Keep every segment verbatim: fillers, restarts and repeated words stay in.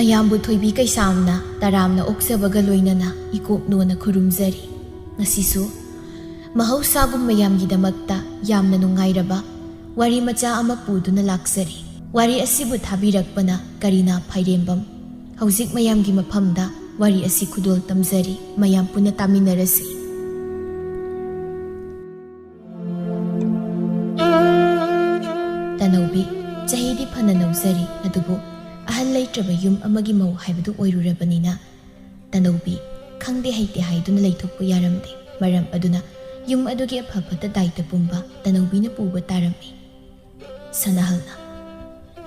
ꯃꯌꯥꯝꯕꯨ ꯊꯣꯏꯕꯤ ꯀꯩꯁꯥꯝꯅ ꯇꯔꯥꯝꯅ ꯑꯣꯛꯆꯕꯒ ꯂꯣꯏꯅꯅ ꯏꯀꯣꯛ ꯅꯣꯟꯅ ꯈꯨꯔꯨꯝꯖꯔꯤ꯫ ꯉꯁꯤꯁꯨ ꯃꯍꯧꯁꯥꯒꯨꯝ ꯃꯌꯥꯝꯒꯤꯗꯃꯛꯇ ꯌꯥꯝꯅ ꯅꯨꯡꯉꯥꯏꯔꯕ ꯋꯥꯔꯤ ꯃꯆꯥ ꯑꯃ ꯄꯨꯗꯨꯅ ꯂꯥꯛꯆꯔꯤ꯫ ꯋꯥꯔꯤ ꯑꯁꯤꯕꯨ ꯊꯥꯕꯤꯔꯛꯄꯅ ꯀꯔꯤꯅꯥ ꯐꯥꯏꯔꯦꯝꯕꯝ꯫ ꯍꯧꯖꯤꯛ ꯃꯌꯥꯝꯒꯤ ꯃꯐꯝꯗ ꯋꯥꯔꯤ ꯑꯁꯤ ꯈꯨꯗꯣꯜ ꯇꯝꯖꯔꯤ꯫ ꯃꯌꯥꯝ ꯄꯨꯟꯅ ꯇꯥꯃꯤꯟꯅꯔꯁꯤ꯫ ꯇꯅꯧꯕꯤ ꯆꯍꯤꯗꯤ ꯐꯅ ꯅꯧꯖꯔꯤ, ꯑꯗꯨꯕꯨ ꯑꯍꯜ ꯂꯩꯇ꯭ꯔꯕ ꯌꯨꯝ ꯑꯃꯒꯤ ꯃꯧ ꯍꯥꯏꯕꯗꯨ ꯑꯣꯏꯔꯨꯔꯕꯅꯤꯅ, ꯇꯅꯧꯕꯤ ꯈꯪꯗꯦ ꯍꯩꯇꯦ ꯍꯥꯏꯗꯨꯅ ꯂꯩꯊꯣꯛꯄ ꯌꯥꯔꯝꯗꯦ꯫ ꯃꯔꯝ ꯑꯗꯨꯅ ꯌꯨꯝ ꯑꯗꯨꯒꯤ ꯑꯐ ꯐꯠꯇ ꯗꯥꯏꯇ ꯄꯨꯝꯕ ꯇꯅꯧꯕꯤꯅ ꯄꯨꯕ ꯇꯥꯔꯝꯃꯤ꯫ ꯁꯅꯥꯍꯜꯅ,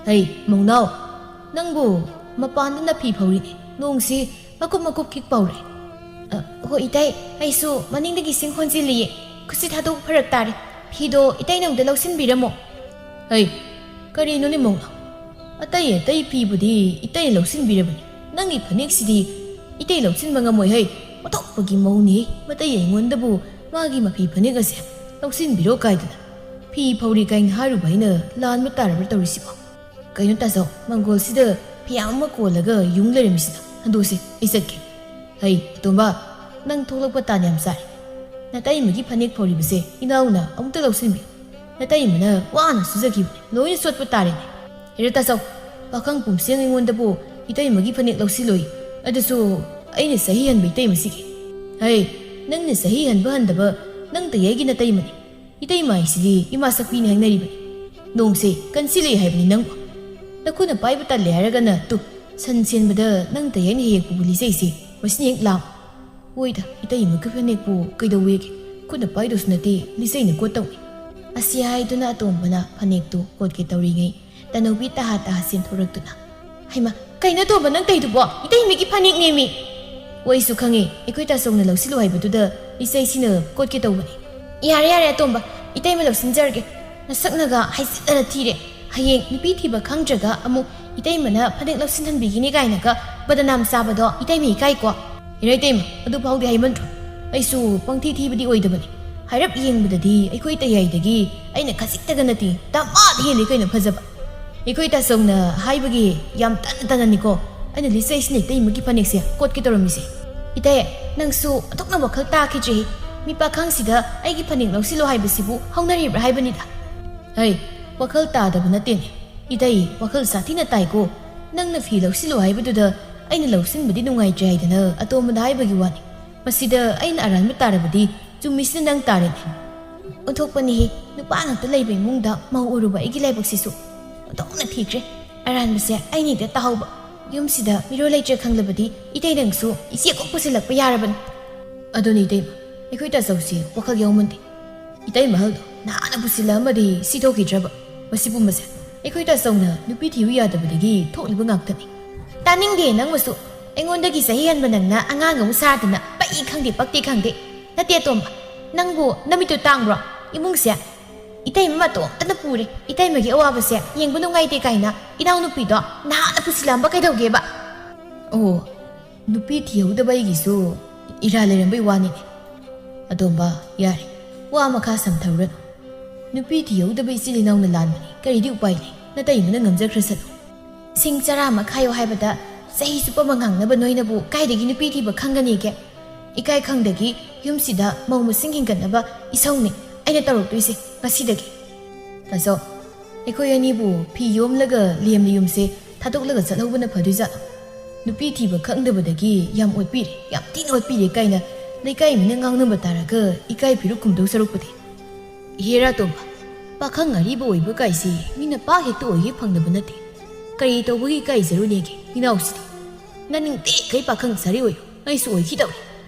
"ꯍꯩ, ꯃꯧꯅꯥꯎ, ꯅꯪꯕꯨ ꯃꯄꯥꯟꯗ ꯅꯥꯄꯤ ꯐꯧꯔꯤꯅꯦ꯫ ꯅꯣꯡꯁꯤ ꯃꯀꯨꯞ ꯃꯀꯨꯞ ꯈꯤꯛ ꯄꯧꯔꯦ꯫" "ꯑ, ꯍꯣꯏ ꯏꯇꯩ, ꯑꯩꯁꯨ ꯃꯅꯤꯡꯗꯒꯤ ꯏꯁꯤꯡ ꯍꯣꯟꯖꯤꯜꯂꯤꯌꯦ꯫ ꯈꯨꯠꯁꯤ ꯊꯥꯗꯣꯛ ꯐꯔꯛ ꯇꯥꯔꯦ꯫ ꯐꯤꯗꯣ ꯏꯇꯩꯅ ꯑꯝꯇ ꯂꯧꯁꯤꯟꯕꯤꯔꯝꯃꯣ꯫" "ꯍꯩ, ꯀꯔꯤꯅꯣꯅꯦ ꯃꯧꯅꯥꯎ? ꯑꯇꯩ ꯑꯇꯩ ꯐꯤꯕꯨꯗꯤ ꯏꯇꯩꯅ ꯂꯧꯁꯤꯟꯕꯤꯔꯕꯅꯤ꯫ ꯅꯪꯒꯤ ꯐꯅꯦꯛꯁꯤꯗꯤ ꯏꯇꯩ ꯂꯧꯁꯤꯟꯕ ꯉꯝꯃꯣꯏ ꯍꯩ꯫ ꯑꯣꯟꯊꯣꯛꯄꯒꯤ ꯃꯧꯅꯤ꯫ ꯃꯇꯩ ꯑꯩꯉꯣꯟꯗꯕꯨ ꯃꯥꯒꯤ ꯃꯐꯤ ꯐꯅꯦꯛ ꯑꯁꯦ ꯂꯧꯁꯤꯟꯕꯤꯔꯣ ꯀꯥꯏꯗꯅ꯫ ꯐꯤ ꯐꯧꯔꯤ ꯀꯥꯏꯅ ꯍꯥꯏꯔꯨꯕ ꯑꯩꯅ ꯂꯥꯟꯕ ꯇꯥꯔꯕ꯭ꯔꯥ ꯇꯧꯔꯤꯁꯤꯕꯣ? ꯀꯩꯅꯣ ꯇꯥꯆꯧ, ꯃꯪꯒꯣꯜꯁꯤꯗ ꯐꯤ ꯑꯃ ꯀꯣꯜꯂꯒ ꯌꯨꯡ ꯂꯩꯔꯝꯃꯤꯁꯤꯅ? ꯍꯟꯗꯣꯛꯁꯤ, ꯑꯩ ꯆꯠꯀꯦ꯫" "ꯍꯩ, ꯑꯇꯣꯝꯕ, ꯅꯪ ꯊꯣꯛꯂꯛꯄ ꯇꯥꯟ ꯌꯥꯝ ꯆꯥꯔꯦ꯫ ꯅꯇꯩꯃꯒꯤ ꯐꯅꯦꯛ ꯐꯧꯔꯤꯕꯁꯦ ꯏꯅꯥꯎꯅ ꯑꯃꯨꯛꯇ ꯂꯧꯁꯤꯟꯕꯤꯌꯨ꯫ ꯅꯇꯩꯃꯅ ꯋꯥꯅ ꯁꯨꯖꯈꯤꯕꯅꯦ, ꯂꯣꯏꯅ ꯆꯣꯠꯄ ꯇꯥꯔꯦꯅꯦ꯫ ꯍꯦꯔꯥ ꯇꯥꯆꯧ, ꯄꯥꯈꯪ ꯄꯨꯝꯁꯦꯡ ꯑꯩꯉꯣꯟꯗꯕꯨ ꯏꯇꯩꯃꯒꯤ ꯐꯅꯦꯛ ꯂꯧꯁꯤꯜꯂꯣꯏ꯫ ꯑꯗꯨꯁꯨ ꯑꯩꯅ ꯆꯍꯤ ꯍꯟꯕ ꯏꯇꯩꯃꯁꯤꯒꯤ꯫ ꯍꯩ, ꯅꯪꯅ ꯆꯍꯤ ꯍꯟꯕ ꯍꯟꯗꯕ ꯅꯪ ꯇꯌꯥꯏꯒꯤ ꯅꯇꯩꯃꯅꯤ꯫ ꯏꯇꯩꯃ ꯍꯥꯏꯁꯤꯗꯤ ꯏꯃꯥ ꯁꯛꯄꯤꯅꯤ ꯍꯥꯏꯅꯔꯤꯕꯅꯤ꯫ ꯅꯣꯡꯁꯦ ꯀꯟꯁꯤꯜꯂꯛꯑꯦ ꯍꯥꯏꯕꯅꯤ ꯅꯪꯕꯨ꯫ ꯅꯈꯨꯠꯅ ꯄꯥꯏꯕ ꯇꯜꯂꯦ ꯍꯥꯏꯔꯒꯅ ꯇꯨ, ꯁꯟ ꯁꯦꯟꯕꯗ ꯅꯪ ꯇꯌꯥꯏꯅ ꯍꯦꯛ ꯍꯦꯛ ꯄꯨꯕ ꯂꯤꯆꯩꯁꯦ ꯃꯁꯤꯅ ꯍꯦꯛ ꯂꯥꯝ꯫ ꯍꯣꯏꯗ, ꯏꯇꯩꯃꯒꯤ ꯐꯅꯦꯛꯄꯨ ꯀꯩꯗꯧꯋꯦꯒꯦ? ꯈꯨꯠꯅ ꯄꯥꯏꯗꯧꯁꯨ ꯅꯠꯇꯦ, ꯂꯤꯆꯩꯅ ꯀꯣꯠꯇꯧꯅꯤ꯫" ꯑꯁꯤ ꯍꯥꯏꯗꯨꯅ ꯑꯇꯣꯝꯕꯅ ꯐꯅꯦꯛꯇꯨ ꯀꯣꯠꯀꯦ ꯇꯧꯔꯤꯉꯩ, ꯇꯅꯧꯕꯤ ꯇꯍꯥ ꯇꯍꯥ ꯆꯦꯟꯊꯣꯔꯛꯇꯨꯅ, "ꯍꯩꯃꯥ, ꯀꯩꯅꯣ ꯑꯇꯣꯝꯕ ꯅꯪ ꯇꯧꯏꯗꯨꯕꯣ? ꯏꯇꯩꯃꯒꯤ ꯐꯅꯦꯛꯅꯦꯃꯤ!" "ꯍꯣꯏ, ꯑꯩꯁꯨ ꯈꯪꯉꯦ, ꯑꯩꯈꯣꯏ ꯇꯥꯆꯧꯅ ꯂꯧꯁꯤꯜꯂꯨ ꯍꯥꯏꯕꯗꯨꯗ ꯂꯤꯆꯩꯁꯤꯅ ꯀꯣꯠꯀꯦ ꯇꯧꯕꯅꯤ꯫" "ꯌꯥꯔꯦ, ꯌꯥꯔꯦ ꯑꯇꯣꯝꯕ, ꯏꯇꯩꯃ ꯂꯧꯁꯤꯟꯖꯔꯒꯦ꯫ ꯅꯁꯛꯅꯒ ꯍꯥꯏꯖꯤꯟꯅꯅ ꯊꯤꯔꯦ꯫ ꯍꯌꯦꯡ ꯅꯨꯄꯤ ꯊꯤꯕ ꯈꯪꯗ꯭ꯔꯒ ꯑꯃꯨꯛ ꯏꯇꯩꯃꯅ ꯐꯅꯦꯛ ꯂꯧꯁꯤꯟꯍꯟꯕꯤꯒꯤꯅꯤ ꯀꯥꯏꯅꯒ ꯕꯗꯅꯥꯝ ꯆꯥꯕꯗꯣ ꯏꯇꯩꯃ ꯏꯀꯥꯏꯀꯣ꯫" "ꯏꯔꯩ ꯏꯇꯩꯃ, ꯑꯗꯨ ꯐꯥꯎꯗꯤ ꯍꯥꯏꯃꯟꯗ꯭ꯔꯣ? ꯑꯩꯁꯨ ꯄꯪꯊꯤ ꯊꯤꯕꯗꯤ ꯑꯣꯏꯗꯕꯅꯤ꯫ ꯍꯥꯏꯔꯞ ꯌꯦꯡꯕꯗꯗꯤ ꯑꯩꯈꯣꯏ ꯇꯌꯥꯏꯗꯒꯤ ꯑꯩꯅ ꯈꯖꯤꯛꯇꯒ ꯅꯠꯇꯦ, ꯗꯃꯥꯗ ꯍꯦꯜꯂꯤ ꯀꯩꯅꯣ ꯐꯖꯕ꯫ ꯑꯩꯈꯣꯏ ꯇꯥꯆꯧꯅ ꯍꯥꯏꯕꯒꯤ ꯌꯥꯝ ꯇꯟꯅ ꯇꯟꯅꯅꯤꯀꯣ ꯑꯩꯅ ꯂꯤꯆꯩꯁꯤꯅ ꯏꯇꯩꯃꯒꯤ ꯐꯅꯦꯛꯁꯦ ꯀꯣꯠꯀꯦ ꯇꯧꯔꯝꯃꯤꯁꯦ꯫ ꯏꯇꯩ, ꯅꯪꯁꯨ ꯑꯣꯟꯊꯣꯛꯅ ꯋꯥꯈꯜ ꯇꯥꯈꯤꯗ꯭ꯔꯦ꯫ ꯃꯤ ꯄꯥꯈꯪꯁꯤꯗ ꯑꯩꯒꯤ ꯐꯅꯦꯛ ꯂꯧꯁꯤꯜꯂꯣ ꯍꯥꯏꯕꯁꯤꯕꯨ ꯍꯧꯅꯔꯤꯕ꯭ꯔꯥ ꯍꯥꯏꯕꯅꯤꯗ꯫ ꯍꯩ, ꯋꯥꯈꯜ ꯇꯥꯗꯕ ꯅꯠꯇꯦꯅꯦ꯫ ꯏꯇꯩ, ꯋꯥꯈꯜ ꯁꯥꯊꯤꯅ ꯇꯥꯏꯀꯣ꯫ ꯅꯪꯅ ꯐꯤ ꯂꯧꯁꯤꯜꯂꯣ ꯍꯥꯏꯕꯗꯨꯗ ꯑꯩꯅ ꯂꯧꯁꯤꯟꯕꯗꯤ ꯅꯨꯡꯉꯥꯏꯇ꯭ꯔꯦ ꯍꯥꯏꯗꯅ ꯑꯇꯣꯝꯕꯗ ꯍꯥꯏꯕꯒꯤ ꯋꯥꯅꯤ꯫ ꯃꯁꯤꯗ ꯑꯩꯅ ꯑꯔꯥꯟꯕ ꯇꯥꯔꯕꯗꯤ ꯆꯨꯝꯃꯤꯁꯤꯅ ꯅꯪ ꯇꯥꯔꯦꯅꯦ꯫ ꯑꯣꯟꯊꯣꯛꯄꯅꯤꯍꯦ, ꯅꯨꯄꯥ ꯉꯥꯛꯇ ꯂꯩꯕ ꯏꯃꯨꯡꯗ ꯃꯧ ꯎꯔꯨꯕ ꯑꯩꯒꯤ ꯂꯥꯏꯕꯛꯁꯤꯁꯨ ꯑꯣꯟꯊꯣꯛꯅ ꯊꯤꯈ꯭ꯔꯦ꯫ ꯑꯔꯥꯟꯕꯁꯦ ꯑꯩꯅ ꯍꯦꯛꯇ ꯇꯥꯍꯧꯕ꯫ ꯌꯨꯝꯁꯤꯗ ꯃꯤꯔꯣꯜ ꯂꯩꯇ꯭ꯔꯦ ꯈꯪꯂꯕꯗꯤ ꯏꯇꯩ ꯅꯪꯁꯨ ꯏꯆꯦ ꯀꯣꯛ ꯄꯨꯁꯤꯜꯂꯛꯄ ꯌꯥꯔꯕꯅꯤ꯫ ꯑꯗꯨꯅꯤ ꯏꯇꯩꯃ, ꯑꯩꯈꯣꯏ ꯇꯥꯆꯧꯁꯦ ꯋꯥꯈꯜ ꯌꯥꯎꯃꯟꯗꯦ꯫ ꯏꯇꯩ ꯃꯍꯜꯗꯣ ꯅꯍꯥꯟꯅ ꯄꯨꯁꯤꯜꯂꯛꯑꯃꯗꯤ ꯁꯤꯗꯣꯛꯈꯤꯗ꯭ꯔꯕ꯫ ꯃꯁꯤ ꯄꯨꯝꯕꯁꯦ ꯑꯩꯈꯣꯏ ꯇꯥꯆꯧꯅ ꯅꯨꯄꯤ ꯊꯤꯌꯨ ꯌꯥꯗꯕꯗꯒꯤ ꯊꯣꯛꯂꯤꯕ ꯉꯥꯛꯇꯅꯤ꯫ ꯇꯥꯅꯤꯡꯗꯦ ꯅꯪꯕꯨꯁꯨ꯫ ꯑꯩꯉꯣꯟꯗꯒꯤ ꯆꯍꯤ ꯍꯟꯕ ꯅꯪꯅ ꯑꯉꯥꯡ ꯑꯃꯨꯛ ꯁꯥꯗꯅ ꯄꯛꯏ ꯈꯪꯗꯦ ꯄꯛꯇꯦ ꯈꯪꯗꯦ꯫ ꯅꯠꯇꯦ ꯑꯇꯣꯝꯕ, ꯅꯪꯕꯨ ꯅꯃꯤꯠꯇꯨ ꯇꯥꯡꯕ꯭ꯔꯣ? ꯏꯃꯨꯡꯁꯦ ꯏꯇꯩꯃ ꯃꯇꯣꯝꯇꯅ ꯄꯨꯔꯦ꯫ ꯏꯇꯩꯃꯒꯤ ꯑꯋꯥꯕꯁꯦ ꯌꯦꯡꯕ ꯅꯨꯡꯉꯥꯏꯇꯦ ꯀꯥꯏꯅ ꯏꯅꯥꯎꯅꯨꯄꯤꯗꯣ ꯅꯍꯥꯟꯅ ꯄꯨꯁꯤꯜꯂꯝꯕ ꯀꯩꯗꯧꯒꯦꯕ? ꯑꯣ, ꯅꯨꯄꯤ ꯊꯤꯍꯧꯗꯕ ꯑꯩꯒꯤꯁꯨ ꯏꯔꯥ ꯂꯩꯔꯝꯕꯩ ꯋꯥꯅꯤꯅꯦ꯫ ꯑꯇꯣꯝꯕ, ꯌꯥꯔꯦ, ꯋꯥ ꯃꯈꯥ ꯁꯝꯊꯔꯨꯔꯅꯨ꯫ ꯅꯨꯄꯤ ꯊꯤꯍꯧꯗꯕ ꯏꯆꯤꯜ ꯏꯅꯥꯎꯅ ꯂꯥꯟꯕꯅꯤ, ꯀꯔꯤꯗꯤ ꯎꯄꯥꯏ ꯂꯩ? ꯅꯇꯩꯃꯅ ꯉꯝꯖꯈ꯭ꯔꯁꯅꯨ꯫ ꯁꯤꯡ ꯆꯔꯥ ꯑꯃ ꯈꯥꯏꯌꯣ ꯍꯥꯏꯕꯗ ꯆꯍꯤ ꯆꯨꯞꯄ ꯑꯃ ꯉꯥꯡꯅꯕ ꯅꯣꯏꯅꯕꯨ ꯀꯥꯏꯗꯒꯤ ꯅꯨꯄꯤ ꯊꯤꯕ ꯈꯪꯒꯅꯤꯒꯦ? ꯏꯀꯥꯏ ꯈꯪꯗꯒꯤ ꯌꯨꯝꯁꯤꯗ ꯃꯧ ꯃꯁꯤꯡ ꯍꯦꯟꯒꯠꯅꯕ ꯏꯁꯧꯅꯤ ꯑꯩꯅ ꯇꯧꯔꯛꯇꯣꯏꯁꯦ ꯉꯁꯤꯗꯒꯤ꯫ ꯇꯥꯆꯧ, ꯑꯩꯈꯣꯏ ꯑꯅꯤꯕꯨ ꯐꯤ ꯌꯣꯝꯂꯒ ꯂꯦꯝꯅ ꯌꯨꯝꯁꯦ ꯊꯥꯗꯣꯛꯂꯒ ꯆꯠꯍꯧꯕꯅ ꯐꯗꯣꯏꯖꯥꯠꯂꯣ? ꯅꯨꯄꯤ ꯊꯤꯕ ꯈꯪꯗꯕꯗꯒꯤ ꯌꯥꯝ ꯑꯣꯠꯄꯤꯔꯦ, ꯌꯥꯝ ꯊꯤꯅ ꯑꯣꯠꯄꯤꯔꯦ ꯀꯥꯏꯅ ꯂꯩꯀꯥꯏ ꯃꯤꯅ ꯉꯥꯡꯅꯕ ꯇꯥꯔꯒ ꯏꯀꯥꯏ ꯐꯤꯔꯨꯛ ꯈꯨꯝꯗꯧ ꯁꯔꯨꯛꯄꯨꯗꯤ꯫ ꯏꯍꯦꯔꯥ ꯇꯣꯝꯕ, ꯄꯥꯈꯪ ꯑꯔꯤꯕ ꯑꯣꯏꯕ ꯀꯥꯏꯁꯦ ꯃꯤꯅ ꯄꯥꯛ ꯍꯦꯛꯇ ꯑꯣꯏꯒꯦ ꯐꯪꯗꯕ ꯅꯠꯇꯦ꯫ ꯀꯔꯤ ꯇꯧꯕꯒꯤ ꯏꯀꯥꯏꯖꯔꯨꯅꯦꯒꯦ ꯏꯅꯥꯎꯁꯤꯗꯤ? ꯅꯅꯤꯡ ꯇꯦꯛꯈꯩ ꯄꯥꯈꯪ ꯁꯥꯔꯤ ꯑꯣꯏꯌꯨ, ꯑꯩꯁꯨ ꯑꯣꯏꯈꯤꯗꯧꯔꯦ꯫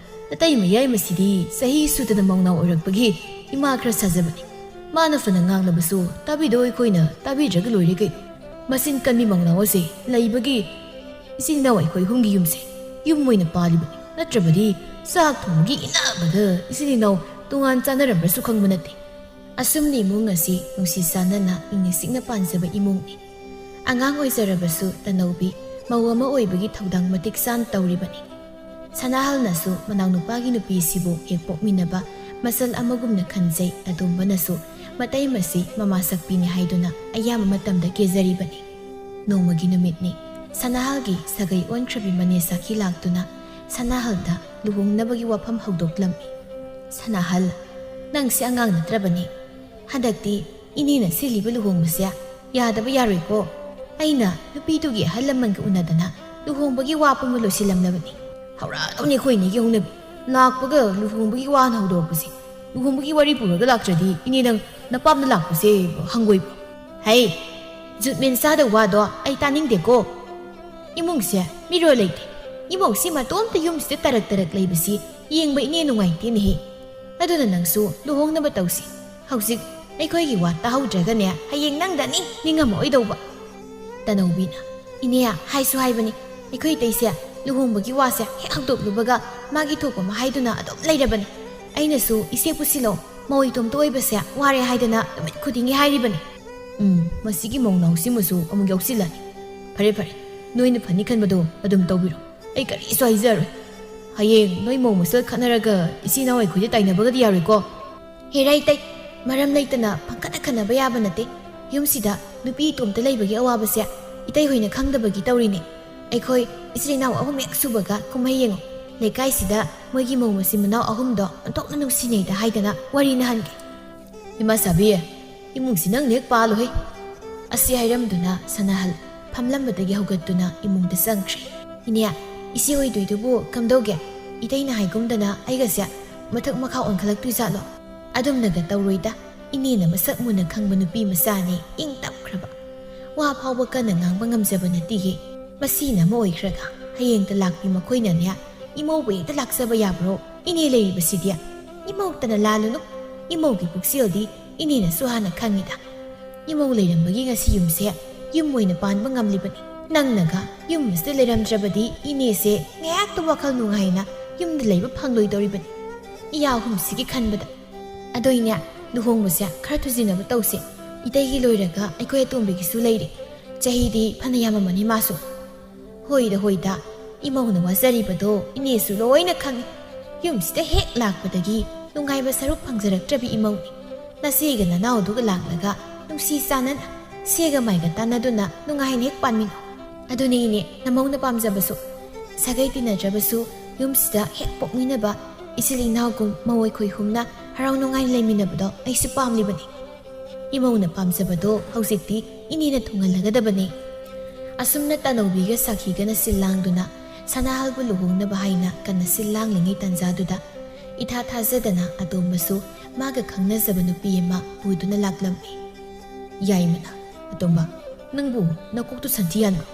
ꯅꯇꯩ ꯃꯌꯥꯏ ꯃꯁꯤꯗꯤ ꯆꯍꯤ ꯁꯨꯗꯅ ꯃꯧꯅꯥ ꯑꯣꯏꯔꯛꯄꯒꯤ ꯏꯃꯥ ꯈꯔ ꯁꯥꯖꯕꯅꯤ꯫ ꯃꯥꯅ ꯐꯅ ꯉꯥꯡꯂꯕꯁꯨ ꯇꯥꯕꯤꯗꯧ ꯑꯩꯈꯣꯏꯅ ꯇꯥꯕꯤꯗ꯭ꯔꯒ ꯂꯣꯏꯔꯦ ꯀꯩꯅꯣ꯫ ꯃꯆꯤꯟ ꯀꯟꯕꯤ ꯃꯧꯅꯥ ꯑꯁꯦ ꯂꯩꯕꯒꯤ ꯏꯆꯤꯜ ꯏꯅꯥꯎ ꯑꯩꯈꯣꯏ ꯑꯍꯨꯝꯒꯤ ꯌꯨꯝꯁꯦ ꯌꯨꯝ ꯑꯣꯏꯅ ꯄꯥꯜꯂꯤꯕꯅꯤ꯫ ꯅꯠꯇ꯭ꯔꯕꯗꯤ ꯆꯥꯛ ꯊꯣꯡꯕꯒꯤ ꯏꯟꯅꯕꯗ ꯏꯆꯤꯜ ꯏꯅꯥꯎ ꯇꯣꯉꯥꯟ ꯆꯥꯅꯔꯝꯕ꯭ꯔꯁꯨ ꯈꯪꯕ ꯅꯠꯇꯦ꯫ ꯑꯁꯨꯝꯅ ꯏꯃꯨꯡ ꯑꯁꯤ ꯅꯨꯡꯁꯤ ꯆꯥꯟꯅꯅ ꯏꯪꯅ ꯆꯤꯛꯅ ꯄꯥꯟꯖꯕ ꯏꯃꯨꯡꯅꯤ꯫ ꯑꯉꯥꯡ ꯑꯣꯏꯖꯔꯕꯁꯨ ꯇꯅꯧꯕꯤ ꯃꯧ ꯑꯃ ꯑꯣꯏꯕꯒꯤ ꯊꯧꯗꯥꯡ ꯃꯇꯤꯛ ꯆꯥꯅ ꯇꯧꯔꯤꯕꯅꯤ꯫ ꯁꯅꯥꯍꯜꯅꯁꯨ ꯃꯅꯥꯎꯅꯨꯄꯥꯒꯤ ꯅꯨꯄꯤꯁꯤꯕꯨ ꯍꯦꯛ ꯄꯣꯛꯃꯤꯟꯅꯕ ꯃꯆꯜ ꯑꯃꯒꯨꯝꯅ ꯈꯟꯖꯩ꯫ ꯑꯇꯣꯝꯕꯅꯁꯨ ꯃꯇꯩꯃꯁꯤ ꯃꯃꯥ ꯁꯛꯄꯤꯅꯤ ꯍꯥꯏꯗꯨꯅ ꯑꯌꯥꯝꯕ ꯃꯇꯝꯗ ꯀꯦꯖꯔꯤꯕꯅꯤ꯫ ꯅꯣꯡꯃꯒꯤ ꯅꯨꯃꯤꯠꯅꯤ꯫ ꯁꯅꯥꯍꯜꯒꯤ ꯁꯥꯒꯩ ꯑꯣꯟꯈ꯭ꯔꯕꯤ ꯃꯅꯦ ꯁꯥꯈꯤ ꯂꯥꯛꯇꯨꯅ ꯁꯅꯥꯍꯜꯗ ꯂꯨꯍꯣꯡꯅꯕꯒꯤ ꯋꯥꯐꯝ ꯍꯧꯗꯣꯛꯂꯝꯃꯤ꯫ "ꯁꯅꯥꯍꯜ, ꯅꯪꯁꯦ ꯑꯉꯥꯡ ꯅꯠꯇ꯭ꯔꯕꯅꯤ꯫ ꯍꯟꯗꯛꯇꯤ ꯏꯅꯦꯅ ꯁꯤꯜꯂꯤꯕ ꯂꯨꯍꯣꯡꯕꯁꯦ ꯌꯥꯗꯕ ꯌꯥꯔꯣꯏꯀꯣ꯫ ꯑꯩꯅ ꯅꯨꯄꯤꯗꯨꯒꯤ ꯑꯍꯜ ꯂꯃꯟꯒ ꯎꯅꯗꯅ ꯂꯨꯍꯣꯡꯕꯒꯤ ꯋꯥ ꯄꯨꯝꯕ ꯂꯣꯏꯁꯤꯜꯂꯝꯂꯕꯅꯤ꯫ ꯍꯧꯔꯛꯑꯗꯧꯅꯤ ꯑꯩꯈꯣꯏ ꯑꯅꯤꯒꯤ ꯍꯧꯅꯕꯤ꯫ ꯂꯥꯛꯄꯒ ꯂꯨꯍꯣꯡꯕꯒꯤ ꯋꯥꯅ ꯍꯧꯗꯣꯔꯛꯄꯁꯦ꯫ ꯂꯨꯍꯣꯡꯕꯒꯤ ꯋꯥꯔꯤ ꯄꯨꯔꯒ ꯂꯥꯛꯇ꯭ꯔꯗꯤ ꯏꯅꯦ ꯅꯪ ꯅꯄꯥꯝꯗ ꯂꯥꯛꯄꯁꯦ ꯍꯪꯒꯣꯏꯕ꯭ꯔꯣ?" "ꯍꯩ, ꯖꯨꯠꯃꯦꯟ ꯆꯥꯗꯕ ꯋꯥꯗꯣ ꯑꯩ ꯇꯥꯅꯤꯡꯗꯦꯀꯣ꯫ ꯏꯃꯨꯡꯁꯦ ꯃꯤꯔꯣꯜ ꯂꯩꯇꯦ꯫ ꯏꯃꯧꯁꯤ ꯃꯇꯣꯝꯇ ꯌꯨꯝꯁꯤꯗ ꯇꯔꯛ ꯇꯔꯛ ꯂꯩꯕꯁꯤ ꯌꯦꯡꯕ ꯏꯅꯦ ꯅꯨꯡꯉꯥꯏꯇꯦꯅꯦꯍꯦ꯫ ꯑꯗꯨꯅ ꯅꯪꯁꯨ ꯂꯨꯍꯣꯡꯅꯕ ꯇꯧꯁꯤ꯫ ꯍꯧꯖꯤꯛ ꯑꯩꯈꯣꯏꯒꯤ ꯋꯥ ꯇꯥꯍꯧꯗ꯭ꯔꯒꯅꯦ, ꯍꯌꯦꯡ ꯅꯪꯗꯅꯤ ꯅꯤꯡꯉꯝꯃꯛꯑꯣꯏꯗꯧꯕ꯫" ꯇꯅꯧꯕꯤꯅ, "ꯏꯅꯦ, ꯍꯥꯏꯁꯨ ꯍꯥꯏꯕꯅꯤ, ꯑꯩꯈꯣꯏ ꯏꯇꯩꯁꯦ ꯂꯨꯍꯣꯡꯕꯒꯤ ꯋꯥꯁꯦ ꯍꯦꯛ ꯍꯧꯗꯣꯛꯂꯨꯕꯒ ꯃꯥꯒꯤ ꯊꯣꯛꯄ ꯑꯃ ꯍꯥꯏꯗꯨꯅ ꯑꯗꯨꯝ ꯂꯩꯔꯕꯅꯤ꯫ ꯑꯩꯅꯁꯨ ꯏꯆꯦ ꯄꯨꯁꯤꯜꯂꯣ, ꯃꯧ ꯏꯇꯣꯝꯇ ꯑꯣꯏꯕꯁꯦ ꯋꯥꯔꯦ ꯍꯥꯏꯗꯅ ꯅꯨꯃꯤꯠ ꯈꯨꯗꯤꯡꯒꯤ ꯍꯥꯏꯔꯤꯕꯅꯤ꯫" "ꯎꯝ, ꯃꯁꯤꯒꯤ ꯃꯧꯅꯥꯎꯁꯤꯃꯁꯨ ꯑꯃꯨꯛ ꯌꯥꯎꯁꯤꯜꯂꯅꯤ꯫ ꯐꯔꯦ ꯐꯔꯦ, ꯅꯣꯏꯅ ꯐꯅꯤ ꯈꯟꯕꯗꯣ ꯑꯗꯨꯝ ꯇꯧꯕꯤꯔꯣ꯫ ꯑꯩ ꯀꯔꯤꯁꯨ ꯍꯥꯏꯖꯔꯣꯏ꯫ ꯍꯌꯦꯡ ꯅꯣꯏ ꯃꯧ ꯃꯁꯦꯜ ꯈꯠꯅꯔꯒ ꯏꯆꯤꯟ ꯏꯅꯥꯎ ꯑꯩꯈꯣꯏꯗ ꯇꯥꯏꯅꯕꯒꯗꯤ ꯌꯥꯔꯣꯏꯀꯣ?" "ꯍꯦꯔꯥ ꯏꯇꯩ, ꯃꯔꯝ ꯂꯩꯇꯅ ꯄꯪꯈꯠꯅ ꯈꯟꯅꯕ ꯌꯥꯕ ꯅꯠꯇꯦ꯫ ꯌꯨꯝꯁꯤꯗ ꯅꯨꯄꯤ ꯏꯇꯣꯝꯇ ꯂꯩꯕꯒꯤ ꯑꯋꯥꯕꯁꯦ ꯏꯇꯩ ꯍꯣꯏꯅ ꯈꯪꯗꯕꯒꯤ ꯇꯧꯔꯤꯅꯦ꯫ ꯑꯩꯈꯣꯏ ꯏꯆꯤꯜ ꯏꯅꯥꯎ ꯑꯍꯨꯝ ꯍꯦꯛ ꯁꯨꯕꯒ ꯀꯨꯝꯍꯩ ꯌꯦꯡꯉꯣ꯫ ꯂꯩꯀꯥꯏꯁꯤꯗ ꯃꯣꯏꯒꯤ ꯃꯧ ꯃꯆꯤꯟ ꯃꯅꯥꯎ ꯑꯍꯨꯝꯗꯣ ꯑꯣꯟꯊꯣꯛꯅ ꯅꯨꯡꯁꯤꯅꯩꯗ ꯍꯥꯏꯗꯅ ꯋꯥꯔꯤ ꯅꯍꯥꯟꯒꯦ꯫" "ꯏꯃꯥ ꯁꯥꯕꯤ, ꯏꯃꯨꯡꯁꯤ ꯅꯪꯅ ꯍꯦꯛ ꯄꯥꯜꯂꯨꯍꯦ꯫" ꯑꯁꯤ ꯍꯥꯏꯔꯝꯗꯨꯅ ꯁꯅꯥꯍꯜ ꯐꯝꯂꯝꯕꯗꯒꯤ ꯍꯧꯒꯠꯇꯨꯅ ꯏꯃꯨꯡꯗ ꯆꯪꯈ꯭ꯔꯦ꯫ "ꯏꯅꯦ, ꯏꯆꯦ ꯑꯣꯏꯗꯣꯏꯗꯨꯕꯨ ꯀꯝꯗꯧꯒꯦ? ꯏꯇꯩꯅ ꯍꯥꯏꯒꯨꯝꯗꯅ ꯑꯩꯒꯁꯦ ꯃꯊꯛ ꯃꯈꯥ ꯑꯣꯟꯈꯠꯂꯛꯇꯣꯏꯖꯥꯠꯂꯣ?" "ꯑꯗꯨꯝꯅꯒ ꯇꯧꯔꯣꯏꯗ꯫ ꯏꯅꯦꯅ ꯃꯁꯛ ꯃꯨꯟꯅ ꯈꯪꯕ ꯅꯨꯄꯤ ꯃꯆꯥꯅꯤ, ꯏꯪ ꯇꯞꯈ꯭ꯔꯕ꯫ ꯋꯥ ꯐꯥꯎꯕ ꯀꯟꯅ ꯉꯥꯡꯕ ꯉꯝꯖꯕ ꯅꯠꯇꯦꯌꯦ꯫ ꯃꯁꯤꯅ ꯑꯃ ꯑꯣꯏꯈ꯭ꯔꯒ ꯍꯌꯦꯡꯇ ꯂꯥꯛꯄꯤ ꯃꯈꯣꯏꯅꯅꯦ, ꯏꯃꯧꯕꯨ ꯍꯦꯛꯇ ꯂꯥꯛꯆꯕ ꯌꯥꯕ꯭ꯔꯣ? ꯏꯅꯦ ꯂꯩꯔꯤꯕꯁꯤꯗꯤ꯫ ꯏꯃꯧꯇꯅ ꯂꯥꯜꯂꯨꯅꯨ꯫ ꯏꯃꯧꯒꯤ ꯄꯨꯛꯆꯦꯜꯗꯤ ꯏꯅꯦꯅꯁꯨ ꯍꯥꯟꯅ ꯈꯪꯉꯤꯗ꯫ ꯏꯃꯧ ꯂꯩꯔꯝꯕꯒꯤ ꯉꯁꯤ ꯌꯨꯝꯁꯦ ꯌꯨꯝ ꯑꯣꯏꯅ ꯄꯥꯟꯕ ꯉꯝꯂꯤꯕꯅꯤ꯫ ꯅꯪꯅꯒ ꯌꯨꯝ ꯑꯁꯤꯗ ꯂꯩꯔꯝꯗ꯭ꯔꯕꯗꯤ ꯏꯅꯦꯁꯦ ꯉꯥꯏꯍꯥꯛꯇ ꯋꯥꯈꯜ ꯅꯨꯡꯉꯥꯏꯅ ꯌꯨꯝꯗ ꯂꯩꯕ ꯐꯪꯂꯣꯏꯗꯧꯔꯤꯕꯅꯤ꯫ ꯏꯌꯥ ꯑꯍꯨꯝꯁꯤꯒꯤ ꯈꯟꯕꯗ꯫ ꯑꯗꯣ ꯏꯅꯦ, ꯂꯨꯍꯣꯡꯕꯁꯦ ꯈꯔ ꯊꯨꯖꯤꯟꯅꯕ ꯇꯧꯁꯦ꯫ ꯏꯇꯩꯒꯤ ꯂꯣꯏꯔꯒ ꯑꯩꯈꯣꯏ ꯑꯇꯣꯝꯕꯤꯒꯤꯁꯨ ꯂꯩꯔꯦ꯫ ꯆꯍꯤꯗꯤ ꯐꯅ ꯌꯥꯝꯃꯝꯃꯅꯤ ꯃꯥꯁꯨ꯫" "ꯍꯣꯏꯗ ꯍꯣꯏꯗ, ꯏꯃꯧꯅ ꯋꯥꯖꯔꯤꯕꯗꯣ ꯏꯅꯦꯁꯨ ꯂꯣꯏꯅ ꯈꯪꯉꯤ꯫ ꯌꯨꯝꯁꯤꯗ ꯍꯦꯛ ꯂꯥꯛꯄꯗꯒꯤ ꯅꯨꯡꯉꯥꯏꯕ ꯁꯔꯨꯛ ꯐꯪꯖꯔꯛꯇ꯭ꯔꯕꯤ ꯏꯃꯧꯅꯤ꯫ ꯅꯆꯦꯒ ꯅꯅꯥꯎꯗꯨꯒ ꯂꯥꯛꯂꯒ ꯅꯨꯡꯁꯤ ꯆꯥꯟꯅꯅ ꯁꯦꯒ ꯃꯥꯏꯒ ꯇꯥꯟꯅꯗꯨꯅ ꯅꯨꯡꯉꯥꯏꯅ ꯍꯦꯛ ꯄꯥꯟꯃꯤꯟꯅꯧ꯫" ꯑꯗꯨꯅꯤ ꯏꯅꯦ, ꯅꯃꯧꯅ ꯄꯥꯝꯖꯕꯁꯨ꯫ ꯁꯥꯒꯩ ꯇꯤꯟꯅꯗ꯭ꯔꯕꯁꯨ ꯌꯨꯝꯁꯤꯗ ꯍꯦꯛ ꯄꯣꯛꯃꯤꯟꯅꯕ ꯏꯆꯤꯜ ꯏꯅꯥꯎꯒꯨꯝ ꯃꯧ ꯑꯩꯈꯣꯏ ꯍꯨꯝꯅ ꯍꯔꯥꯎ ꯅꯨꯡꯉꯥꯏꯅ ꯂꯩꯃꯤꯟꯅꯕꯗꯣ ꯑꯩꯁꯨ ꯄꯥꯝꯂꯤꯕꯅꯤ꯫ ꯏꯃꯧꯅ ꯄꯥꯝꯖꯕꯗꯣ ꯍꯧꯖꯤꯛꯇꯤ ꯏꯅꯦꯅ ꯊꯨꯡꯍꯜꯂꯒꯗꯕꯅꯤ꯫ ꯑꯁꯨꯝꯅ ꯇꯥꯅꯧꯕꯤꯒ ꯁꯥꯈꯤꯒꯅ ꯁꯤꯜ ꯂꯥꯡꯗꯨꯅ ꯁꯅꯥꯍꯜꯕꯨ ꯂꯨꯍꯣꯡꯅꯕ ꯍꯥꯏꯅ ꯀꯟꯅ ꯁꯤꯜ ꯂꯥꯡꯂꯤꯉꯩ ꯇꯥꯟꯖꯥꯗꯨꯗ ꯏꯊꯥ ꯊꯥꯖꯗꯅ ꯑꯇꯣꯝꯕꯁꯨ ꯃꯥꯒ ꯈꯪꯅꯖꯕ ꯅꯨꯄꯤ ꯑꯃ ꯄꯨꯗꯨꯅ ꯂꯥꯛꯂꯝꯃꯤ꯫ ꯌꯥꯏꯃꯅ, "ꯑꯇꯣꯝꯕ, ꯅꯪꯕꯨ ꯅꯀꯣꯛꯇꯨ ꯁꯟꯊꯤ ꯌꯥꯟꯕ꯭ꯔꯣ?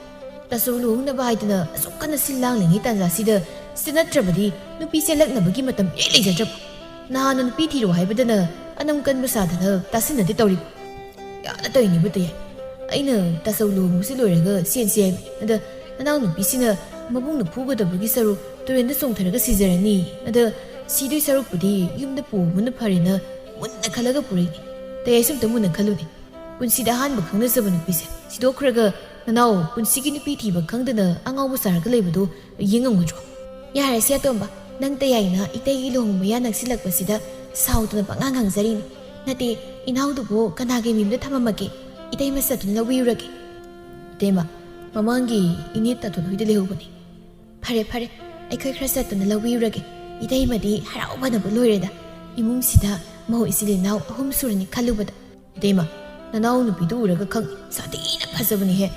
ꯇꯥꯆꯧ ꯂꯨꯍꯣꯡꯅꯕ ꯍꯥꯏꯗꯅ ꯑꯁꯨꯛ ꯀꯟꯅ ꯁꯤꯜ ꯂꯥꯡꯂꯤꯉꯩ ꯇꯥꯟꯖꯥꯁꯤꯗ ꯁꯤꯗ ꯅꯠꯇ꯭ꯔꯕꯗꯤ ꯅꯨꯄꯤ ꯆꯦꯜꯂꯛꯅꯕꯒꯤ ꯃꯇꯝ ꯏꯔꯩ ꯂꯩꯖꯗ꯭ꯔꯕꯣ? ꯅꯍꯥꯟꯅ ꯅꯨꯄꯤ ꯊꯤꯔꯣ ꯍꯥꯏꯕꯗꯅ ꯑꯅꯝ ꯀꯟꯕ ꯁꯥꯗꯅ ꯇꯥꯁꯤꯟꯅꯗꯦ ꯇꯧꯔꯤꯕ꯫ ꯌꯥꯅ ꯇꯧꯔꯤꯅꯦꯕ ꯇꯌꯥꯏ꯫ ꯑꯩꯅ ꯇꯥꯆꯧ ꯂꯨꯍꯣꯡꯕꯁꯤ ꯂꯣꯏꯔꯒ ꯆꯦꯟꯁꯤ ꯍꯥꯏꯕꯅꯤ꯫ ꯑꯗ ꯅꯅꯥꯎ ꯅꯨꯄꯤꯁꯤꯅ ꯃꯕꯨꯡꯅ ꯐꯨꯒꯗꯕꯒꯤ ꯁꯔꯨꯛ ꯇꯨꯔꯦꯟꯗ ꯆꯣꯡꯊꯔꯒ ꯁꯤꯖꯔꯅꯤ꯫ ꯑꯗ ꯁꯤꯗꯣꯏ ꯁꯔꯨꯛꯄꯨꯗꯤ ꯌꯨꯝꯗ ꯄꯨꯕꯅ ꯐꯔꯦꯅ ꯃꯨꯟꯅ ꯈꯜꯂꯒ ꯄꯨꯔꯛꯏꯅꯤ꯫ ꯇꯌꯥꯏꯁꯨ ꯑꯝꯇ ꯃꯨꯟꯅ ꯈꯜꯂꯨꯅꯦ꯫ ꯄꯨꯟꯁꯤꯗ ꯑꯍꯥꯟꯕ ꯈꯪꯅꯖꯕ ꯅꯨꯄꯤꯁꯦ ꯁꯤꯗꯣꯛꯈ꯭ꯔꯒ ꯅꯅꯥꯎ ꯄꯨꯟꯁꯤꯒꯤ ꯅꯨꯄꯤ ꯊꯤꯕ ꯈꯪꯗꯅ ꯑꯉꯥꯎꯕ ꯁꯥꯔꯒ ꯂꯩꯕꯗꯣ ꯌꯦꯡꯉꯝꯒꯗ꯭ꯔꯣ?" "ꯌꯥꯔꯦꯁꯦ ꯑꯇꯣꯝꯕ, ꯅꯪ ꯇꯌꯥꯏꯅ ꯏꯇꯩꯒꯤ ꯂꯨꯍꯣꯡꯕ ꯃꯌꯥ ꯅꯛꯁꯤꯜꯂꯛꯄꯁꯤꯗ ꯁꯥꯎꯗꯅ ꯄꯉꯥꯡ ꯉꯥꯡꯖꯔꯤꯅꯤ꯫ ꯅꯠꯇꯦ, ꯏꯅꯥꯎꯗꯨꯕꯨ ꯀꯅꯥꯒꯤ ꯃꯌꯨꯝꯗ ꯊꯝꯃꯝꯃꯒꯦ? ꯏꯇꯩꯃ ꯆꯠꯇꯨꯅ ꯂꯧꯕꯤꯔꯨꯔꯒꯦ꯫" "ꯏꯇꯩꯃ, ꯃꯃꯥꯡꯒꯤ ꯏꯅꯦ ꯇꯥꯇꯣꯟ ꯍꯣꯏꯗ ꯂꯩꯍꯧꯕꯅꯤ꯫" "ꯐꯔꯦ ꯐꯔꯦ, ꯑꯩꯈꯣꯏ ꯈꯔ ꯆꯠꯇꯨꯅ ꯂꯧꯕꯤꯔꯨꯔꯒꯦ꯫ ꯏꯇꯩꯃꯗꯤ ꯍꯔꯥꯎꯕꯅꯕꯨ ꯂꯣꯏꯔꯦꯗ꯫ ꯏꯃꯨꯡꯁꯤꯗ ꯃꯧ ꯏꯆꯤꯜ ꯏꯅꯥꯎ ꯑꯍꯨꯝ ꯁꯨꯔꯅꯤ ꯈꯜꯂꯨꯕꯗ꯫" "ꯏꯇꯩꯃ, ꯅꯅꯥꯎ ꯅꯨꯄꯤꯗꯨ ꯎꯔꯒ ꯈꯪ, ꯁꯥꯊꯤꯅ ꯐꯖꯕꯅꯤꯍꯦ꯫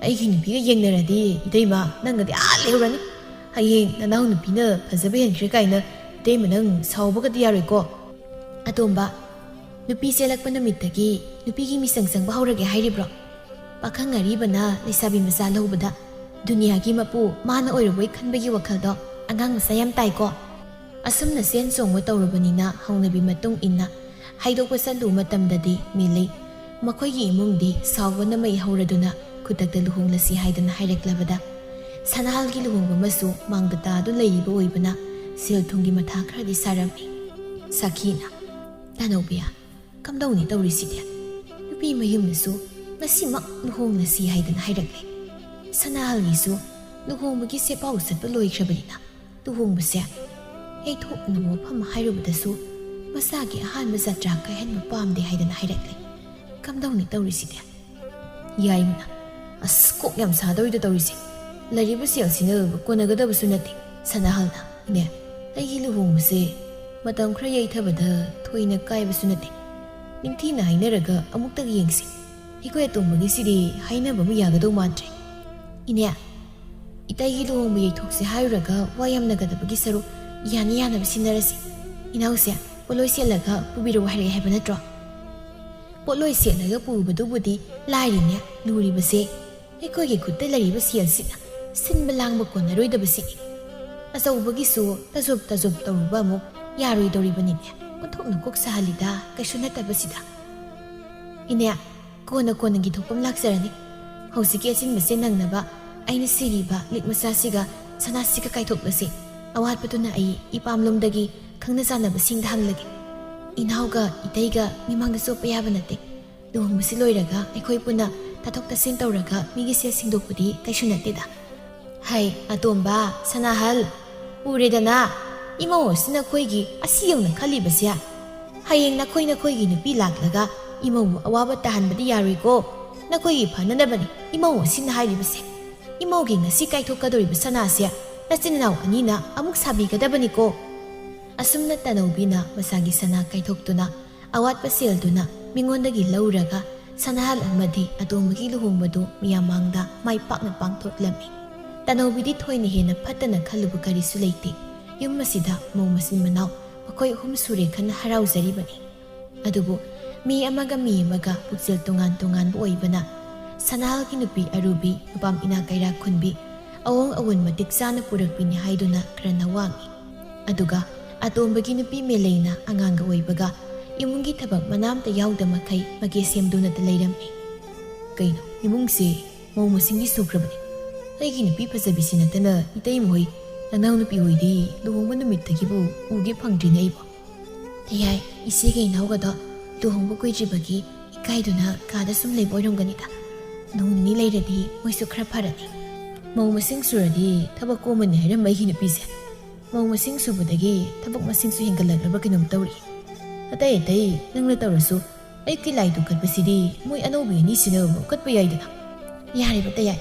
ꯑꯩꯒꯤ ꯅꯨꯄꯤꯒ ꯌꯦꯡꯅꯔꯗꯤ ꯏꯇꯩꯃ ꯅꯪꯒꯗꯤ ꯑꯥ ꯂꯩꯍꯧꯔꯅꯤ꯫ ꯍꯌꯦꯡ ꯅꯅꯥꯎ ꯅꯨꯄꯤꯅ ꯐꯖꯕ ꯍꯦꯟꯈ꯭ꯔꯦ ꯀꯥꯏꯅ ꯏꯇꯩꯃ ꯅꯪ ꯁꯥꯎꯕꯒꯗꯤ ꯌꯥꯔꯣꯏꯀꯣ꯫" "ꯑꯇꯣꯝꯕ, ꯅꯨꯄꯤ ꯆꯦꯜꯂꯛꯄ ꯅꯨꯃꯤꯠꯇꯒꯤ ꯅꯨꯄꯤꯒꯤ ꯃꯤꯆꯪ ꯆꯪꯕ ꯍꯧꯔꯒꯦ ꯍꯥꯏꯔꯤꯕ꯭ꯔꯣ? ꯄꯥꯈꯪ ꯑꯔꯤꯕꯅ ꯂꯩꯁꯥꯕꯤ ꯃꯆꯥ ꯂꯧꯕꯗ ꯗꯨꯅꯤꯌꯥꯒꯤ ꯃꯄꯨ ꯃꯥꯅ ꯑꯣꯏꯔꯕꯣꯏ ꯈꯟꯕꯒꯤ ꯋꯥꯈꯜꯗꯣ ꯑꯉꯥꯡ ꯃꯆꯥ ꯌꯥꯝ ꯇꯥꯏꯀꯣ꯫ ꯑꯁꯨꯝꯅ ꯆꯦꯟ ꯆꯣꯡꯕ ꯇꯧꯔꯕꯅꯤꯅ ꯍꯧꯅꯕꯤ ꯃꯇꯨꯡ ꯏꯟꯅ ꯍꯥꯏꯗꯣꯛꯄ ꯆꯠꯂꯨꯕ ꯃꯇꯝꯗꯗꯤ ꯃꯤꯂꯩ ꯃꯈꯣꯏꯒꯤ ꯏꯃꯨꯡꯗꯤ ꯁꯥꯎꯕꯅ ꯃꯩ ꯍꯧꯔꯗꯨꯅ ꯈꯨꯗꯛꯇ ꯂꯨꯍꯣꯡꯂꯁꯤ ꯍꯥꯏꯗꯅ ꯍꯥꯏꯔꯛꯂꯕꯗ ꯁꯅꯥꯍꯜꯒꯤ ꯂꯨꯍꯣꯡꯕ ꯑꯃꯁꯨ ꯃꯥꯡꯗ ꯇꯥꯗꯨ ꯂꯩꯔꯤꯕ ꯑꯣꯏꯕꯅ ꯁꯦꯜ ꯊꯨꯝꯒꯤ ꯃꯊꯥ ꯈꯔꯗꯤ ꯁꯥꯔꯝꯃꯤ꯫ ꯁꯥꯈꯤꯅ, "ꯇꯥꯅꯧꯕꯤꯌꯥ, ꯀꯝꯗꯧꯅꯤ ꯇꯧꯔꯤꯁꯤꯗꯤ? ꯅꯨꯄꯤ ꯃꯌꯨꯝꯅꯁꯨ ꯉꯁꯤꯃꯛ ꯂꯨꯍꯣꯡꯂꯁꯤ ꯍꯥꯏꯗꯅ ꯍꯥꯏꯔꯛꯂꯦ꯫ ꯁꯅꯥꯍꯜꯒꯤꯁꯨ ꯂꯨꯍꯣꯡꯕꯒꯤ ꯁꯦꯠꯄꯥꯎ ꯆꯠꯄ ꯂꯣꯏꯈ꯭ꯔꯕꯅꯤꯅ ꯂꯨꯍꯣꯡꯕꯁꯦ ꯌꯩꯊꯣꯛꯅꯕ ꯃꯐꯝ ꯍꯥꯏꯔꯨꯕꯗꯁꯨ ꯃꯁꯥꯒꯤ ꯑꯍꯥꯟꯕ ꯖꯇ꯭ꯔꯥ ꯀꯥꯏꯍꯟꯕ ꯄꯥꯝꯗꯦ ꯍꯥꯏꯗꯅ ꯍꯥꯏꯔꯛꯂꯦ꯫ ꯀꯝꯗꯧꯅꯤ ꯇꯧꯔꯤꯁꯤꯗꯤ?" ꯌꯥꯏꯃꯅ, ꯑꯁ, ꯀꯣꯛ ꯌꯥꯝ ꯁꯥꯗꯧꯔꯤꯗ ꯇꯧꯔꯤꯁꯦ꯫ ꯂꯩꯔꯤꯕ ꯁꯦꯜꯁꯤꯅ ꯀꯣꯟꯅꯒꯗꯕꯁꯨ ꯅꯠꯇꯦ꯫ ꯁꯅꯥꯍꯜꯅ, "ꯏꯅꯦ, ꯑꯩꯒꯤ ꯂꯨꯍꯣꯡꯕꯁꯦ ꯃꯇꯝ ꯈꯔ ꯌꯩꯊꯕꯗ ꯊꯣꯏꯅ ꯀꯥꯏꯕꯁꯨ ꯅꯠꯇꯦ꯫ ꯅꯤꯡꯊꯤꯅ ꯍꯥꯏꯅꯔꯒ ꯑꯃꯨꯛꯇꯒ ꯌꯦꯡꯁꯤ꯫ ꯑꯩꯈꯣꯏ ꯑꯇꯣꯝꯕꯒꯤꯁꯤꯗꯤ ꯍꯥꯏꯅꯕ ꯑꯃ ꯌꯥꯒꯗꯧ ꯃꯥꯟꯗ꯭ꯔꯦ꯫" "ꯏꯅꯦ, ꯏꯇꯩꯒꯤ ꯂꯨꯍꯣꯡꯕ ꯌꯩꯊꯣꯛꯁꯦ ꯍꯥꯏꯔꯨꯔꯒ ꯋꯥ ꯌꯥꯝꯅꯒꯗꯕꯒꯤ ꯁꯔꯨꯛ ꯌꯥꯅ ꯌꯥꯅꯕ ꯁꯤꯟꯅꯔꯁꯤ꯫ ꯏꯅꯥꯎꯁꯦ ꯄꯣꯠꯂꯣꯏ ꯁꯦꯠꯂꯒ ꯄꯨꯕꯤꯔꯛꯑꯣ ꯍꯥꯏꯔꯛꯑꯦ ꯍꯥꯏꯕ ꯅꯠꯇ꯭ꯔꯣ?" ꯄꯣꯠꯂꯣꯏ ꯁꯦꯠꯂꯒ ꯄꯨꯕꯗꯨꯕꯨꯗꯤ ꯂꯥꯏꯔꯤꯅꯦ, ꯂꯨꯔꯤꯕꯁꯦ ꯑꯩꯈꯣꯏꯒꯤ ꯈꯨꯠꯇ ꯂꯩꯔꯤꯕ ꯁꯦꯜꯁꯤꯅ ꯁꯤꯟꯕ ꯂꯥꯡꯕ ꯀꯣꯟꯅꯔꯣꯏꯗꯕꯁꯤꯅꯤ꯫ ꯑꯆꯧꯕꯒꯤꯁꯨ ꯇꯖꯣꯞ ꯇꯖꯣꯞ ꯇꯧꯔꯨꯕ ꯑꯃꯨꯛ ꯌꯥꯔꯣꯏꯗꯧꯔꯤꯕꯅꯤꯅꯦ꯫ ꯑꯣꯟꯊꯣꯛꯅ ꯀꯣꯛ ꯁꯥꯍꯜꯂꯤꯗ, ꯀꯩꯁꯨ ꯅꯠꯇꯕꯁꯤꯗ꯫ "ꯏꯅꯦ, ꯀꯣꯟꯅ ꯀꯣꯟꯅꯒꯤ ꯊꯣꯛꯐꯝ ꯂꯥꯛꯆꯔꯅꯤ꯫ ꯍꯧꯖꯤꯛꯀꯤ ꯑꯆꯤꯟꯕꯁꯦ ꯅꯪꯅꯕ ꯑꯩꯅ ꯁꯤꯔꯤꯕ ꯂꯤꯛ ꯃꯆꯥꯁꯤꯒ ꯁꯅꯥꯁꯤꯒ ꯀꯥꯏꯊꯣꯛꯂꯁꯤ꯫ ꯑꯋꯥꯠꯄꯗꯨꯅ ꯑꯩ ꯏꯄꯥꯝꯂꯣꯝꯗꯒꯤ ꯈꯪꯅ ꯆꯥꯟꯅꯕꯁꯤꯡꯗ ꯍꯪꯂꯒꯦ꯫ ꯏꯅꯥꯎꯒ ꯏꯇꯩꯒ ꯃꯤꯃꯥꯡꯗ ꯆꯣꯞꯄ ꯌꯥꯕ ꯅꯠꯇꯦ꯫ ꯂꯨꯍꯣꯡꯕꯁꯤ ꯂꯣꯏꯔꯒ ꯑꯩꯈꯣꯏ ꯄꯨꯟꯅ ꯇꯥꯊꯣꯛ ꯇꯥꯁꯤꯟ ꯇꯧꯔꯒ ꯃꯤꯒꯤ ꯁꯦꯜ ꯁꯤꯡꯗꯣꯛꯄꯗꯤ ꯀꯩꯁꯨ ꯅꯠꯇꯦꯗ꯫" "ꯍꯩ, ꯑꯇꯣꯝꯕ, ꯁꯅꯥꯍꯜ, ꯎꯔꯦꯗꯅ, ꯏꯃꯧ ꯑꯁꯤꯅ ꯑꯩꯈꯣꯏꯒꯤ ꯑꯁꯤ ꯌꯧꯅ ꯈꯜꯂꯤꯕꯁꯦ꯫ ꯍꯌꯦꯡ ꯅꯈꯣꯏ ꯅꯈꯣꯏꯒꯤ ꯅꯨꯄꯤ ꯂꯥꯛꯂꯒ ꯏꯃꯧꯕꯨ ꯑꯋꯥꯕ ꯇꯥꯍꯟꯕꯗꯤ ꯌꯥꯔꯣꯏꯀꯣ꯫ ꯅꯈꯣꯏꯒꯤ ꯐꯅꯅꯕꯅꯤ ꯏꯃꯧ ꯑꯁꯤꯅ ꯍꯥꯏꯔꯤꯕꯁꯦ꯫ ꯏꯃꯧꯒꯤ ꯉꯁꯤ ꯀꯥꯏꯊꯣꯛꯀꯗꯧꯔꯤꯕ ꯁꯅꯥꯁꯦ ꯅꯆꯤꯟ ꯅꯅꯥꯎ ꯑꯅꯤꯅ ꯑꯃꯨꯛ ꯁꯥꯕꯤꯒꯗꯕꯅꯤꯀꯣ꯫" ꯑꯁꯨꯝꯅ ꯇꯅꯧꯕꯤꯅ ꯃꯁꯥꯒꯤ ꯁꯅꯥ ꯀꯥꯏꯊꯣꯛꯇꯨꯅ ꯑꯋꯥꯠꯄ ꯁꯦꯜꯗꯨꯅ ꯃꯤꯉꯣꯟꯗꯒꯤ ꯂꯧꯔꯒ ꯁꯅꯥꯍꯜ ꯑꯃꯗꯤ ꯑꯇꯣꯝꯕꯒꯤ ꯂꯨꯍꯣꯡꯕꯗꯨ ꯃꯤꯌꯥꯝ ꯃꯥꯡꯗ ꯃꯥꯏ ꯄꯥꯛꯅ ꯄꯥꯡꯊꯣꯛꯂꯝꯃꯤ꯫ ꯇꯅꯧꯕꯤꯗꯤ ꯊꯣꯏꯅ ꯍꯦꯟꯅ ꯐꯠꯇꯅ ꯈꯜꯂꯨꯕ ꯀꯔꯤꯁꯨ ꯂꯩꯇꯦ꯫ ꯌꯨꯝ ꯑꯁꯤꯗ ꯃꯧ ꯃꯆꯤꯟ ꯃꯅꯥꯎ ꯃꯈꯣꯏ ꯑꯍꯨꯝ ꯁꯨꯔꯦ ꯈꯟꯅ ꯍꯔꯥꯎꯖꯔꯤꯕꯅꯤ꯫ ꯑꯗꯨꯕꯨ ꯃꯤ ꯑꯃꯒ ꯃꯤ ꯑꯃꯒ ꯄꯨꯛꯆꯦꯜ ꯇꯣꯉꯥꯟ ꯇꯣꯉꯥꯟꯕ ꯑꯣꯏꯕꯅ, ꯁꯅꯥꯍꯜꯒꯤ ꯅꯨꯄꯤ ꯑꯔꯨꯕꯤ, ꯅꯨꯄꯥꯝ ꯏꯅꯥ ꯀꯩꯔꯥꯛ ꯈꯨꯟꯕꯤ, ꯑꯋꯣꯡ ꯑꯋꯣꯟ ꯃꯇꯤꯛ ꯆꯥꯅ ꯄꯨꯔꯛꯄꯤꯅꯤ ꯍꯥꯏꯗꯨꯅ ꯈꯔꯅ ꯋꯥꯡꯏ꯫ ꯑꯗꯨꯒ ꯑꯇꯣꯝꯕꯒꯤ ꯅꯨꯄꯤ ꯃꯦꯂꯩꯅ ꯑꯉꯥꯡꯒ ꯑꯣꯏꯕꯒ ꯏꯃꯨꯡꯒꯤ ꯊꯕꯛ ꯃꯅꯥ ꯑꯃꯇ ꯌꯥꯎꯗ ꯃꯈꯩ ꯃꯀꯦ ꯁꯦꯝꯗꯨꯅꯇ ꯂꯩꯔꯝꯃꯤ꯫ "ꯀꯩꯅꯣ, ꯏꯃꯨꯡꯁꯦ ꯃꯧ ꯃꯁꯤꯡꯗꯤ ꯁꯨꯈ꯭ꯔꯕꯅꯤ꯫ ꯑꯩꯒꯤ ꯅꯨꯄꯤ ꯐꯖꯕꯤꯁꯤ ꯅꯠꯇꯅ ꯏꯇꯩꯃ ꯍꯣꯏ, ꯅꯅꯥꯎ ꯅꯨꯄꯤ ꯍꯣꯏꯗꯤ ꯂꯨꯍꯣꯡꯕ ꯅꯨꯃꯤꯠꯇꯒꯤꯕꯨ ꯎꯒꯦ ꯐꯪꯗ꯭ꯔꯤꯅꯦ ꯑꯩꯕꯨ꯫" ꯇꯌꯥꯏ, ꯏꯆꯦꯒ ꯏꯅꯥꯎꯒꯗꯣ ꯂꯨꯍꯣꯡꯕ ꯀꯨꯏꯗ꯭ꯔꯤꯕꯒꯤ ꯏꯀꯥꯏꯗꯨꯅ ꯀꯥꯗ ꯁꯨꯝ ꯂꯩꯕ ꯑꯣꯏꯔꯝꯒꯅꯤꯗ꯫ ꯅꯣꯡ ꯅꯤꯅꯤ ꯂꯩꯔꯗꯤ ꯃꯣꯏꯁꯨ ꯈꯔ ꯐꯔꯅꯤ꯫ ꯃꯧ ꯃꯁꯤꯡ ꯁꯨꯔꯗꯤ ꯊꯕꯛ ꯀꯣꯝꯃꯅꯤ ꯍꯥꯏꯔꯝꯕ ꯑꯩꯒꯤ ꯅꯨꯄꯤꯁꯦ꯫ ꯃꯧ ꯃꯁꯤꯡ ꯁꯨꯕꯗꯒꯤ ꯊꯕꯛ ꯃꯁꯤꯡꯁꯨ ꯍꯦꯟꯒꯠꯂꯛꯂꯕ ꯀꯩꯅꯣꯝ ꯇꯧꯔꯤ꯫ ꯑꯇꯩ ꯑꯇꯩ ꯅꯪꯅ ꯇꯧꯔꯁꯨ, ꯑꯌꯨꯛꯀꯤ ꯂꯥꯏ ꯗꯨꯛ ꯀꯠꯄꯁꯤꯗꯤ ꯃꯣꯏ ꯑꯅꯧꯕꯤ ꯑꯅꯤꯁꯤꯅ ꯑꯃꯨꯛ ꯀꯠꯄ ꯌꯥꯏꯗꯅ꯫ "ꯌꯥꯔꯦꯕ ꯇꯌꯥꯏ,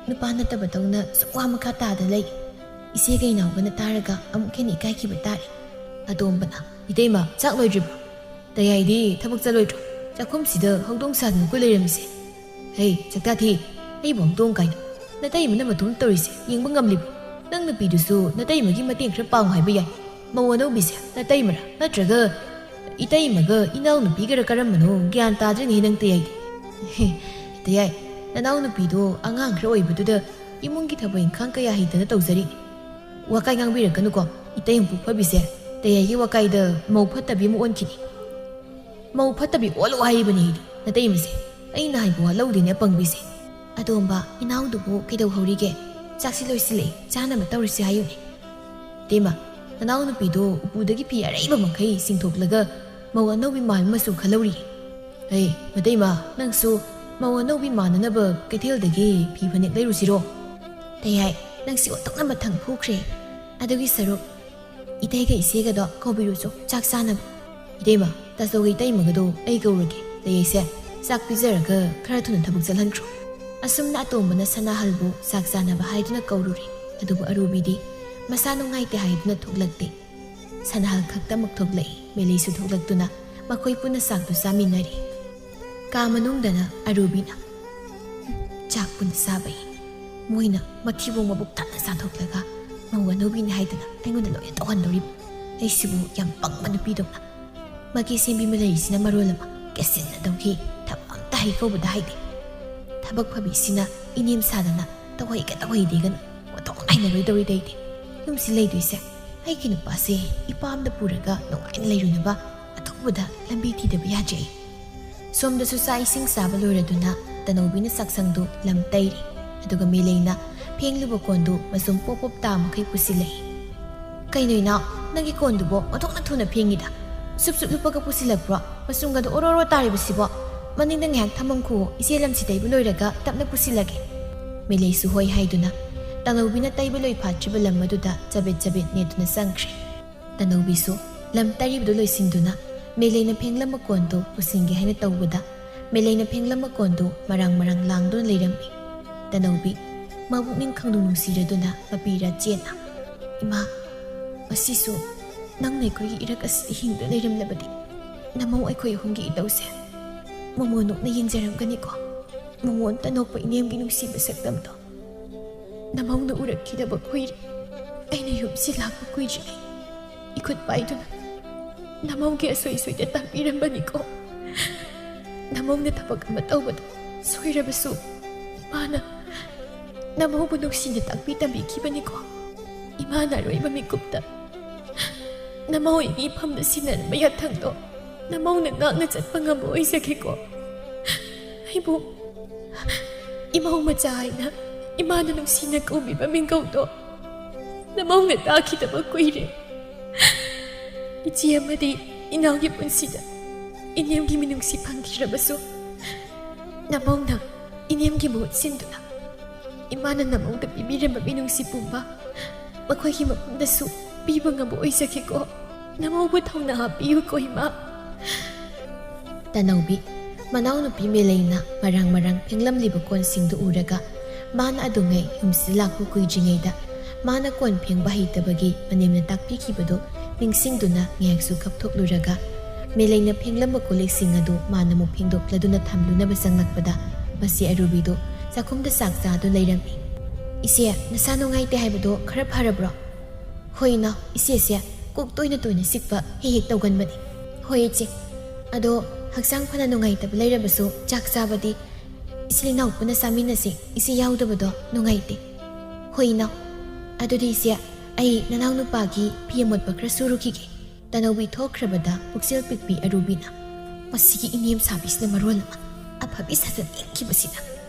ꯅꯨꯄꯥ ꯅꯠꯇꯕꯗꯧꯅ ꯁꯨꯝ ꯋꯥ ꯃꯈꯥ ꯇꯥꯗ ꯂꯩ꯫ ꯏꯆꯦꯒ ꯏꯅꯥꯎꯒꯅ ꯇꯥꯔꯒ ꯑꯃꯨꯛ ꯍꯦꯟꯅ ꯏꯀꯥꯏꯈꯤꯕ ꯇꯥꯔꯦ꯫" ꯑꯇꯣꯝꯕꯅ, "ꯏꯇꯩꯃ, ꯆꯥꯛ ꯂꯣꯏꯗ꯭ꯔꯤꯕꯣ?" "ꯇꯌꯥꯏꯗꯤ ꯊꯕꯛ ꯆꯠꯂꯣꯏꯗ꯭ꯔꯣ? ꯆꯥꯛꯈꯨꯝꯁꯤꯗ ꯍꯧꯗꯣꯡ ꯁꯥꯗꯅ ꯀꯣꯏ ꯂꯩꯔꯝꯃꯤꯁꯦ꯫ ꯍꯩ, ꯆꯥꯛꯇꯥꯊꯤ, ꯑꯩꯕꯨ ꯍꯧꯗꯣꯡ ꯀꯥꯏꯅ꯫ ꯅꯇꯩꯃꯅ ꯃꯇꯣꯝ ꯇꯧꯔꯤꯁꯦ ꯌꯦꯡꯕ ꯉꯝꯂꯤꯕ꯭ꯔꯣ? ꯅꯪ ꯅꯨꯄꯤꯗꯨꯁꯨ ꯅꯇꯩꯃꯒꯤ ꯃꯇꯦꯡ ꯈꯔ ꯄꯥꯡꯉꯨ ꯍꯥꯏꯕ ꯌꯥꯏ꯫ ꯃꯧ ꯑꯅꯧꯕꯤꯁꯦ ꯅꯇꯩꯃꯔꯥ ꯅꯠꯇ꯭ꯔꯒ ꯏꯇꯩꯃꯒ ꯏꯅꯥꯎꯅꯨꯄꯤꯒꯔ ꯀꯔꯝꯕꯅꯣ ꯒ꯭ꯌꯥꯟ ꯇꯥꯗ꯭ꯔꯦꯅꯦꯍꯦ ꯅꯪ ꯇꯌꯥꯏꯗꯤ꯫" "ꯍꯦ, ꯇꯌꯥꯏ, ꯅꯅꯥꯎꯅꯨꯄꯤꯗꯣ ꯑꯉꯥꯡ ꯈꯔ ꯑꯣꯏꯕꯗꯨꯗ ꯏꯃꯨꯡꯒꯤ ꯊꯕꯛ ꯏꯪꯈꯥꯡ ꯀꯌꯥ ꯍꯩꯇꯅ ꯇꯧꯖꯔꯤꯅꯤ꯫ ꯋꯥꯀꯥꯏ ꯉꯥꯡꯕꯤꯔꯛꯀꯅꯨꯀꯣ, ꯏꯇꯩ ꯍꯨꯝꯐꯨ ꯐꯕꯤꯁꯦ ꯇꯌꯥꯏꯒꯤ ꯋꯥꯀꯥꯏꯗ ꯃꯧ ꯐꯠꯇꯕꯤ ꯑꯃ ꯑꯣꯟꯈꯤꯅꯤ꯫" "ꯃꯧ ꯐꯠꯇꯕꯤ ꯑꯣꯜꯂꯣ ꯍꯥꯏꯔꯤꯕꯅꯤ ꯑꯩꯗꯤ, ꯅꯇꯩꯃꯁꯦ꯫ ꯑꯩꯅ ꯍꯥꯏꯕ ꯋꯥ ꯂꯧꯗꯦꯅꯦ ꯑꯄꯪꯕꯤꯁꯦ꯫" "ꯑꯇꯣꯝꯕ, ꯏꯅꯥꯎꯗꯨꯕꯨ ꯀꯩꯗꯧꯍꯧꯔꯤꯒꯦ? ꯆꯥꯛꯁꯤ ꯂꯣꯏꯁꯤꯜꯂꯛꯑꯦ, ꯆꯥꯅꯕ ꯇꯧꯔꯁꯤ ꯍꯥꯏꯌꯨꯅꯦ꯫" "ꯏꯇꯩꯃ, ꯅꯅꯥꯎꯅꯨꯄꯤꯗꯣ ꯎꯄꯨꯗꯒꯤ ꯐꯤ ꯑꯔꯩꯕ ꯃꯈꯩ ꯆꯤꯡꯊꯣꯛꯂꯒ ꯃꯧ ꯑꯅꯧꯕꯤ ꯃꯥꯟꯕ ꯃꯆꯨ ꯈꯜꯍꯧꯔꯤ꯫" "ꯍꯩ, ꯃꯇꯩꯃ, ꯅꯪꯁꯨ ꯃꯧ ꯑꯅꯧꯕꯤ ꯃꯥꯟꯅꯅꯕ ꯀꯩꯊꯦꯜꯗꯒꯤ ꯐꯤ ꯐꯅꯦꯛ ꯂꯩꯔꯨꯁꯤꯔꯣ?" "ꯇꯌꯥꯏ, ꯅꯪꯁꯤ ꯑꯣꯟꯊꯣꯛꯅ ꯃꯊꯪ ꯐꯨꯈ꯭ꯔꯦ꯫ ꯑꯗꯨꯒꯤ ꯁꯔꯨꯛ ꯏꯇꯩꯒ ꯏꯆꯦꯒꯗꯣ ꯀꯧꯕꯤꯔꯨꯆꯣ ꯆꯥꯛ ꯆꯥꯅꯕ꯫" "ꯏꯇꯩꯃ, ꯇꯥꯆꯧꯒ ꯏꯇꯩꯃꯒꯗꯣ ꯑꯩ ꯀꯧꯔꯒꯦ꯫ ꯇꯌꯥꯏꯁꯦ, ꯆꯥꯛ ꯄꯤꯖꯔꯒ ꯈꯔ ꯊꯨꯅ ꯊꯕꯛ ꯆꯠꯍꯟꯈ꯭ꯔꯣ꯫" ꯑꯁꯨꯝꯅ ꯑꯇꯣꯝꯕꯅ ꯁꯅꯥꯍꯜꯕꯨ ꯆꯥꯛ ꯆꯥꯅꯕ ꯍꯥꯏꯗꯨꯅ ꯀꯧꯔꯨꯔꯦ꯫ ꯑꯗꯨꯕꯨ ꯑꯔꯨꯕꯤꯗꯤ ꯃꯁꯥ ꯅꯨꯡꯉꯥꯏꯇꯦ ꯍꯥꯏꯗꯨꯅ ꯊꯣꯛꯂꯛꯇꯦ꯫ ꯁꯅꯥꯍꯜ ꯈꯛꯇꯃꯛ ꯊꯣꯛꯂꯛꯏ꯫ ꯃꯦꯂꯩꯁꯨ ꯊꯣꯛꯂꯛꯇꯨꯅ ꯃꯈꯣꯏ ꯄꯨꯟꯅ ꯆꯥꯛꯇꯨ ꯆꯥꯃꯤꯟꯅꯔꯤ꯫ ꯀꯥ ꯃꯅꯨꯡꯗꯅ ꯑꯔꯨꯕꯤꯅ, "ꯎꯝ, ꯆꯥꯛ ꯄꯨꯟꯅ ꯆꯥꯕꯩ ꯃꯣꯏꯅ ꯃꯊꯤꯕꯣꯡ ꯃꯕꯨꯛ ꯊꯟꯅ ꯆꯥꯊꯣꯛꯂꯒ ꯃꯧ ꯑꯅꯧꯕꯤꯅꯤ ꯍꯥꯏꯗꯅ ꯑꯩꯉꯣꯟꯗ ꯂꯣꯏꯅ ꯇꯧꯍꯟꯗꯧꯔꯤꯕ꯫ ꯑꯩꯁꯤꯕꯨ ꯌꯥꯝ ꯄꯪꯕ ꯅꯨꯄꯤꯗꯧꯅ꯫ ꯃꯒꯤ ꯁꯦꯝꯕꯤ ꯃꯂꯩꯁꯤꯅ ꯃꯔꯣꯜ ꯑꯃ ꯀꯦꯁꯤꯟꯅꯗꯧꯒꯤ ꯊꯕꯛ ꯑꯝꯇ ꯍꯩ ꯀꯧꯕꯗ ꯍꯥꯏꯗꯦ꯫ ꯊꯕꯛ ꯐꯕꯤꯁꯤꯅ ꯏꯅꯦꯝ ꯁꯥꯗꯅ ꯇꯧꯍꯩꯒ ꯇꯧꯍꯩꯗꯦꯒꯅ ꯑꯣꯟꯊꯣꯛ ꯅꯥꯏꯅꯔꯣꯏꯗꯧꯔꯤꯗ ꯑꯩꯗꯤ꯫ ꯌꯨꯝꯁꯤ ꯂꯩꯗꯣꯏꯁꯦ ꯑꯩꯒꯤ ꯅꯨꯄꯥꯁꯦ ꯏꯄꯥꯝꯗ ꯄꯨꯔꯒ ꯅꯨꯡꯉꯥꯏꯅ ꯂꯩꯔꯨꯅꯕ ꯑꯊꯨꯕꯗ ꯂꯝꯕꯤ ꯊꯤꯗꯕ ꯌꯥꯗ꯭ꯔꯦ ꯑꯩ꯫" ꯁꯣꯝꯗꯁꯨ ꯆꯥꯛ ꯏꯁꯤꯡ ꯆꯥꯕ ꯂꯣꯏꯔꯗꯨꯅ ꯇꯅꯧꯕꯤꯅ ꯆꯥꯛꯁꯪꯗꯨ ꯂꯝ ꯇꯩꯔꯤ꯫ ꯑꯗꯨꯒ ꯃꯦꯂꯩꯅ ꯐꯦꯡꯂꯨꯕ ꯀꯣꯟꯗꯨ ꯃꯆꯨꯝ ꯄꯣꯞ ꯄꯣꯞ ꯇꯥ ꯃꯈꯩ ꯄꯨꯁꯤꯜꯂꯛꯏ꯫ "ꯀꯩꯅꯣ ꯏꯅꯥꯎ, ꯅꯪꯒꯤ ꯀꯣꯟꯗꯨꯕꯣ ꯑꯣꯟꯊꯣꯛꯅ ꯊꯨꯅ ꯐꯦꯡꯉꯤꯗ꯫ Soup soup ꯂꯨꯞꯄꯒ ꯄꯨꯁꯤꯜꯂꯛꯄ꯭ꯔꯣ? ꯃꯆꯨꯝꯒꯗꯣ ꯑꯣꯔꯣ ꯑꯣꯔꯣ ꯇꯥꯔꯤꯕꯁꯤꯕꯣ? ꯃꯅꯤꯡꯗ ꯉꯥꯏꯍꯥꯛ ꯊꯝꯃꯝꯈꯨꯑꯣ, ꯏꯆꯦ ꯂꯝꯁꯤ ꯇꯩꯕ ꯂꯣꯏꯔꯒ ꯇꯞꯅ ꯄꯨꯁꯤꯜꯂꯒꯦ꯫" ꯃꯦꯂꯩꯁꯨ ꯍꯣꯏ ꯍꯥꯏꯗꯨꯅ ꯇꯅꯧꯕꯤꯅ ꯇꯩꯕ ꯂꯣꯏ ꯐꯥꯠꯇ꯭ꯔꯤꯕ ꯂꯝ ꯑꯗꯨꯗ ꯆꯕꯤꯠ ꯆꯕꯤꯠ ꯅꯦꯠꯇꯨꯅ ꯆꯪꯈ꯭ꯔꯦ꯫ ꯇꯅꯧꯕꯤꯁꯨ ꯂꯝ ꯇꯩꯔꯤꯕꯗꯨ ꯂꯣꯏꯁꯤꯟꯗꯨꯅ ꯃꯦꯂꯩꯅ ꯐꯦꯡꯂꯝꯕ ꯀꯣꯟꯗꯨ ꯄꯨꯁꯤꯟꯒꯦ ꯍꯥꯏꯅ ꯇꯧꯕꯗ, ꯃꯦꯂꯩꯅ ꯐꯦꯡꯂꯝꯕ ꯀꯣꯟꯗꯨ ꯃꯔꯥꯡ ꯃꯔꯥꯡ ꯂꯥꯡꯗꯨꯅ ꯂꯩꯔꯝꯃꯤ꯫ ꯇꯅꯧꯕꯤ ꯃꯕꯨꯛꯅꯤꯡ ꯈꯪꯅꯨꯡ ꯅꯨꯡꯁꯤꯔꯗꯨꯅ ꯃꯄꯤꯔ ꯆꯦꯠꯅ, "ꯏꯃꯥ, ꯉꯁꯤꯁꯨ ꯅꯪꯅ ꯑꯩꯈꯣꯏꯒꯤ ꯏꯔꯛ ꯑꯁꯤꯗ ꯍꯤꯡꯗꯨꯅ ꯂꯩꯔꯝꯂꯕꯗꯤ ꯅꯃꯧ ꯑꯩꯈꯣꯏ ꯑꯍꯨꯝꯒꯤ ꯏꯇꯧꯁꯦ ꯃꯣꯃꯣꯟ ꯅꯣꯛꯅ ꯌꯦꯡꯖꯔꯝꯒꯅꯤꯀꯣ꯫ ꯃꯣꯃꯣꯟꯇ ꯅꯣꯛꯄ ꯏꯅꯦꯝꯒꯤ ꯅꯨꯡꯁꯤꯕ ꯁꯛꯇꯝꯗꯣ ꯅꯃꯧꯅ ꯎꯔꯛꯈꯤꯗꯕ ꯀꯨꯏꯔꯦ꯫ ꯑꯩꯅ ꯌꯨꯝꯁꯤ ꯂꯥꯛꯄ ꯀꯨꯏꯗ꯭ꯔꯤꯉꯩ ꯏꯈꯨꯠ ꯄꯥꯏꯗꯨꯅ ꯅꯃꯧꯒꯤ ꯑꯁꯣꯏ ꯑꯁꯣꯏꯗ ꯇꯥꯛꯄꯤꯔꯝꯕꯅꯤꯀꯣ꯫ ꯅꯃꯧꯅ ꯊꯕꯛ ꯑꯃ ꯇꯧꯕꯗ ꯁꯣꯏꯔꯕꯁꯨ ꯏꯃꯥꯅ ꯅꯃꯧꯕꯨ ꯅꯨꯡꯁꯤꯅ ꯇꯥꯛꯄꯤ ꯇꯝꯕꯤꯈꯤꯕꯅꯤꯀꯣ꯫ ꯏꯃꯥꯅ ꯑꯔꯣꯏꯕ ꯃꯤꯀꯨꯞꯇ ꯅꯃꯧ ꯑꯩꯒꯤ ꯏꯐꯝꯗ ꯁꯤꯟꯅꯔꯝꯕ ꯌꯥꯊꯪꯗꯣ ꯅꯃꯧꯅ ꯉꯥꯛꯅ ꯆꯠꯄ ꯉꯝꯕ ꯑꯣꯏꯖꯒꯦꯀꯣ꯫ ꯑꯩꯕꯨ ꯏꯃꯧ ꯃꯆꯥ ꯍꯥꯏꯅ ꯏꯃꯥꯅ ꯅꯨꯡꯁꯤꯅ ꯀꯧꯕꯤꯕ ꯃꯤꯡꯒꯧꯗꯣ ꯅꯃꯧꯅ ꯇꯥꯈꯤꯗꯕ ꯀꯨꯏꯔꯦ꯫ ꯏꯆꯦ ꯑꯃꯗꯤ ꯏꯅꯥꯎꯒꯤ ꯄꯨꯟꯁꯤꯗ ꯏꯅꯦꯝꯒꯤ ꯃꯤꯅꯨꯡꯁꯤ ꯐꯪꯈꯤꯗ꯭ꯔꯕꯁꯨ, ꯅꯃꯧꯅ ꯏꯅꯦꯝꯒꯤ ꯃꯍꯨꯠ ꯁꯤꯟꯗꯨꯅ ꯏꯃꯥꯅ ꯅꯃꯧꯗ ꯄꯤꯕꯤꯔꯝꯕ ꯃꯤꯅꯨꯡꯁꯤ ꯄꯨꯝꯕ ꯃꯈꯣꯏꯒꯤ ꯃꯐꯝꯗꯁꯨ ꯄꯤꯕ ꯉꯝꯕ ꯑꯣꯏꯖꯒꯦꯀꯣ꯫ ꯅꯃꯧꯕꯨ ꯊꯧꯅꯥ ꯍꯥꯞꯄꯤꯌꯨꯀꯣ, ꯏꯃꯥ꯫ ꯇꯅꯧꯕꯤ ꯃꯅꯥꯎꯅꯨꯄꯤ ꯃꯦꯂꯩꯅ ꯃꯔꯥꯡ ꯃꯔꯥꯡ ꯐꯦꯡꯂꯝꯂꯤꯕ ꯀꯣꯟꯁꯤꯡꯗꯨ ꯎꯔꯒ, ꯃꯥꯅ ꯑꯗꯨꯉꯩ ꯌꯨꯝꯁꯤꯗ ꯂꯥꯛꯄ ꯀꯨꯏꯗ꯭ꯔꯤꯉꯩꯗ ꯃꯥꯅ ꯀꯣꯟ ꯐꯦꯡꯕ ꯍꯩꯇꯕꯒꯤ ꯃꯅꯦꯝꯅ ꯇꯥꯛꯄꯤꯈꯤꯕꯗꯨ ꯅꯤꯡꯁꯤꯡꯗꯨꯅ ꯉꯥꯏꯍꯥꯛꯁꯨ ꯀꯞꯊꯣꯛꯂꯨꯔꯒ, ꯃꯦꯂꯩꯅ ꯐꯦꯡꯂꯝꯕ ꯀꯣꯜꯂꯤꯛꯁꯤꯡ ꯑꯗꯨ ꯃꯥꯅ ꯑꯃꯨꯛ ꯐꯦꯡꯗꯣꯛꯂꯗꯨꯅ ꯊꯝꯂꯨꯅꯕ ꯆꯪꯂꯛꯄꯗ, ꯃꯁꯤ ꯑꯔꯨꯕꯤꯗꯨ ꯆꯥꯛꯈꯨꯝꯗ ꯆꯥꯛ ꯆꯥꯗꯨꯅ ꯂꯩꯔꯝꯃꯤ꯫ "ꯏꯆꯦ, ꯅꯁꯥ ꯅꯨꯡꯉꯥꯏꯇꯦ ꯍꯥꯏꯕꯗꯣ ꯈꯔ ꯐꯔꯕ꯭ꯔꯣ?" "ꯍꯣꯏ ꯏꯅꯥꯎ, ꯏꯆꯦꯁꯦ ꯀꯣꯛ ꯇꯣꯏꯅ ꯇꯣꯏꯅ ꯆꯤꯛꯄ ꯍꯦꯛ ꯍꯦꯛ ꯇꯧꯒꯟꯕꯅꯤ꯫" "ꯍꯣꯏ ꯏꯆꯦ, ꯑꯗꯣ ꯍꯛꯆꯥꯡ ꯐꯅ ꯅꯨꯡꯉꯥꯏꯇꯕ ꯂꯩꯔꯕꯁꯨ ꯆꯥꯛ ꯆꯥꯕꯗꯤ ꯏꯆꯤꯜ ꯏꯅꯥꯎ ꯄꯨꯟꯅ ꯆꯥꯃꯤꯟꯅꯁꯤ, ꯏꯆꯦ ꯌꯥꯎꯗꯕꯗꯣ ꯅꯨꯡꯉꯥꯏꯇꯦ꯫" "ꯍꯣꯏ ꯏꯅꯥꯎ, ꯑꯗꯨꯗꯤ ꯏꯆꯦ, ꯑꯩ ꯅꯅꯥꯎꯅꯨꯄꯥꯒꯤ ꯐꯤ ꯑꯃꯣꯠꯄ ꯈꯔ ꯁꯨꯔꯨꯈꯤꯒꯦ꯫" ꯇꯅꯧꯕꯤ ꯊꯣꯛꯈ꯭ꯔꯕꯗ ꯄꯨꯛꯆꯦꯜ ꯄꯤꯛꯄꯤ ꯑꯔꯨꯕꯤꯅ, "ꯃꯁꯤꯒꯤ ꯏꯅꯦꯝ ꯁꯥꯕꯤꯁꯤꯅ ꯃꯔꯣꯜ ꯑꯃ ꯑꯐꯕꯤ ꯁꯥꯖꯟ ꯌꯦꯡꯈꯤꯕꯁꯤꯅ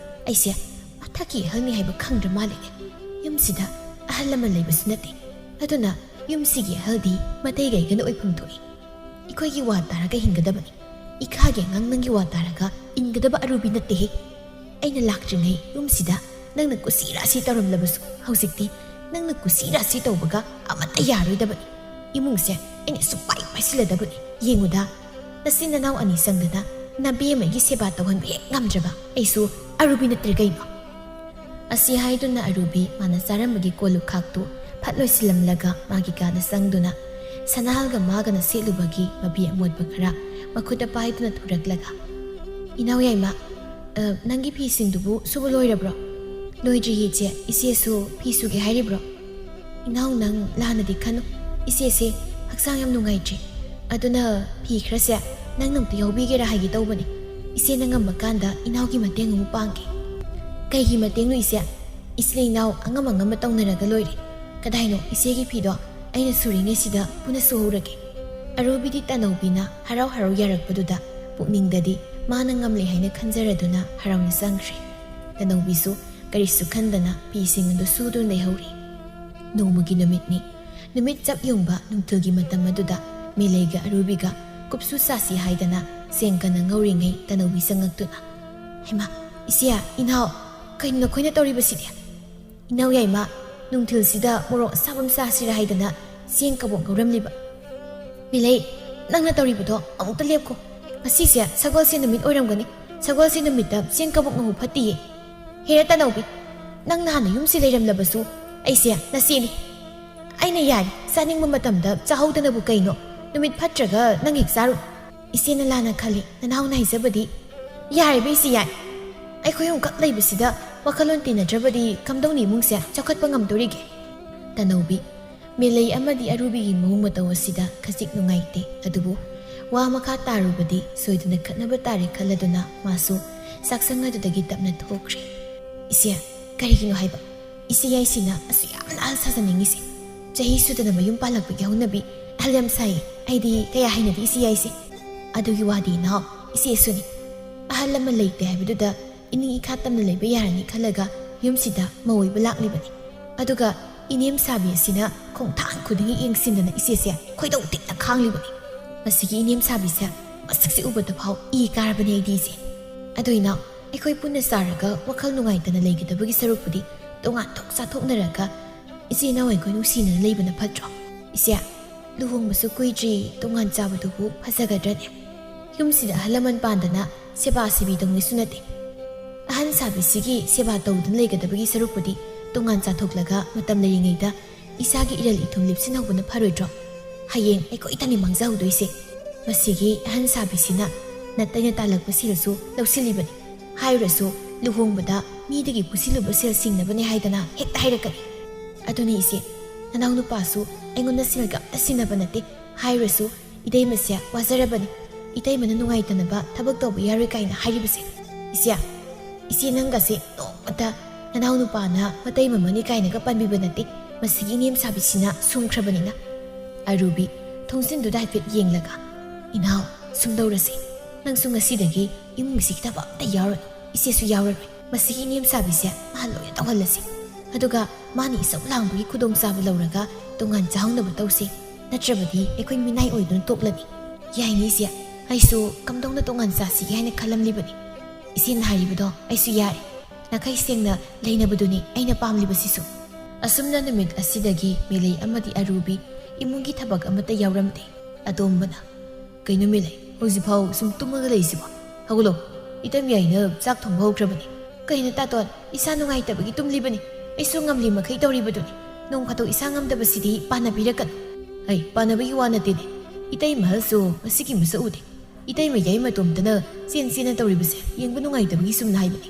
ꯑꯩꯁꯦ ꯃꯊꯛꯀꯤ ꯑꯍꯜꯅꯤ ꯍꯥꯏꯕ ꯈꯪꯗ꯭ꯔ ꯃꯥꯜꯂꯦꯅꯦ꯫ ꯌꯨꯝꯁꯤꯗ ꯑꯍꯜ ꯂꯃꯟ ꯂꯩꯕꯁꯨ ꯅꯠꯇꯦ, ꯑꯗꯨꯅ ꯌꯨꯝꯁꯤꯒꯤ ꯑꯍꯜꯗꯤ ꯃꯇꯩ ꯀꯩꯒꯅ ꯑꯣꯏꯐꯝ ꯊꯣꯛꯏ꯫ ꯑꯩꯈꯣꯏꯒꯤ ꯋꯥ ꯇꯥꯔꯒ ꯍꯤꯡꯒꯗꯕꯅꯤ, ꯏꯈꯥꯒꯤ ꯑꯉꯥꯡ ꯅꯪꯒꯤ ꯋꯥ ꯇꯥꯔꯒ ꯏꯟꯒꯗꯕ ꯑꯔꯨꯕꯤ ꯅꯠꯇꯦꯍꯦ꯫ ꯑꯩꯅ ꯂꯥꯛꯇ꯭ꯔꯤꯉꯩ ꯌꯨꯝꯁꯤꯗ ꯅꯪꯅ ꯀꯨꯁꯤ ꯔꯥꯁꯤ ꯇꯧꯔꯝꯂꯕꯁꯨ ꯍꯧꯖꯤꯛꯇꯤ ꯅꯪꯅ ꯀꯨꯁꯤ ꯔꯥꯁꯤ ꯇꯧꯕꯒ ꯑꯃꯠꯇ ꯌꯥꯔꯣꯏꯗꯕꯅꯤ꯫ ꯏꯃꯨꯡꯁꯦ ꯑꯩꯅ ꯁꯨꯛꯄꯥꯏ ꯄꯥꯏꯁꯤꯜꯂꯗꯕꯅꯤ꯫ ꯌꯦꯡꯉꯨꯗ, ꯅꯆꯤꯟ ꯅꯅꯥꯎ ꯑꯅꯤ ꯆꯪꯗꯅ ꯅꯕꯦꯝꯃꯒꯤ ꯁꯦꯕꯥ ꯇꯧꯍꯟꯕ ꯍꯦꯛ ꯉꯝꯗ꯭ꯔꯕ ꯑꯩꯁꯨ ꯑꯔꯨꯕꯤ ꯅꯠꯇ꯭ꯔꯦ ꯀꯩꯅꯣ?" ꯑꯁꯤ ꯍꯥꯏꯗꯨꯅ ꯑꯔꯨꯕꯤ ꯃꯥꯅ ꯆꯥꯔꯝꯕꯒꯤ ꯀꯣꯜꯂꯨꯈꯥꯛꯇꯨ ꯐꯠ ꯂꯣꯏꯁꯤꯜꯂꯝꯂꯒ ꯃꯥꯒꯤ ꯀꯥꯗ ꯆꯪꯗꯨꯅ ꯁꯅꯥꯍꯜꯒ ꯃꯥꯒꯅ ꯁꯦꯠꯂꯨꯕꯒꯤ ꯃꯐꯤ ꯑꯃꯣꯠꯄ ꯈꯔ ꯃꯈꯨꯠꯇ ꯄꯥꯏꯗꯨꯅ ꯊꯣꯔꯛꯂꯒ, "ꯏꯅꯥꯎ ꯌꯥꯏꯃ, ꯑ, ꯅꯪꯒꯤ ꯐꯤꯁꯤꯡꯗꯨꯕꯨ ꯁꯨꯕ ꯂꯣꯏꯔꯕ꯭ꯔꯣ?" "ꯂꯣꯏꯗ꯭ꯔꯤꯌꯦ ꯏꯆꯦ, ꯏꯆꯦꯁꯨ ꯐꯤ ꯁꯨꯒꯦ ꯍꯥꯏꯔꯤꯕ꯭ꯔꯣ?" "ꯏꯅꯥꯎ, ꯅꯪ ꯂꯥꯟꯅꯗꯤ ꯈꯟꯅꯨ꯫ ꯏꯆꯦꯁꯦ ꯍꯛꯆꯥꯡ ꯌꯥꯝ ꯅꯨꯡꯉꯥꯏꯇ꯭ꯔꯤ꯫ ꯑꯗꯨꯅ ꯐꯤ ꯈꯔꯁꯦ ꯅꯪꯅ ꯑꯝꯇ ꯌꯥꯎꯕꯤꯒꯦꯔꯥ ꯍꯥꯏꯒꯦ ꯇꯧꯕꯅꯤ꯫ ꯏꯆꯦꯅ ꯉꯝꯕ ꯀꯥꯟꯗ ꯏꯅꯥꯎꯒꯤ ꯃꯇꯦꯡ ꯑꯃꯨꯛ ꯄꯥꯡꯒꯦ꯫" "ꯀꯩꯒꯤ ꯃꯇꯦꯡꯅꯣ ꯏꯆꯦ? ꯏꯆꯤꯜ ꯏꯅꯥꯎ ꯑꯉꯝ ꯑꯉꯝꯕ ꯇꯧꯅꯔꯒ ꯂꯣꯏꯔꯦ꯫ ꯀꯗꯥꯏꯅꯣ ꯏꯆꯦꯒꯤ ꯐꯤꯗꯣ? ꯑꯩꯅ ꯁꯨꯔꯤꯉꯩꯁꯤꯗ ꯄꯨꯟꯅ ꯁꯨꯍꯧꯔꯒꯦ꯫" ꯑꯔꯨꯕꯤꯗꯤ ꯇꯅꯧꯕꯤꯅ ꯍꯔꯥꯎ ꯍꯔꯥꯎ ꯌꯥꯔꯛꯄꯗꯨꯗ ꯄꯨꯛꯅꯤꯡꯗꯗꯤ ꯃꯥꯅ ꯉꯝꯂꯦ ꯍꯥꯏꯅ ꯈꯟꯖꯔꯗꯨꯅ ꯍꯔꯥꯎꯅ ꯆꯪꯈ꯭ꯔꯦ꯫ ꯇꯅꯧꯕꯤꯁꯨ ꯀꯔꯤꯁꯨ ꯈꯟꯗꯅ ꯐꯤꯁꯤꯡ ꯑꯗꯨ ꯁꯨꯗꯨꯅ ꯂꯩꯍꯧꯔꯤ꯫ ꯅꯣꯡꯃꯒꯤ ꯅꯨꯃꯤꯠꯅꯤ꯫ ꯅꯨꯃꯤꯠ ꯆꯞ ꯌꯨꯡꯕ ꯅꯨꯡꯊꯤꯜꯒꯤ ꯃꯇꯝ ꯑꯗꯨꯗ ꯃꯦꯂꯩꯒ ꯑꯔꯨꯕꯤꯒ ꯀꯨꯞꯁꯨ ꯆꯥꯁꯤ ꯍꯥꯏꯗꯅ ꯆꯦꯡ ꯀꯟꯅ ꯉꯧꯔꯤꯉꯩ ꯇꯅꯧꯕꯤ ꯆꯪꯉꯛꯇꯨꯅ, "ꯍꯩꯃꯥ, ꯏꯆꯦ, ꯏꯅꯥꯎ, ꯀꯩꯅꯣ ꯅꯈꯣꯏꯅ ꯇꯧꯔꯤꯕꯁꯤꯗꯤ?" "ꯏꯅꯥꯎ ꯌꯥꯏꯃ, ꯅꯨꯡꯊꯤꯜꯁꯤꯗ ꯃꯣꯔꯣꯛ ꯑꯁꯥꯕ ꯑꯃ ꯆꯥꯁꯤꯔꯥ ꯍꯥꯏꯗꯅ ꯆꯦꯡ ꯀꯕꯣꯛ ꯉꯧꯔꯝꯂꯤꯕ꯫" "ꯃꯦꯂꯩ, ꯅꯪꯅ ꯇꯧꯔꯤꯕꯗꯣ ꯑꯃꯨꯛꯇ ꯂꯦꯞꯈꯣ꯫ ꯉꯁꯤꯁꯦ ꯁꯒꯣꯜꯁꯦꯟ ꯅꯨꯃꯤꯠ ꯑꯣꯏꯔꯝꯒꯅꯤ꯫ ꯁꯒꯣꯜꯁꯦꯟ ꯅꯨꯃꯤꯠꯇ ꯆꯦꯡ ꯀꯕꯣꯛ ꯉꯧꯕ ꯐꯠꯇꯤꯌꯦ꯫ ꯍꯦꯔꯥ ꯇꯅꯧꯕꯤ, ꯅꯪ ꯅꯍꯥꯟꯅ ꯌꯨꯝꯁꯤ ꯂꯩꯔꯝꯂꯕꯁꯨ ꯑꯩꯁꯦ ꯅꯆꯦꯅꯤ꯫ ꯑꯩꯅ ꯌꯥꯔꯤ, ꯆꯥꯅꯤꯡꯕ ꯃꯇꯝꯗ ꯆꯥꯍꯧꯗꯅꯕꯨ ꯀꯩꯅꯣ? ꯅꯨꯃꯤꯠ ꯐꯠꯇ꯭ꯔꯒ ꯅꯪ ꯍꯦꯛ ꯆꯥꯔꯨ꯫" "ꯏꯆꯦꯅ ꯂꯥꯟꯅ ꯈꯜꯂꯤ, ꯅꯅꯥꯎꯅ ꯍꯥꯏꯖꯕꯗꯤ꯫" "ꯌꯥꯔꯦꯕ ꯏꯆꯦ, ꯌꯥꯔꯦ꯫ ꯑꯩꯈꯣꯏ ꯑꯍꯨꯝꯈꯛ ꯂꯩꯕꯁꯤꯗ ꯋꯥꯈꯜꯂꯣꯟ ꯇꯤꯟꯅꯗ꯭ꯔꯕꯗꯤ ꯀꯝꯗꯧꯅ ꯏꯃꯨꯡꯁꯦ ꯆꯥꯎꯈꯠꯄ ꯉꯝꯗꯣꯔꯤꯒꯦ?" ꯇꯅꯧꯕꯤ, ꯃꯦꯂꯩ ꯑꯃꯗꯤ ꯑꯔꯨꯕꯤꯒꯤ ꯃꯑꯣꯡ ꯃꯇꯧ ꯑꯁꯤꯗ ꯈꯖꯤꯛ ꯅꯨꯡꯉꯥꯏꯇꯦ, ꯑꯗꯨꯕꯨ ꯋꯥ ꯃꯈꯥ ꯇꯥꯔꯨꯕꯗꯤ ꯁꯣꯏꯗꯅ ꯈꯠꯅꯕ ꯇꯥꯔꯦ ꯈꯜꯂꯗꯨꯅ ꯃꯥꯁꯨ ꯆꯥꯛꯁꯪ ꯑꯗꯨꯗꯒꯤ ꯇꯞꯅ ꯊꯣꯛꯈ꯭ꯔꯦ꯫ "ꯏꯆꯦ, ꯀꯔꯤꯒꯤꯅꯣ ꯍꯥꯏꯕ ꯏꯆꯦ ꯌꯥꯏꯁꯤꯅ ꯑꯁꯨꯛ ꯌꯥꯝꯅ ꯑꯍꯜ ꯁꯥꯖꯅꯤꯡꯉꯤꯁꯦ? ꯆꯍꯤ ꯁꯨꯗꯅ ꯃꯌꯨꯝ ꯄꯥꯜꯂꯛꯄꯒꯤ ꯍꯧꯅꯕꯤ ꯑꯍꯜ ꯌꯥꯝ ꯁꯥꯏꯌꯦ꯫ ꯑꯩꯗꯤ ꯀꯌꯥ ꯍꯩꯅꯗꯦ ꯏꯆꯦ ꯌꯥꯏꯁꯦ꯫" "ꯑꯗꯨꯒꯤ ꯋꯥꯗꯤ ꯏꯅꯥꯎ, ꯏꯆꯦꯁꯨꯅꯤ꯫ ꯑꯍꯜ ꯂꯃꯟ ꯂꯩꯇꯦ ꯍꯥꯏꯕꯗꯨꯗ ꯏꯅꯤꯡ ꯏꯈꯥ ꯇꯝꯅ ꯂꯩꯕ ꯌꯥꯔꯅꯤ ꯈꯜꯂꯒ ꯌꯨꯝꯁꯤꯗ ꯃꯧ ꯑꯣꯏꯕ ꯂꯥꯛꯂꯤꯕꯅꯤ꯫ ꯑꯗꯨꯒ ꯏꯅꯦꯝ ꯁꯥꯕꯤ ꯑꯁꯤꯅ ꯈꯣꯡꯊꯥꯡ ꯈꯨꯗꯤꯡꯒꯤ ꯌꯦꯡꯁꯤꯟꯗꯅ ꯏꯆꯦꯁꯦ ꯈꯣꯏꯗꯧ ꯇꯤꯛꯅ ꯈꯥꯡꯂꯤꯕꯅꯤ꯫ ꯃꯁꯤꯒꯤ ꯏꯅꯦꯝ ꯁꯥꯕꯤꯁꯦ ꯃꯁꯛꯁꯦ ꯎꯕꯗ ꯐꯥꯎ ꯏ ꯀꯥꯔꯕꯅꯦ ꯑꯩꯗꯤ ꯏꯆꯦ꯫ ꯑꯗꯣ ꯏꯅꯥꯎ, ꯑꯩꯈꯣꯏ ꯄꯨꯟꯅ ꯆꯥꯔꯒ ꯋꯥꯈꯜ ꯅꯨꯡꯉꯥꯏꯇꯅ ꯂꯩꯒꯗꯕꯒꯤ ꯁꯔꯨꯛꯄꯨꯗꯤ ꯇꯣꯉꯥꯟ ꯊꯣꯛ ꯆꯥꯊꯣꯛꯅꯔꯒ ꯏꯆꯦ ꯏꯅꯥꯎ ꯑꯩꯈꯣꯏ ꯅꯨꯡꯁꯤꯅꯅ ꯂꯩꯕꯅ ꯐꯠꯇ꯭ꯔꯣ? ꯏꯆꯦ, ꯂꯨꯍꯣꯡꯕꯁꯨ ꯀꯨꯏꯗ꯭ꯔꯤ, ꯇꯣꯉꯥꯟ ꯆꯥꯕꯗꯨꯕꯨ ꯐꯖꯒꯗ꯭ꯔꯅꯦ? ꯌꯨꯝꯁꯤꯗ ꯑꯍꯜ ꯂꯃꯟ ꯄꯥꯟꯗꯅ ꯁꯦꯕꯥ ꯁꯤꯕꯤ ꯇꯧꯅꯤꯁꯨ ꯅꯠꯇꯦ꯫ ꯑꯍꯟ ꯁꯥꯕꯤꯁꯤꯒꯤ ꯁꯦꯕꯥ ꯇꯧꯗꯨꯅ ꯂꯩꯒꯗꯕꯒꯤ ꯁꯔꯨꯛꯄꯨꯗꯤ ꯇꯣꯉꯥꯟ ꯆꯥꯊꯣꯛꯂꯒ ꯃꯇꯝ ꯂꯩꯔꯤꯉꯩꯗ ꯏꯁꯥꯒꯤ ꯏꯔꯜ ꯏꯊꯨꯝ ꯂꯦꯞꯁꯤꯟꯍꯧꯕꯅ ꯐꯔꯣꯏꯗ꯭ꯔꯣ? ꯍꯌꯦꯡ ꯑꯩꯈꯣꯏꯇꯅꯤ ꯃꯥꯡꯖꯍꯧꯗꯣꯏꯁꯦ꯫ ꯃꯁꯤꯒꯤ ꯑꯍꯟ ꯁꯥꯕꯤꯁꯤꯅ ꯅꯠꯇꯩꯅ ꯇꯥꯜꯂꯛꯄ ꯁꯦꯜꯁꯨ ꯂꯧꯁꯤꯜꯂꯤꯕꯅꯤ꯫ ꯍꯥꯏꯔꯨꯔꯁꯨ ꯂꯨꯍꯣꯡꯕꯗ ꯃꯤꯗꯒꯤ ꯄꯨꯁꯤꯜꯂꯨꯕ ꯁꯦꯜ ꯁꯤꯡꯅꯕꯅꯦ ꯍꯥꯏꯗꯅ ꯍꯦꯛꯇ ꯍꯥꯏꯔꯛꯀꯅꯤ꯫ ꯑꯗꯨꯅꯤ ꯏꯆꯦ, ꯅꯅꯥꯎ ꯅꯨꯄꯥꯁꯨ ꯑꯩꯉꯣꯟꯗ ꯁꯦꯜꯒ ꯑꯝꯇ ꯁꯤꯟꯅꯕ ꯅꯠꯇꯦ꯫ ꯍꯥꯏꯔꯨꯔꯁꯨ ꯏꯇꯩꯃꯁꯦ ꯋꯥꯖꯔꯕꯅꯤ, ꯏꯇꯩꯃꯅ ꯅꯨꯡꯉꯥꯏꯇꯅꯕ ꯊꯕꯛ ꯇꯧꯕ ꯌꯥꯔꯣꯏ ꯀꯥꯏꯅ ꯍꯥꯏꯔꯤꯕꯁꯦ꯫ ꯏꯆꯦ, ꯏꯆꯦ ꯅꯪꯒꯁꯦ ꯅꯣꯡꯃꯇ ꯅꯅꯥꯎ ꯅꯨꯄꯥꯅ ꯃꯇꯩ ꯃꯃꯅꯤ ꯀꯥꯏꯅꯒ ꯄꯟꯕꯤꯕ ꯅꯠꯇꯦ꯫ ꯃꯁꯤꯒꯤ ꯏꯅꯦꯝ ꯁꯥꯕꯤꯁꯤꯅ ꯁꯨꯝꯈ꯭ꯔꯕꯅꯤꯅ꯫ ꯑꯔꯨꯕꯤ ꯊꯣꯡꯖꯤꯟꯗꯨꯗ ꯍꯥꯏꯐꯦꯠ ꯌꯦꯡꯂꯒ, "ꯏꯅꯥꯎ, ꯁꯨꯝ ꯇꯧꯔꯁꯤ, ꯅꯪꯁꯨ ꯉꯁꯤꯗꯒꯤ ꯏꯃꯨꯡꯁꯤ ꯊꯕꯛ ꯑꯝꯇ ꯌꯥꯎꯔꯅꯨ, ꯏꯆꯦꯁꯨ ꯌꯥꯎꯔꯔꯣꯏ꯫ ꯃꯁꯤꯒꯤ ꯏꯅꯦꯝ ꯁꯥꯕꯤꯁꯦ ꯃꯥ ꯂꯣꯏꯅ ꯇꯧꯍꯜꯂꯁꯤ꯫ ꯑꯗꯨꯒ ꯃꯥꯅ ꯏꯆꯧ ꯂꯥꯡꯕꯒꯤ ꯈꯨꯗꯣꯡꯆꯥꯕ ꯂꯧꯔꯒ ꯇꯣꯉꯥꯟ ꯆꯥꯍꯧꯅꯕ ꯇꯧꯁꯤ, ꯅꯠꯇ꯭ꯔꯕꯗꯤ ꯑꯩꯈꯣꯏ ꯃꯤꯅꯥꯏ ꯑꯣꯏꯗꯨꯅ ꯇꯣꯛꯂꯅꯤ꯫" "ꯌꯥꯏꯅꯦ ꯏꯆꯦ, ꯑꯩꯁꯨ ꯀꯝꯗꯧꯅ ꯇꯣꯉꯥꯟ ꯆꯥꯁꯤꯒꯦ ꯍꯥꯏꯅ ꯈꯜꯂꯝꯂꯤꯕꯅꯤ꯫ ꯏꯆꯦꯅ ꯍꯥꯏꯔꯤꯕꯗꯣ ꯑꯩꯁꯨ ꯌꯥꯔꯦ꯫ ꯅꯥꯈꯩ ꯁꯦꯡꯅ ꯂꯩꯅꯕꯗꯨꯅꯤ ꯑꯩꯅ ꯄꯥꯝꯂꯤꯕꯁꯤꯁꯨ꯫" ꯑꯁꯨꯝꯅ ꯅꯨꯃꯤꯠ ꯑꯁꯤꯗꯒꯤ ꯃꯤꯂꯩ ꯑꯃꯗꯤ ꯑꯔꯨꯕꯤ ꯏꯃꯨꯡꯒꯤ ꯊꯕꯛ ꯑꯃꯠꯇ ꯌꯥꯎꯔꯝꯗꯦ꯫ ꯑꯇꯣꯝꯕꯅ, "ꯀꯩꯅꯣ ꯃꯤꯂꯩ, ꯍꯧꯖꯤꯛꯐꯥꯎ ꯁꯨꯝ ꯇꯨꯝꯃꯒ ꯂꯩꯁꯤꯕꯣ? ꯍꯧꯒꯠꯂꯣ, ꯏꯇꯩꯃ ꯌꯥꯏꯅ ꯆꯥꯛ ꯊꯣꯡꯕ ꯍꯧꯈ꯭ꯔꯕꯅꯤ꯫" "ꯀꯩꯅꯣ ꯇꯥꯇꯣꯟ, ꯏꯁꯥ ꯅꯨꯡꯉꯥꯏꯇꯕꯒꯤ ꯇꯨꯝꯂꯤꯕꯅꯤ꯫ ꯑꯩꯁꯨ ꯉꯝꯂꯤ ꯃꯈꯩ ꯇꯧꯔꯤꯕꯗꯨꯅꯤ꯫ ꯅꯣꯡ ꯐꯥꯗꯣꯛ ꯏꯁꯥ ꯉꯝꯗꯕꯁꯤꯗꯤ ꯄꯥꯟꯅꯕꯤꯔꯛꯀꯅꯨ꯫" "ꯑꯩ ꯄꯥꯟꯅꯕꯒꯤ ꯋꯥ ꯅꯠꯇꯦꯅꯦ꯫ ꯏꯇꯩꯃꯍꯜꯁꯨ ꯉꯁꯤꯒꯤ ꯃꯁꯛ ꯎꯗꯦ꯫ ꯏꯇꯩꯃ ꯌꯥꯏ ꯃꯇꯣꯝꯇꯅ ꯆꯦꯟ ꯆꯦꯟꯅ ꯇꯧꯔꯤꯕꯁꯦ ꯌꯦꯡꯕ ꯅꯨꯡꯉꯥꯏꯇꯕꯒꯤ ꯁꯨꯝꯅ ꯍꯥꯏꯕꯅꯤ꯫"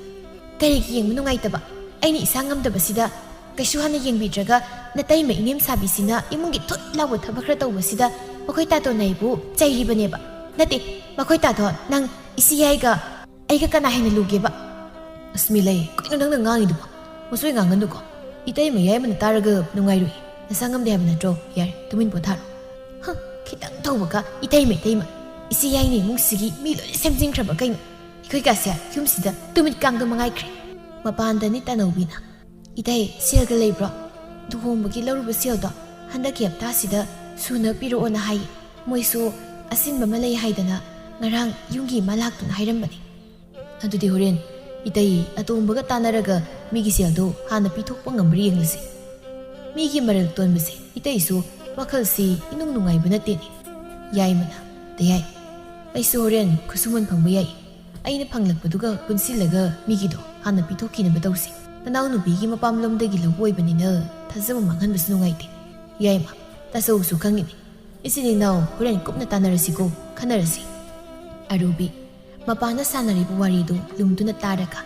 "ꯀꯔꯤꯒꯤ ꯌꯦꯡꯕ ꯅꯨꯡꯉꯥꯏꯇꯕ? ꯑꯩꯅ ꯏꯁꯥ ꯉꯝꯗꯕꯁꯤꯗ ꯀꯩꯁꯨ ꯍꯥꯟꯅ ꯌꯦꯡꯕꯤꯗ꯭ꯔꯒ ꯅꯇꯩꯃ ꯏꯅꯦꯝ ꯁꯥꯕꯤꯁꯤꯅ ꯏꯃꯨꯡꯒꯤ ꯊꯨꯠ ꯂꯥꯎꯕ ꯊꯕꯛ ꯈꯔ ꯇꯧꯕꯁꯤꯗ ꯃꯈꯣꯏ ꯇꯥꯇꯣꯟ ꯑꯩꯕꯨ ꯆꯩꯔꯤꯕꯅꯦꯕ꯫ ꯅꯠꯇꯦ, ꯃꯈꯣꯏ ꯇꯥꯇꯣꯟ, ꯅꯪ ꯏꯆꯦ ꯌꯥꯏꯒ ꯑꯩꯒ ꯀꯅꯥ ꯍꯦꯟꯅ ꯂꯨꯒꯦꯕ?" "ꯑꯁ ꯃꯤꯂꯩ, ꯀꯩꯅꯣ ꯅꯪꯅ ꯉꯥꯡꯉꯤꯗꯨꯕꯣ? ꯃꯁꯣꯏ ꯉꯥꯡꯒꯅꯨꯀꯣ꯫ ꯏꯇꯩꯃ ꯌꯥꯏꯃꯅ ꯇꯥꯔꯒ ꯅꯨꯡꯉꯥꯏꯔꯣꯏ꯫ ꯅꯁꯥ ꯉꯝꯗꯦ ꯍꯥꯏꯕ ꯅꯠꯇ꯭ꯔꯣ? ꯌꯥꯔꯦ, ꯇꯨꯃꯤꯟ ꯄꯣꯊꯥꯔꯣ꯫" "ꯍ, ꯈꯤꯇꯪ ꯇꯧꯕꯒ ꯏꯇꯩꯃ, ꯏꯇꯩꯃ꯫ ꯏꯆꯦ ꯌꯥꯏꯅ ꯏꯃꯨꯡꯁꯤꯒꯤ ꯃꯤ ꯂꯣꯏꯅ ꯁꯦꯝꯖꯤꯟꯈ꯭ꯔꯕ ꯀꯩꯅꯣ? ꯑꯩꯈꯣꯏ ꯀꯥꯁꯦ ꯌꯨꯝꯁꯤꯗ ꯇꯨꯃꯤꯠ ꯀꯥꯡꯗꯣ ꯃꯉꯥꯏꯈ꯭ꯔꯦ꯫" ꯃꯄꯥꯟꯗꯅꯤ ꯇꯥꯅꯧꯕꯤꯅ, "ꯏꯇꯩ, ꯁꯦꯜꯒ ꯂꯩꯕ꯭ꯔꯣ? ꯂꯨꯍꯣꯡꯕꯒꯤ ꯂꯧꯔꯨꯕ ꯁꯦꯜꯗꯣ ꯍꯟꯗꯛꯀꯤ ꯍꯞꯇꯥꯁꯤꯗ ꯁꯨꯅ ꯄꯤꯔꯛꯑꯣꯅ ꯍꯥꯏꯌꯦ꯫ ꯃꯣꯏꯁꯨ ꯑꯁꯤꯟꯕ ꯑꯃ ꯂꯩ ꯍꯥꯏꯗꯅ ꯉꯔꯥꯡ ꯌꯨꯝꯒꯤ ꯏꯃꯥ ꯂꯥꯛꯇꯨꯅ ꯍꯥꯏꯔꯝꯕꯅꯦ꯫" "ꯑꯗꯨꯗꯤ ꯍꯣꯔꯦꯟ ꯏꯇꯩ ꯑꯇꯣꯝꯕꯒ ꯇꯥꯟꯅꯔꯒ ꯃꯤꯒꯤ ꯁꯦꯜꯗꯣ ꯍꯥꯟꯅ ꯄꯤꯊꯣꯛꯄ ꯉꯝꯕ꯭ꯔꯥ ꯌꯦꯡꯂꯁꯤ꯫ ꯃꯤꯒꯤ ꯃꯔꯜ ꯇꯣꯟꯕꯁꯦ ꯏꯇꯩꯁꯨ ꯋꯥꯈꯜꯁꯤ ꯏꯅꯨꯡ ꯅꯨꯡꯉꯥꯏꯕ ꯅꯠꯇꯦꯅꯦ꯫" ꯌꯥꯏꯃꯅ, "ꯇꯌꯥꯏ, ꯑꯩꯁꯨ ꯍꯣꯔꯦꯟ ꯈꯨꯠꯁꯨꯃꯟ ꯐꯪꯕ ꯌꯥꯏ꯫ ꯑꯩꯅ ꯐꯪꯂꯛꯄꯗꯨꯒ ꯄꯨꯟꯁꯤꯜꯂꯒ ꯃꯤꯒꯤꯗꯣ ꯍꯥꯟꯅ ꯄꯤꯊꯣꯛꯈꯤꯅꯕ ꯇꯧꯁꯤ꯫ ꯅꯅꯥꯎꯅꯨꯄꯤꯒꯤ ꯃꯄꯥꯝꯂꯣꯝꯗꯒꯤ ꯂꯧꯕ ꯑꯣꯏꯕꯅꯤꯅ ꯊꯥꯖꯕ ꯃꯥꯡꯍꯟꯕꯁꯨ ꯅꯨꯡꯉꯥꯏꯇꯦ꯫ ꯌꯥꯏꯃ, ꯇꯥꯆꯧꯁꯨ ꯈꯪꯉꯤꯅꯤ꯫ ꯏꯆꯤꯟ ꯏꯅꯥꯎ ꯍꯣꯔꯦꯟ ꯀꯨꯞꯅ ꯇꯥꯟꯅꯔꯁꯤꯀꯣ, ꯈꯟꯅꯔꯁꯤ꯫ ꯑꯔꯨꯕꯤ, ꯃꯄꯥꯅ ꯁꯥꯟꯅꯔꯤꯕ ꯋꯥꯔꯤꯗꯨ ꯂꯨꯝꯗꯨꯅ ꯇꯥꯔꯒ,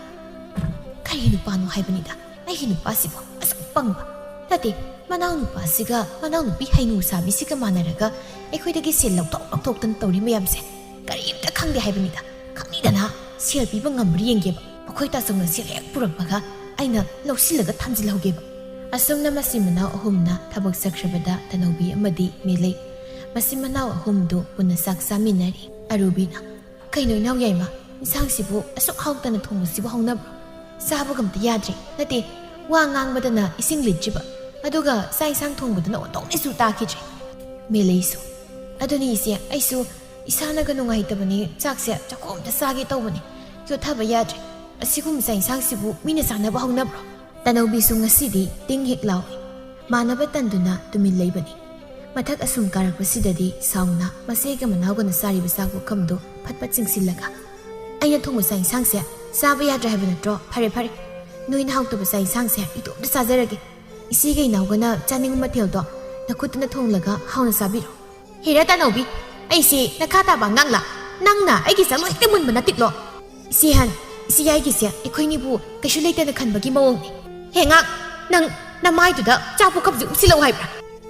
"ꯀꯔꯤ ꯅꯨꯄꯥꯅꯣ ꯍꯥꯏꯕꯅꯤꯗ? ꯑꯩꯒꯤ ꯅꯨꯄꯥꯁꯤꯕꯨ ꯑꯁꯨꯛ ꯄꯪꯕ? ꯅꯠꯇꯦ, ꯃꯅꯥꯎ ꯅꯨꯄꯥꯁꯤꯒ ꯃꯅꯥꯎ ꯅꯨꯄꯤ ꯍꯩꯅꯨ ꯁꯥꯕꯤꯁꯤꯒ ꯃꯥꯟꯅꯔꯒ ꯑꯩꯈꯣꯏꯗꯒꯤ ꯁꯦꯜ ꯂꯧꯊꯣꯛ ꯂꯧꯊꯣꯛꯇꯅ ꯇꯧꯔꯤ ꯃꯌꯥꯝꯁꯦ ꯀꯔꯤꯝꯇ ꯈꯪꯗꯦ ꯍꯥꯏꯕꯅꯤꯗ꯫ ꯈꯪꯅꯤꯡꯗꯅ ꯁꯦꯜ ꯄꯤꯕ ꯉꯝꯕ꯭ꯔꯥ ꯌꯦꯡꯒꯦꯕ꯫ ꯑꯩꯈꯣꯏ ꯇꯥꯆꯧꯅ ꯁꯦꯜ ꯍꯦꯛ ꯄꯨꯔꯛꯄꯒ ꯑꯩꯅ ꯂꯧꯁꯤꯜꯂꯒ ꯊꯝꯖꯤꯜꯍꯧꯒꯦꯕ"꯫ ꯑꯁꯨꯝꯅ ꯃꯆꯤꯟ ꯃꯅꯥꯎ ꯑꯍꯨꯝꯅ ꯊꯕꯛ ꯆꯠꯈ꯭ꯔꯕꯗ ꯇꯅꯧꯕꯤ ꯑꯃꯗꯤ ꯃꯦꯂꯩ ꯃꯆꯤꯟ ꯃꯅꯥꯎ ꯑꯍꯨꯝꯗꯨ ꯄꯨꯟꯅ ꯆꯥꯛ ꯆꯥꯃꯤꯟꯅꯔꯤ꯫ ꯑꯔꯨꯕꯤꯅ, "ꯀꯩꯅꯣ ꯏꯅꯥꯎ ꯌꯥꯏꯃ, ꯏꯟꯁꯥꯡꯁꯤꯕꯨ ꯑꯁꯨꯛ ꯍꯥꯎꯇꯅ ꯊꯣꯡꯕꯁꯤꯕꯨ ꯍꯧꯅꯕ꯭ꯔꯣ? ꯆꯥꯕꯒ ꯑꯝꯇ ꯌꯥꯗ꯭ꯔꯦ꯫ ꯅꯠꯇꯦ, ꯋꯥ ꯉꯥꯡꯕꯗꯅ ꯏꯁꯤꯡ ꯂꯤꯠꯇ꯭ꯔꯤꯕ, ꯑꯗꯨꯒ ꯆꯥꯛ ꯏꯟꯁꯥꯡ ꯊꯣꯡꯕꯗꯅ ꯑꯣꯟꯊꯣꯛꯅꯁꯨ ꯇꯥꯈꯤꯗ꯭ꯔꯦ"꯫ ꯃꯦꯂꯩꯁꯨ, "ꯑꯗꯨꯅꯤ ꯏꯆꯦ, ꯑꯩꯁꯨ ꯏꯁꯥꯅꯒ ꯅꯨꯡꯉꯥꯏꯇꯕꯅꯤ, ꯆꯥꯛꯁꯦ ꯆꯥꯛꯈꯣꯝ ꯑꯝꯇ ꯆꯥꯒꯦ ꯇꯧꯕꯅꯤ, ꯌꯣꯠꯊꯕ ꯌꯥꯗ꯭ꯔꯦ꯫ ꯑꯁꯤꯒꯨꯝꯕ ꯆꯥꯛ ꯏꯟꯁꯥꯡꯁꯤꯕꯨ ꯃꯤꯅ ꯆꯥꯅꯕ ꯍꯧꯅꯕ꯭ꯔꯣ?" ꯇꯅꯧꯕꯤꯁꯨ ꯉꯁꯤꯗꯤ ꯇꯤꯡ ꯍꯦꯛ ꯂꯥꯎꯏ꯫ ꯃꯥꯟꯅꯕ ꯇꯟꯗꯨꯅ ꯇꯨꯃꯤꯟ ꯂꯩꯕꯅꯤ꯫ ꯃꯊꯛ ꯑꯁꯨꯝ ꯀꯥꯔꯛꯄꯁꯤꯗꯗꯤ ꯁꯥꯎꯅ ꯃꯆꯦꯒ ꯃꯅꯥꯎꯒꯅ ꯆꯥꯔꯤꯕ ꯆꯥꯛ ꯄꯨꯈꯝꯗꯨ ꯐꯠ ꯐꯠ ꯆꯤꯡꯁꯤꯜꯂꯒ, "ꯑꯩꯅ ꯊꯣꯡꯕ ꯆꯥꯛ ꯏꯟꯁꯥꯡꯁꯦ ꯆꯥꯕ ꯌꯥꯗ꯭ꯔꯦ ꯍꯥꯏꯕ ꯅꯠꯇ꯭ꯔꯣ? ꯐꯔꯦ ꯐꯔꯦ, ꯅꯣꯏꯅ ꯍꯥꯎꯇꯕ ꯆꯥꯛ ꯏꯟꯁꯥꯡꯁꯦ ꯏꯇꯣꯝꯇ ꯆꯥꯖꯔꯒꯦ꯫ ꯏꯆꯦꯒ ꯏꯅꯥꯎꯒꯅ ꯆꯥꯅꯤꯡꯕ ꯃꯊꯦꯜꯗꯣ ꯅꯈꯨꯠꯇꯨꯅ ꯊꯣꯡꯂꯒ ꯍꯥꯎꯅ ꯆꯥꯕꯤꯔꯣ"꯫ "ꯍꯦꯔꯥ ꯇꯅꯧꯕꯤ, ꯑꯩꯁꯦ ꯅꯈꯥ ꯇꯥꯕ ꯑꯉꯥꯡꯂꯥ? ꯅꯪꯅ ꯑꯩꯒꯤ ꯆꯥꯛ ꯂꯣꯏꯅ ꯃꯨꯟꯕ ꯅꯠꯇꯤꯛꯂꯣ?" "ꯏꯆꯦ ꯍꯟ, ꯏꯆꯦ ꯌꯥꯏꯒꯤꯁꯦ ꯑꯩꯈꯣꯏꯅꯤꯕꯨ ꯀꯩꯁꯨ ꯂꯩꯇꯅ ꯈꯟꯕꯒꯤ ꯃꯑꯣꯡꯅꯤ꯫ ꯍꯦ ꯉꯥꯛ, ꯅꯪ ꯅꯃꯥꯏꯗꯨꯗ ꯆꯥꯛ ꯄꯨꯈꯝꯁꯦ ꯎꯞꯁꯤꯜꯂꯛꯎ ꯍꯥꯏꯕ꯭ꯔꯥ?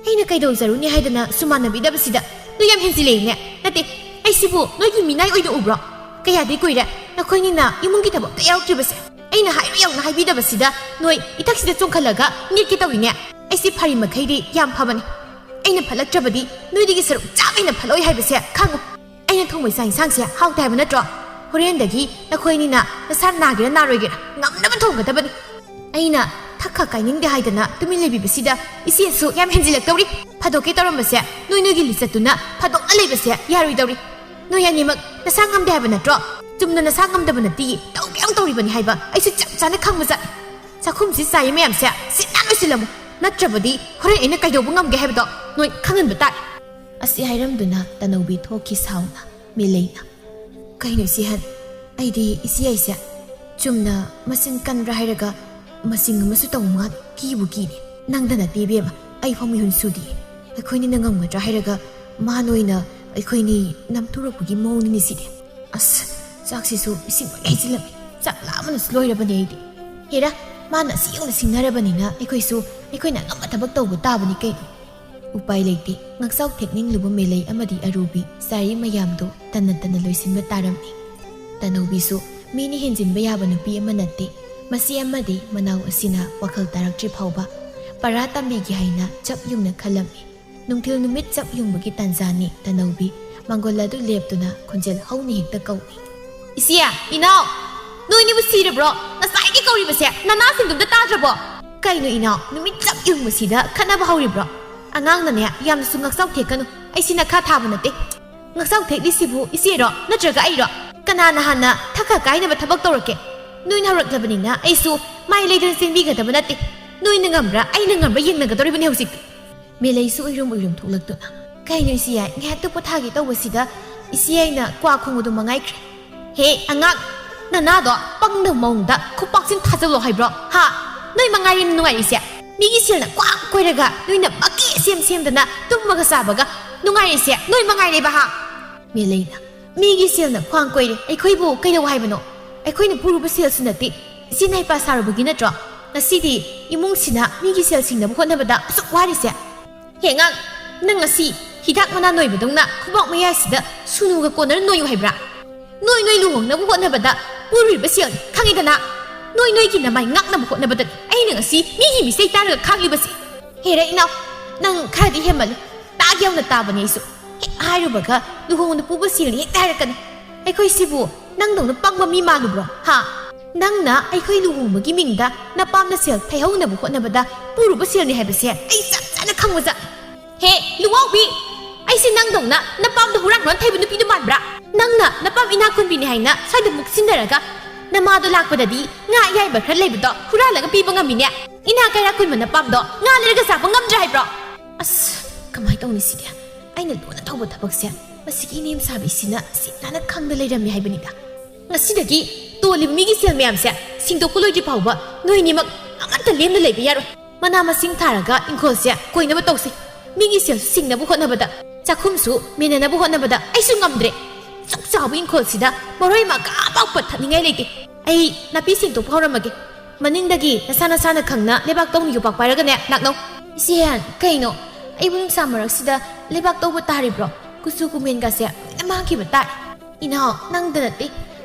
ꯑꯩꯅ ꯀꯩꯗꯧꯖꯔꯨꯅꯤ ꯍꯥꯏꯗꯅ ꯁꯨꯃꯥꯟꯅꯕꯤꯗꯕꯁꯤꯗ ꯅꯣꯏ ꯌꯥꯝ ꯍꯦꯟꯖꯤꯜꯂꯛꯏꯅꯦ꯫ ꯅꯠꯇꯦ, ꯑꯩꯁꯤꯕꯨ ꯅꯣꯏꯒꯤ ꯃꯤꯅꯥꯏ ꯑꯣꯏꯅ ꯎꯕ꯭ꯔꯣ? ꯀꯌꯥꯗꯤ ꯀꯨꯏꯔꯦ ꯅꯈꯣꯏꯅꯤꯅ ꯏꯃꯨꯡꯒꯤ ꯊꯕꯛꯇ ꯌꯥꯎꯔꯛꯇ꯭ꯔꯤꯕꯁꯦ꯫ ꯑꯩꯅ ꯍꯥꯏꯔꯨ ꯌꯥꯎꯅ ꯍꯥꯏꯕꯤꯗꯕꯁꯤꯗ ꯅꯣꯏ ꯏꯊꯛꯁꯤꯗ ꯆꯣꯡꯈꯠꯂꯒ ꯅꯦꯠꯀꯦ ꯇꯧꯏꯅꯦ꯫ ꯑꯩꯁꯤ ꯐꯔꯤ ꯃꯈꯩꯗꯤ ꯌꯥꯝ ꯐꯕꯅꯤ꯫ ꯑꯩꯅ ꯐꯠꯂꯛꯇ꯭ꯔꯕꯗꯤ ꯅꯣꯏꯗꯒꯤ ꯁꯔꯨꯛ ꯆꯥꯝꯃ ꯍꯦꯟꯅ ꯐꯠꯂꯣꯏ ꯍꯥꯏꯕꯁꯦ ꯈꯪꯉꯨ꯫ ꯑꯩꯅ ꯊꯣꯡꯕ ꯆꯥꯛ ꯏꯟꯁꯥꯡꯁꯦ ꯍꯥꯎꯇꯦ ꯍꯥꯏꯕ ꯅꯠꯇ꯭ꯔꯣ? ꯍꯣꯔꯦꯟꯗꯒꯤ ꯅꯈꯣꯏꯅꯤꯅ ꯅꯁꯥ ꯅꯥꯒꯦꯔꯥ ꯅꯥꯔꯣꯏꯒꯦꯔꯥ ꯉꯝꯅꯕ ꯊꯣꯡꯒꯗꯕꯅꯤ꯫ ꯑꯩꯅ ꯊꯛꯈ ꯀꯥꯏꯅꯤꯡꯗꯦ ꯍꯥꯏꯗꯅ ꯇꯨꯃꯤꯟ ꯂꯩꯕꯤꯕꯁꯤꯗ ꯏꯆꯦꯁꯨ ꯌꯥꯝ ꯍꯦꯟꯖꯤꯜꯂꯛꯇꯧꯔꯤ꯫ ꯐꯥꯗꯣꯛꯀꯦ ꯇꯧꯔꯝꯕꯁꯦ ꯅꯣꯏ ꯅꯣꯏꯒꯤ ꯂꯤꯆꯠꯇꯨꯅ ꯐꯥꯗꯣꯛꯅ ꯂꯩꯕꯁꯦ ꯌꯥꯔꯣꯏꯗꯧꯔꯤ꯫ ꯅꯣꯏ ꯑꯅꯤꯃꯛ ꯅꯁꯥ ꯉꯝꯗꯦ ꯍꯥꯏꯕ ꯅꯠꯇ꯭ꯔꯣ? ꯆꯨꯝꯅ ꯅꯁꯥ ꯉꯝꯗꯕ ꯅꯠꯇꯤꯌꯦ, ꯇꯧꯒꯦ ꯌꯥꯝ ꯇꯧꯔꯤꯕꯅꯤ ꯍꯥꯏꯕ ꯑꯩꯁꯨ ꯆꯞ ꯆꯥꯅ ꯈꯪꯕ ꯖꯥꯠꯅꯤ꯫ ꯆꯥꯛꯈꯨꯝꯁꯤ ꯆꯥꯏ ꯃꯌꯥꯝꯁꯦ ꯁꯤꯠ ꯅꯥꯟ ꯂꯣꯏꯁꯤꯜꯂꯝꯃꯨ, ꯅꯠꯇ꯭ꯔꯕꯗꯤ ꯍꯣꯔꯦꯟ ꯑꯩꯅ ꯀꯩꯗꯧꯕ ꯉꯝꯒꯦ ꯍꯥꯏꯕꯗꯣ ꯅꯣꯏ ꯈꯪꯍꯟꯕ ꯇꯥꯔꯦ꯫ ꯑꯁꯤ ꯍꯥꯏꯔꯝꯗꯨꯅ ꯇꯅꯧꯕꯤ ꯊꯣꯛꯈꯤ ꯁꯥꯎꯅ꯫ ꯃꯦꯂꯩꯅ, "ꯀꯩꯅꯣ ꯏꯆꯦ ꯍꯟ, ꯑꯩꯗꯤ ꯏꯆꯦ ꯑꯩꯁꯦ ꯆꯨꯝꯅ ꯃꯆꯤꯟ ꯀꯟꯕ꯭ꯔꯥ ꯍꯥꯏꯔꯒ ꯃꯁꯤꯡ ꯑꯃꯁꯨ ꯇꯧ ꯃꯥꯜꯂꯦ꯫ ꯀꯤꯕꯨ ꯀꯤꯔꯦ꯫ ꯅꯪꯗ ꯅꯠꯇꯦ ꯏꯕꯦꯝꯃ, ꯑꯩ ꯐꯥꯎ ꯃꯤꯍꯨꯟ ꯁꯨꯗꯦ꯫ ꯑꯩꯈꯣꯏꯅꯤꯅ ꯉꯝꯒꯗ꯭ꯔꯥ ꯍꯥꯏꯔꯒ ꯃꯥꯅ ꯑꯣꯏꯅ ꯑꯩꯈꯣꯏꯅꯤ ꯅꯝꯊꯨꯔꯛꯄꯒꯤ ꯃꯑꯣꯡꯅꯤꯅꯦ ꯁꯤꯗꯤ꯫ ꯑꯁ, ꯆꯥꯛꯁꯤꯁꯨ ꯏꯁꯤꯡ ꯂꯣꯏ ꯍꯩꯖꯤꯜꯂꯝꯃꯤ꯫ ꯆꯥꯛ ꯂꯥꯝꯕꯅꯁꯨ ꯂꯣꯏꯔꯕꯅꯦ ꯑꯩꯗꯤ꯫ ꯍꯦꯔꯥ, ꯃꯥꯅ ꯑꯁꯤ ꯌꯧꯅ ꯁꯤꯡꯅꯔꯕꯅꯤꯅ ꯑꯩꯈꯣꯏꯁꯨ ꯑꯩꯈꯣꯏꯅ ꯑꯉꯝꯕ ꯊꯕꯛ ꯇꯧꯕ ꯇꯥꯕꯅꯤ ꯀꯩꯅꯣ꯫ ꯎꯄꯥꯏ ꯂꯩꯇꯦ꯫ ꯉꯛꯆꯥꯎ ꯊꯦꯛꯅꯤꯡꯂꯨꯕ ꯃꯦꯂꯩ ꯑꯃꯗꯤ ꯑꯔꯨꯕꯤ ꯆꯥꯔꯤ ꯃꯌꯥꯝꯗꯣ ꯇꯟꯅ ꯇꯟꯅ ꯂꯣꯏꯁꯤꯟꯕ ꯇꯥꯔꯝꯃꯤ꯫ ꯇꯅꯧꯕꯤꯁꯨ ꯃꯤꯅ ꯍꯦꯟꯖꯤꯟꯕ ꯌꯥꯕ ꯅꯨꯄꯤ ꯑꯃ ꯅꯠꯇꯦ꯫ ꯃꯆꯦ ꯑꯃꯗꯤ ꯃꯅꯥꯎ ꯑꯁꯤꯅ ꯋꯥꯈꯜ ꯇꯥꯔꯛꯇ꯭ꯔꯤ ꯐꯥꯎꯕ ꯄꯔꯥ ꯇꯝꯕꯤꯒꯦ ꯍꯥꯏꯅ ꯆꯞ ꯌꯨꯡꯅ ꯈꯜꯂꯝꯃꯤ꯫ ꯅꯨꯡꯊꯤꯜ ꯅꯨꯃꯤꯠ ꯆꯞ ꯌꯨꯡꯕꯒꯤ ꯇꯥꯟꯖꯥꯅꯤ꯫ ꯇꯅꯧꯕꯤ ꯃꯥꯡꯒꯣꯜ ꯑꯗꯨ ꯂꯦꯞꯇꯨꯅ ꯈꯣꯟꯖꯦꯜ ꯍꯧꯅ ꯍꯦꯛꯇ ꯀꯧꯏ꯫ "ꯏꯆꯦ, ꯏꯅꯥꯎ, ꯅꯣꯏꯅꯤꯕꯨ ꯁꯤꯔꯕ꯭ꯔꯣ? ꯉꯁꯥꯏꯒꯤ ꯀꯧꯔꯤꯕꯁꯦ ꯅꯅꯥꯁꯤꯡꯗꯨ ꯑꯝꯇ ꯇꯥꯗ꯭ꯔꯕꯣ?" "ꯀꯩꯅꯣ ꯏꯅꯥꯎ, ꯅꯨꯃꯤꯠ ꯆꯞ ꯌꯨꯡꯕꯁꯤꯗ ꯈꯠꯅꯕ ꯍꯧꯔꯤꯕ꯭ꯔꯣ?" "ꯑꯉꯥꯡꯅꯅꯦ ꯌꯥꯝꯅꯁꯨ ꯉꯥꯛꯆꯥꯎ ꯊꯦꯛꯀꯅꯨ, ꯑꯩꯁꯤ ꯅꯈꯥ ꯊꯥꯕ ꯅꯠꯇꯦ꯫ ꯉꯥꯛꯆꯥꯎ ꯊꯦꯛꯂꯤꯁꯤꯕꯨ ꯏꯆꯦꯔꯣ ꯅꯠꯇ꯭ꯔꯒ ꯑꯩꯔꯣ? ꯀꯅꯥꯅ ꯍꯥꯟꯅ ꯊꯛꯈ ꯀꯥꯏꯅꯕ ꯊꯕꯛ ꯇꯧꯔꯛꯀꯦ? ꯅꯣꯏꯅ ꯍꯧꯔꯛꯂꯕꯅꯤꯅ ꯑꯩꯁꯨ ꯃꯥꯏ ꯂꯩꯗꯨꯅ ꯆꯦꯟꯕꯤꯒꯗꯕ ꯅꯠꯇꯦ꯫ ꯅꯣꯏꯅ ꯉꯝꯕ꯭ꯔꯥ ꯑꯩꯅ ꯉꯝꯕ꯭ꯔꯥ ꯌꯦꯡꯅꯒꯗꯧꯔꯤꯕꯅꯤ ꯍꯧꯖꯤꯛꯇꯤ꯫" ꯃꯦꯂꯩꯁꯨ ꯎꯏꯔꯨꯝ ꯎꯏꯔꯨꯝ ꯊꯣꯛꯂꯛꯇꯨꯅ, "ꯀꯩꯅꯣ ꯏꯆꯦ, ꯉꯥꯏꯍꯥꯛꯇ ꯄꯣꯊꯥꯒꯦ ꯇꯧꯕꯁꯤꯗ ꯏꯆꯦ ꯑꯩꯅ ꯀ꯭ꯋꯥ ꯈꯣꯡꯕꯗꯣ ꯃꯉꯥꯏꯈ꯭ꯔꯦ꯫" "ꯍꯦ ꯑꯉꯥꯡ, ꯅꯅꯥꯗꯣ ꯄꯪꯗꯕ ꯃꯑꯣꯡꯗ ꯈꯨꯄꯥꯛꯁꯤꯅ ꯊꯥꯖꯜꯂꯣ ꯍꯥꯏꯕ꯭ꯔꯣ? ꯍꯥ? ꯅꯣꯏ ꯃꯉꯥꯏꯔꯦ ꯅꯨꯡꯉꯥꯏꯔꯤꯁꯦ꯫ ꯃꯤꯒꯤ ꯁꯦꯜꯅ ꯀ꯭ꯋꯥꯛ ꯀꯣꯏꯔꯒ ꯅꯣꯏꯅ ꯃꯀꯤ ꯁꯦꯝ ꯁꯦꯝꯗꯅ ꯇꯨꯝꯃꯒ ꯆꯥꯕꯒ ꯅꯨꯡꯉꯥꯏꯔꯤꯁꯦ ꯅꯣꯏ ꯃꯉꯥꯏꯔꯦꯕ, ꯍꯥ?" ꯃꯦꯂꯩꯅ, "ꯃꯤꯒꯤ ꯁꯦꯜꯅ ꯈ꯭ꯋꯥꯡ ꯀꯣꯏꯔꯦ, ꯑꯩꯈꯣꯏꯕꯨ ꯀꯩꯗꯧ ꯍꯥꯏꯕꯅꯣ? ꯑꯩꯈꯣꯏꯅ ꯄꯨꯔꯨꯕ ꯁꯦꯜꯁꯨ ꯅꯠꯇꯦ, ꯏꯆꯦ ꯅꯥꯏꯄꯥ ꯁꯥꯔꯨꯕꯒꯤ ꯅꯠꯇ꯭ꯔꯣ ꯉꯁꯤꯗꯤ ꯏꯃꯨꯡꯁꯤꯅ ꯃꯤꯒꯤ ꯁꯦꯜ ꯁꯤꯡꯅꯕ ꯍꯣꯠꯅꯕꯗ ꯑꯁꯨꯛ ꯋꯥꯔꯤꯁꯦ?" "ꯍꯦ ꯑꯉꯥꯡ, ꯅꯪ ꯉꯁꯤ ꯍꯤꯗꯥꯛ ꯃꯅꯥ ꯅꯣꯏꯕꯗꯧꯅ ꯈꯨꯕꯥꯛ ꯃꯌꯥꯏꯁꯤꯗ ꯁꯨꯅꯨꯒ ꯀꯣꯟꯅꯔ ꯅꯣꯏꯌꯨ ꯍꯥꯏꯕ꯭ꯔꯥ? ꯅꯣꯏ ꯅꯣꯏ ꯂꯨꯍꯣꯡꯅꯕ ꯍꯣꯠꯅꯕꯗ ꯄꯨꯔꯨꯔꯤꯕ ꯁꯦꯜꯅꯤ, ꯈꯪꯉꯤꯗꯅ? ꯅꯣꯏ ꯅꯣꯏꯒꯤ ꯅꯃꯥꯏ ꯉꯥꯛꯅꯕ ꯍꯣꯠꯅꯕꯗꯅꯤ ꯑꯩꯅ ꯉꯁꯤ ꯃꯤꯒꯤ ꯃꯤꯆꯩ ꯇꯥꯔꯒ ꯈꯥꯡꯂꯤꯕꯁꯦ꯫" "ꯍꯦꯔꯥ ꯏꯅꯥꯎ, ꯅꯪ ꯈꯔꯗꯤ ꯍꯦꯟꯃꯜꯂꯦ꯫ ꯇꯥꯒꯦ ꯌꯥꯎꯅ ꯇꯥꯕꯅꯦ ꯑꯩꯁꯨ꯫ ꯍꯦꯛ ꯍꯥꯏꯔꯨꯕꯒ ꯂꯨꯍꯣꯡꯅ ꯄꯨꯕ ꯁꯦꯜꯅꯤ ꯍꯦꯛꯇ ꯍꯥꯏꯔꯛꯀꯅꯤ꯫ ꯑꯩꯈꯣꯏꯁꯤꯕꯨ ꯅꯪꯗꯧꯅ ꯄꯪꯕ ꯃꯤ ꯃꯥꯜꯂꯨꯕ꯭ꯔꯣ? ꯍꯥ? ꯅꯪꯅ ꯑꯩꯈꯣꯏ ꯂꯨꯍꯣꯡꯕꯒꯤ ꯃꯤꯡꯗ ꯅꯄꯥꯝꯅ ꯁꯦꯜ ꯊꯩꯍꯧꯅꯕ ꯍꯣꯠꯅꯕꯗ ꯄꯨꯔꯨꯕ ꯁꯦꯜꯅꯤ ꯍꯥꯏꯕꯁꯦ ꯑꯩ ꯆꯞ ꯆꯥꯅ ꯈꯪꯕꯖꯥꯠꯅꯤ꯫" "ꯍꯦ, ꯂꯨꯋꯥꯎꯕꯤ! ꯑꯩꯁꯦ ꯅꯪꯗꯧꯅ ꯅꯄꯥꯝꯗ ꯍꯨꯔꯥꯟ ꯍꯨꯔꯥꯟ ꯊꯩꯕ ꯅꯨꯄꯤꯗꯨ ꯃꯥꯟꯕ꯭ꯔꯥ? ꯅꯪꯅ ꯅꯄꯥꯝ ꯏꯅꯥꯛ ꯈꯨꯟꯕꯤꯅꯤ ꯍꯥꯏꯅ ꯁ꯭ꯋꯥꯏꯗ ꯃꯨꯛꯁꯤꯟꯅꯔꯒ ꯅꯃꯥꯗꯣ ꯂꯥꯛꯄꯗꯗꯤ ꯉꯥ ꯑꯌꯥꯏꯕ ꯈꯔ ꯂꯩꯕꯗꯣ ꯍꯨꯔꯥꯜꯂꯒ ꯄꯤꯕ ꯉꯝꯃꯤꯅꯦ꯫ ꯏꯅꯥ ꯀꯩꯔꯥꯛ ꯈꯨꯟꯕ ꯅꯄꯥꯝꯗꯣ ꯉꯥ ꯂꯩꯔꯒ ꯆꯥꯕ ꯉꯝꯗ꯭ꯔꯦ ꯍꯥꯏꯕ꯭ꯔꯣ?" ꯑꯁ, ꯀꯃꯥꯏꯅ ꯇꯧꯅꯤ ꯁꯤꯗꯤ? ꯑꯩꯅ ꯂꯨꯅ ꯇꯧꯕ ꯊꯕꯛꯁꯦ ꯃꯁꯤꯒꯤ ꯏꯅꯦꯝ ꯁꯥꯕꯤꯁꯤꯅ ꯁꯤꯠ ꯅꯥꯟꯅ ꯈꯪꯗ ꯂꯩꯔꯝꯃꯤ ꯍꯥꯏꯕꯅꯤꯗ꯫ ꯉꯁꯤꯗꯒꯤ ꯇꯣꯜꯂꯤꯕ ꯃꯤꯒꯤ ꯁꯦꯜ ꯃꯌꯥꯝꯁꯦ ꯁꯤꯡꯗꯣꯛꯄ ꯂꯣꯏꯗ꯭ꯔꯤ ꯐꯥꯎꯕ ꯅꯣꯏꯅꯤꯃꯛ ꯑꯃꯠꯇ ꯂꯦꯝꯅ ꯂꯩꯕ ꯌꯥꯔꯣꯏ꯫ ꯃꯅꯥ ꯃꯁꯤꯡ ꯊꯥꯔꯒ ꯏꯪꯈꯣꯜꯁꯦ ꯀꯣꯏꯅꯕ ꯇꯧꯁꯤ꯫ ꯃꯤꯒꯤ ꯁꯦꯜ ꯁꯤꯡꯅꯕ ꯍꯣꯠꯅꯕꯗ, ꯆꯥꯛꯈꯨꯝꯁꯨ ꯃꯦꯟꯅꯅꯕ ꯍꯣꯠꯅꯕꯗ ꯑꯩꯁꯨ ꯉꯝꯗ꯭ꯔꯦ꯫ ꯁꯨꯛ ꯆꯥꯎꯕ ꯏꯪꯈꯣꯜꯁꯤꯗ ꯃꯔꯣꯏ ꯃꯀꯥ ꯑꯃꯐꯥꯎ ꯄꯠꯊꯠꯅꯤꯡꯉꯥꯏ ꯂꯩꯇꯦ꯫ ꯑꯩ ꯅꯥꯄꯤ ꯁꯦꯡꯗꯣꯛꯄ ꯍꯧꯔꯝꯃꯒꯦ꯫ ꯃꯅꯤꯡꯗꯒꯤ ꯅꯁꯥ ꯅꯁꯥꯅ ꯈꯪꯅ ꯂꯩꯕꯥꯛ ꯇꯧꯅ ꯌꯣꯄꯥꯛ ꯄꯥꯏꯔꯒꯅꯦ ꯂꯥꯛꯅꯧ꯫ ꯏꯆꯦ ꯍꯦꯟ, ꯀꯩꯅꯣ? ꯑꯩꯕꯨ ꯅꯨꯡꯁꯥ ꯃꯔꯛꯁꯤꯗ ꯂꯩꯕꯥꯛ ꯇꯧꯕ ꯇꯥꯔꯤꯕ꯭ꯔꯣ? ꯀꯨꯆꯨ ꯀꯨꯃꯦꯟꯒꯁꯦ ꯂꯣꯏꯅ ꯃꯥꯡꯈꯤꯕ ꯇꯥꯔꯦ꯫ ꯏꯅꯥꯎ, ꯅꯪꯗ ꯅꯠꯇꯦ꯫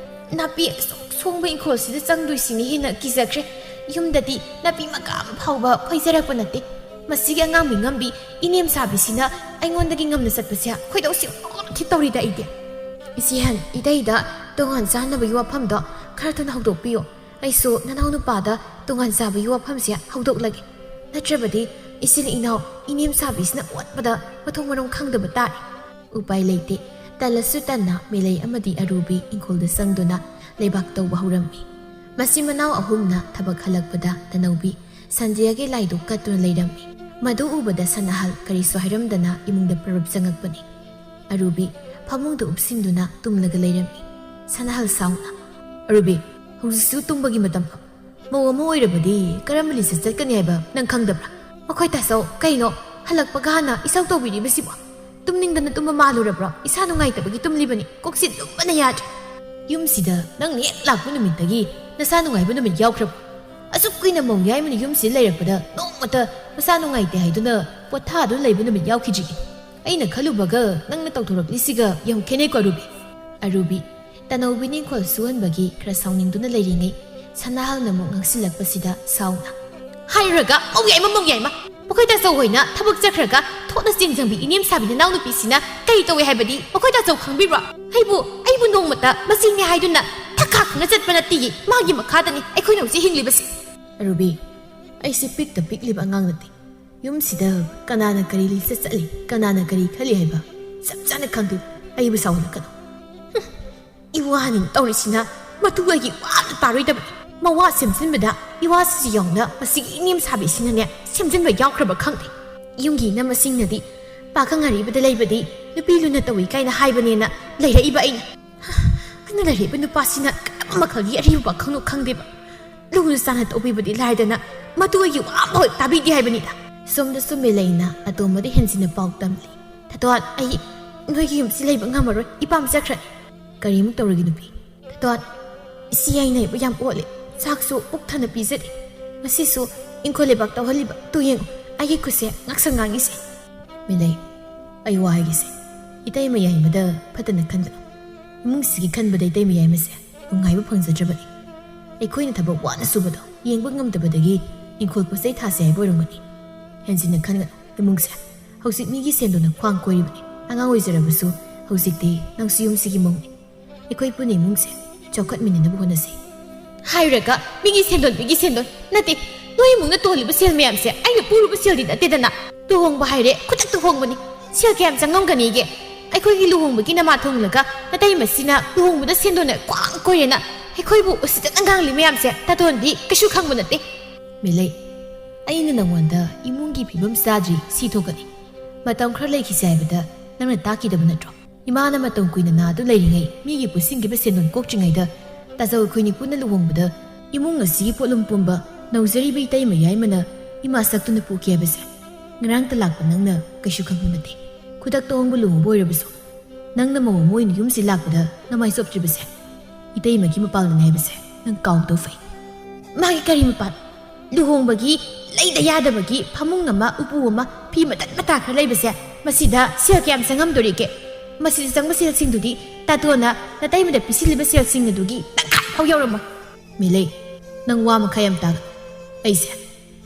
ꯅꯥꯄꯤ ꯑꯁꯨꯛ ꯁꯣꯡꯕ ꯏꯪꯈꯣꯜꯁꯤꯗ ꯆꯪꯗꯣꯏꯁꯤꯅ ꯍꯦꯟꯅ ꯀꯤꯖꯈ꯭ꯔꯦ꯫ ꯌꯨꯝꯗꯗꯤ ꯅꯥꯄꯤ ꯃꯀꯥ ꯑꯃ ꯐꯥꯎꯕ ꯐꯣꯏꯖꯔꯛꯄ ꯅꯠꯇꯦ꯫ ꯃꯁꯤꯒꯤ ꯑꯉꯥꯡ ꯃꯤꯉꯝꯕꯤ ꯏꯅꯦꯝ ꯁꯥꯕꯤꯁꯤꯅ ꯑꯩꯉꯣꯟꯗꯒꯤ ꯉꯝꯅ ꯆꯠꯄꯁꯦ ꯈꯣꯏꯗꯧꯁꯤ ꯂꯣꯛ ꯂꯣꯛ ꯇꯧꯔꯤꯗ ꯑꯩꯗꯤ꯫ ꯏꯆꯦ ꯍꯦꯟ, ꯏꯇꯩꯗ ꯇꯣꯉꯥꯟ ꯆꯥꯅꯕꯒꯤ ꯋꯥꯐꯝꯗꯣ ꯈꯔ ꯊꯨꯅ ꯍꯧꯗꯣꯛꯄꯤꯌꯨ꯫ ꯑꯩꯁꯨ ꯅꯅꯥꯎ ꯅꯨꯄꯥꯗ ꯇꯣꯉꯥꯟ ꯆꯥꯕꯒꯤ ꯋꯥꯐꯝꯁꯦ ꯍꯧꯗꯣꯛꯂꯒꯦ꯫ ꯅꯠꯇ꯭ꯔꯕꯗꯤ ꯏꯆꯤꯜ ꯏꯅꯥꯎ ꯏꯅꯦꯝ ꯁꯥꯕꯤꯁꯤꯅ ꯑꯣꯠꯄꯗ ꯃꯊꯣꯡ ꯃꯔꯝ ꯈꯪꯗꯕ ꯇꯥꯔꯦ꯫ ꯎꯄꯥꯏ ꯂꯩꯇꯦ꯫ ꯇꯜꯂꯁꯨ ꯇꯟꯅ ꯃꯤꯂꯩ ꯑꯃꯗꯤ ꯑꯔꯨꯕꯤ ꯏꯪꯈꯣꯜꯗ ꯆꯪꯗꯨꯅ ꯂꯩꯕꯥꯛ ꯇꯧꯕ ꯍꯧꯔꯝꯃꯤ꯫ ꯃꯆꯤꯟ ꯃꯅꯥꯎ ꯑꯍꯨꯝꯅ ꯊꯕꯛ ꯍꯜꯂꯛꯄꯗ ꯇꯅꯧꯕꯤ ꯁꯟꯗ꯭ꯌꯥꯒꯤ ꯂꯥꯏꯗꯨ ꯀꯠꯇꯨꯅ ꯂꯩꯔꯝꯃꯤ꯫ ꯃꯗꯨ ꯎꯕꯗ ꯁꯅꯥꯍꯜ ꯀꯔꯤꯁꯨ ꯍꯥꯏꯔꯝꯗꯅ ꯏꯃꯨꯡꯗ ꯄꯔꯞ ꯆꯪꯉꯛꯄꯅꯤ꯫ ꯑꯔꯨꯕꯤ ꯐꯃꯨꯡꯗ ꯎꯞꯁꯤꯟꯗꯨꯅ ꯇꯨꯝꯂꯒ ꯂꯩꯔꯝꯃꯤ꯫ ꯁꯅꯥꯍꯜ ꯁꯥꯎꯅ, "ꯑꯔꯨꯕꯤ, ꯍꯧꯖꯤꯛꯁꯨ ꯇꯨꯝꯕꯒꯤ ꯃꯇꯝ? ꯃꯧ ꯑꯃ ꯑꯣꯏꯔꯕꯗꯤ ꯀꯔꯝꯕ ꯂꯤꯆꯠ ꯆꯠꯀꯅꯤ ꯍꯥꯏꯕ ꯅꯪ ꯈꯪꯗꯕ꯭ꯔꯥ?" "ꯃꯈꯣꯏ ꯇꯥꯆꯧ, ꯀꯩꯅꯣ ꯍꯜꯂꯛꯄꯒ ꯍꯥꯟꯅ ꯏꯁꯧ ꯇꯧꯕꯤꯔꯤꯕꯁꯤꯕꯣ? ꯇꯨꯝꯅꯤꯡꯗꯅ ꯇꯨꯝꯕ ꯃꯥꯜꯂꯨꯔꯕ꯭ꯔꯣ? ꯏꯁꯥ ꯅꯨꯡꯉꯥꯏꯇꯕꯒꯤ ꯇꯨꯝꯂꯤꯕꯅꯤ꯫ ꯀꯣꯛꯁꯤ ꯂꯨꯝꯕꯅ ꯌꯥꯗ꯭ꯔꯦ꯫ ꯌꯨꯝꯁꯤꯗ ꯅꯪꯅ ꯍꯦꯛ ꯂꯥꯛꯄ ꯅꯨꯃꯤꯠꯇꯒꯤ ꯅꯁꯥ ꯅꯨꯡꯉꯥꯏꯕ ꯅꯨꯃꯤꯠ ꯌꯥꯎꯈ꯭ꯔꯕ? ꯑꯁꯨꯛ ꯀꯨꯏꯅ ꯃꯧ ꯌꯥꯏꯃꯅ ꯌꯨꯝꯁꯤꯗ ꯂꯩꯔꯛꯄꯗ ꯅꯣꯡꯃꯇ ꯃꯁꯥ ꯅꯨꯡꯉꯥꯏꯇꯦ ꯍꯥꯏꯗꯨꯅ ꯄꯣꯊꯥꯗꯨꯅ ꯂꯩꯕ ꯅꯨꯃꯤꯠ ꯌꯥꯎꯈꯤꯗ꯭ꯔꯤꯌꯦ꯫ ꯑꯩꯅ ꯈꯜꯂꯨꯕꯒ ꯅꯪꯅ ꯇꯧꯊꯣꯔꯛꯂꯤꯁꯤꯒ ꯌꯥꯝ ꯈꯦꯠꯅꯩꯀꯣ, ꯑꯔꯨꯕꯤ?" ꯑꯔꯨꯕꯤꯅ ꯏꯪꯈꯣꯜ ꯁꯨꯍꯟꯕꯒꯤ ꯈꯔ ꯁꯥꯎꯅꯤꯡꯗꯨꯅ ꯂꯩꯔꯤꯉꯩ, ꯁꯅꯥꯍꯜꯅ ꯑꯃꯨꯛ ꯉꯥꯡꯁꯤꯜꯂꯛꯄꯁꯤꯗ ꯁꯥꯎꯅ, "ꯍꯥꯏꯔꯨꯔꯒ ꯃꯧ ꯌꯥꯏꯃ, ꯃꯧ ꯌꯥꯏꯃ! ꯃꯈꯣꯏ ꯇꯥꯆꯧ ꯍꯣꯏꯅ ꯊꯕꯛ ꯆꯠꯈ꯭ꯔꯒ ꯊꯣꯠꯅ ꯆꯦꯟ ꯆꯪꯕꯤ ꯏꯅꯦꯝ ꯁꯥꯕꯤ ꯅꯅꯥꯎ ꯅꯨꯄꯤꯁꯤꯅ ꯀꯔꯤ ꯇꯧꯏ ꯍꯥꯏꯕꯗꯤ ꯃꯈꯣꯏ ꯇꯥꯆꯧ ꯈꯪꯕꯤꯕ꯭ꯔꯣ? ꯑꯩꯕꯨ, ꯑꯩꯕꯨ ꯅꯣꯡꯃꯇ ꯃꯆꯦꯅꯦ ꯍꯥꯏꯗꯨꯅ ꯊꯛꯈꯥ ꯈꯪꯅ ꯆꯠꯄ ꯅꯠꯇꯤꯌꯦ꯫ ꯃꯥꯒꯤ ꯃꯈꯥꯗꯅꯤ ꯑꯩꯈꯣꯏꯅ ꯍꯧꯖꯤꯛ ꯍꯤꯡꯂꯤꯕꯁꯦ꯫" "ꯑꯔꯨꯕꯤ, ꯑꯩꯁꯦ ꯄꯤꯛꯇ ꯄꯤꯛꯂꯤꯕ ꯑꯉꯥꯡ ꯅꯠꯇꯦ꯫ ꯌꯨꯝꯁꯤꯗ ꯀꯅꯥꯅ ꯀꯔꯤ ꯂꯤꯆꯠ ꯆꯠꯂꯤ, ꯀꯅꯥꯅ ꯀꯔꯤ ꯈꯜꯂꯤ ꯍꯥꯏꯕ ꯆꯞ ꯆꯥꯅ ꯈꯪꯗꯦ꯫ ꯑꯩꯕꯨ ꯁꯥꯎꯍꯜꯂꯛꯀꯅꯨ꯫" ꯍꯨꯝ, ꯏꯋꯥꯅꯤ ꯇꯧꯔꯤꯁꯤꯅ ꯃꯇꯨ ꯑꯩꯒꯤ ꯋꯥ ꯑꯝꯇ ꯇꯥꯔꯣꯏꯗꯕꯅꯤ꯫ ꯃꯋꯥ ꯁꯦꯝꯖꯤꯟꯕꯗ ꯏꯋꯥꯁꯤꯁꯨ ꯌꯥꯎꯅ ꯃꯁꯤꯒꯤ ꯏꯅꯦꯝ ꯁꯥꯕꯤꯁꯤꯅꯅꯦ ꯁꯦꯝꯖꯤꯟꯕ ꯌꯥꯎꯈ꯭ꯔꯕ ꯈꯪꯗꯦ꯫ ꯌꯨꯝꯒꯤ ꯏꯅꯝꯃꯁꯤꯡꯅꯗꯤ ꯄꯥꯈꯪ ꯑꯔꯤꯕꯗ ꯂꯩꯕꯗꯤ ꯅꯨꯄꯤ ꯂꯨꯅ ꯇꯧꯏ ꯀꯥꯏꯅ ꯍꯥꯏꯕꯅꯦꯅ ꯂꯩꯔꯛꯏꯕ ꯑꯩꯅ꯫ ꯅꯪꯅ ꯂꯩꯔꯤꯕ ꯅꯨꯄꯥꯁꯤꯅ ꯀꯔꯝꯕ ꯃꯈꯜꯒꯤ ꯑꯔꯤꯕ ꯄꯥꯈꯪꯅꯣ ꯈꯪꯗꯦꯕ꯫ ꯂꯨꯅ ꯆꯥꯟꯅ ꯇꯧꯕꯤꯕꯗꯤ ꯂꯥꯏꯗꯅ, ꯃꯗꯨ ꯑꯩꯒꯤ ꯋꯥ ꯑꯃꯐꯥꯎ ꯇꯥꯕꯤꯗꯦ ꯍꯥꯏꯕꯅꯤꯗ꯫ ꯁꯣꯝꯗꯁꯨ ꯃꯦꯂꯩꯅ ꯑꯇꯣꯝꯕꯗ ꯍꯦꯟꯖꯤꯟꯅ ꯄꯥꯎ ꯇꯝꯂꯤ꯫ "ꯊꯥꯗꯣꯟ, ꯑꯩ ꯅꯣꯏꯒꯤ ꯌꯨꯝꯁꯤ ꯂꯩꯕ ꯉꯝꯃꯔꯣꯏ, ꯏꯄꯥꯝ ꯆꯠꯈ꯭ꯔꯅꯤ"꯫ "ꯀꯔꯤꯃꯨꯛ ꯇꯧꯔꯒꯦ ꯅꯨꯄꯤ?" "ꯊꯥꯗꯣꯟ, ꯏꯆꯦ ꯌꯥꯏꯅ ꯌꯥꯝ ꯑꯣꯠꯂꯦ, ꯆꯥꯛꯁꯨ ꯄꯨꯛ ꯊꯟꯅ ꯄꯤꯖꯗꯦ꯫ ꯉꯁꯤꯁꯨ ꯏꯪꯈꯣꯜ ꯂꯩꯕꯥꯛ ꯇꯧꯍꯜꯂꯤꯕ, ꯇꯨ ꯌꯦꯡꯉꯨ, ꯑꯩꯒꯤ ꯈꯨꯠꯁꯦ ꯉꯥꯛꯁꯪ ꯉꯥꯡꯉꯤꯁꯦ"꯫ "ꯃꯦꯂꯩ, ꯑꯩ ꯋꯥ ꯍꯥꯏꯒꯦꯁꯦ, ꯏꯇꯩꯃ ꯌꯥꯏꯃꯗ ꯐꯠꯇꯅ ꯈꯟꯒꯅꯨ꯫ ꯏꯃꯨꯡꯁꯤꯒꯤ ꯈꯟꯕꯗ ꯏꯇꯩꯃ ꯌꯥꯏꯃꯁꯦ ꯅꯨꯡꯉꯥꯏꯕ ꯐꯪꯖꯗ꯭ꯔꯕꯅꯤ꯫ ꯑꯩꯈꯣꯏꯅ ꯊꯕꯛ ꯋꯥꯅ ꯁꯨꯕꯗꯣ ꯌꯦꯡꯕ ꯉꯝꯗꯕꯗꯒꯤ ꯏꯪꯈꯣꯜ ꯄꯣꯠꯆꯩ ꯊꯥꯁꯦ ꯍꯥꯏꯕ ꯑꯣꯏꯔꯝꯒꯅꯤ꯫ ꯍꯦꯟꯖꯤꯟꯅ ꯈꯟꯒꯅꯨ ꯏꯃꯨꯡꯁꯦ꯫ ꯍꯧꯖꯤꯛ ꯃꯤꯒꯤ ꯁꯦꯟꯗꯣꯟꯅ ꯈ꯭ꯋꯥꯡ ꯀꯣꯏꯔꯤꯕꯅꯤ꯫ ꯑꯉꯥꯡ ꯑꯣꯏꯖꯔꯕꯁꯨ ꯍꯧꯖꯤꯛꯇꯤ ꯅꯪꯁꯨ ꯌꯨꯝꯁꯤꯒꯤ ꯃꯧꯅꯤ꯫ ꯑꯩꯈꯣꯏ ꯄꯨꯟꯅ ꯏꯃꯨꯡꯁꯦ ꯆꯥꯎꯈꯠꯃꯤꯟꯅꯅꯕ ꯍꯣꯠꯅꯁꯤ"꯫ ꯍꯥꯏꯔꯒ ꯃꯤꯒꯤ ꯁꯦꯟꯗꯣꯟ, ꯃꯤꯒꯤ ꯁꯦꯟꯗꯣꯟ ꯅꯠꯇꯦ, ꯅꯣꯏ ꯏꯃꯨꯡꯅ ꯇꯣꯜꯂꯤꯕ ꯁꯦꯜ ꯃꯌꯥꯝꯁꯦ ꯑꯩꯅ ꯄꯨꯔꯨꯕ ꯁꯦꯜꯗꯤ ꯅꯠꯇꯦꯗꯅ꯫ ꯂꯨꯍꯣꯡꯕ ꯍꯥꯏꯔꯦ ꯈꯨꯗꯛꯇ ꯍꯣꯡꯕꯅꯤ꯫ ꯁꯦꯜ ꯀꯌꯥꯝ ꯆꯪꯉꯝꯒꯅꯤꯒꯦ? ꯑꯩꯈꯣꯏꯒꯤ ꯂꯨꯍꯣꯡꯕꯒꯤ ꯅꯃꯥ ꯊꯣꯡꯂꯒ ꯅꯇꯩꯃꯁꯤꯅ ꯂꯨꯍꯣꯡꯕꯗ ꯁꯦꯟꯗꯣꯟꯅ ꯈ꯭ꯋꯥꯡ ꯀꯣꯏꯔꯦꯅ ꯑꯩꯈꯣꯏꯕꯨ ꯎꯁꯤꯠꯇꯅ ꯉꯥꯡꯂꯤ ꯃꯌꯥꯝꯁꯦ ꯇꯥꯇꯣꯟꯗꯤ ꯀꯩꯁꯨ ꯈꯪꯕ ꯅꯠꯇꯦ꯫ ꯃꯦꯂꯩ, ꯑꯩꯅ ꯅꯉꯣꯟꯗ ꯏꯃꯨꯡꯒꯤ ꯐꯤꯕꯝ ꯆꯥꯗ꯭ꯔꯤ ꯁꯤ ꯊꯣꯛꯀꯅꯤ꯫ ꯃꯇꯝ ꯈꯔ ꯂꯩꯈꯤꯁꯦ ꯍꯥꯏꯕꯗ ꯅꯪꯅ ꯇꯥꯛꯈꯤꯗꯕ ꯅꯠꯇ꯭ꯔꯣ? ꯏꯃꯥꯅ ꯃꯇꯝ ꯀꯨꯏꯅ ꯅꯥꯗꯨ ꯂꯩꯔꯤꯉꯩ ꯃꯤꯒꯤ ꯄꯨꯟꯁꯤꯟꯈꯤꯕ ꯁꯦꯟꯗꯣꯟ ꯀꯣꯛꯇ꯭ꯔꯤꯉꯩꯗ ꯇꯥꯖꯧ ꯑꯩꯈꯣꯏꯅꯤ ꯄꯨꯟꯅ ꯂꯨꯍꯣꯡꯕꯗ ꯏꯃꯨꯡ ꯑꯁꯤꯒꯤ ꯄꯣꯠꯂꯨꯝ ꯄꯨꯝꯕ ꯅꯧꯖꯔꯤꯕ ꯏꯇꯩꯃ ꯌꯥꯏꯃꯅ ꯏꯃꯥ ꯁꯛꯇꯨꯅ ꯄꯨꯈꯤ ꯍꯥꯏꯕꯁꯦ ꯉꯔꯥꯡꯇ ꯂꯥꯛꯄ ꯅꯪꯅ ꯀꯩꯁꯨ ꯈꯪꯕ ꯅꯠꯇꯦ꯫ ꯈꯨꯗꯛꯇ ꯍꯣꯡꯕ ꯂꯨꯍꯣꯡꯕ ꯑꯣꯏꯔꯕꯁꯨ ꯅꯪꯅ ꯃꯧ ꯑꯃ ꯑꯣꯏꯅ ꯌꯨꯝꯁꯤ ꯂꯥꯛꯄꯗ ꯅꯃꯥꯏ ꯆꯣꯞꯇ꯭ꯔꯤꯕꯁꯦ ꯏꯇꯩꯃꯒꯤ ꯃꯄꯥꯜꯅꯅꯦ ꯍꯥꯏꯕꯁꯦ ꯅꯪ ꯀꯥꯎꯗꯧ ꯐꯩ꯫ ꯃꯥꯒꯤ ꯀꯔꯤ ꯃꯄꯥꯜ? ꯂꯨꯍꯣꯡꯕꯒꯤ ꯂꯩꯗ ꯌꯥꯗꯕꯒꯤ ꯐꯃꯨꯡ ꯑꯃ, ꯎꯄꯨ ꯑꯃ, ꯐꯤ ꯃꯇꯠ ꯃꯇꯥ ꯈꯔ ꯂꯩꯕꯁꯦ, ꯃꯁꯤꯗ ꯁꯦꯜ ꯀꯌꯥꯝ ꯆꯪꯉꯝꯗꯣꯔꯤꯒꯦ? ꯃꯁꯤꯗ ꯆꯪꯕ ꯁꯦꯜꯁꯤꯡꯗꯨꯗꯤ ꯇꯥꯇꯣꯟꯅ ꯅꯇꯩꯃꯗ ꯄꯤꯁꯤꯜꯂꯤꯕ ꯁꯦꯜꯁꯤꯡ ꯑꯗꯨꯒꯤ ꯇꯪꯈꯥꯏ ꯐꯥꯎ ꯌꯧꯔꯝꯃꯣꯏ꯫ ꯃꯦꯂꯩ, ꯅꯪ ꯋꯥ ꯃꯈꯥ ꯌꯥꯝ ꯇꯥꯒꯅꯨ꯫ ꯑꯩꯁꯦ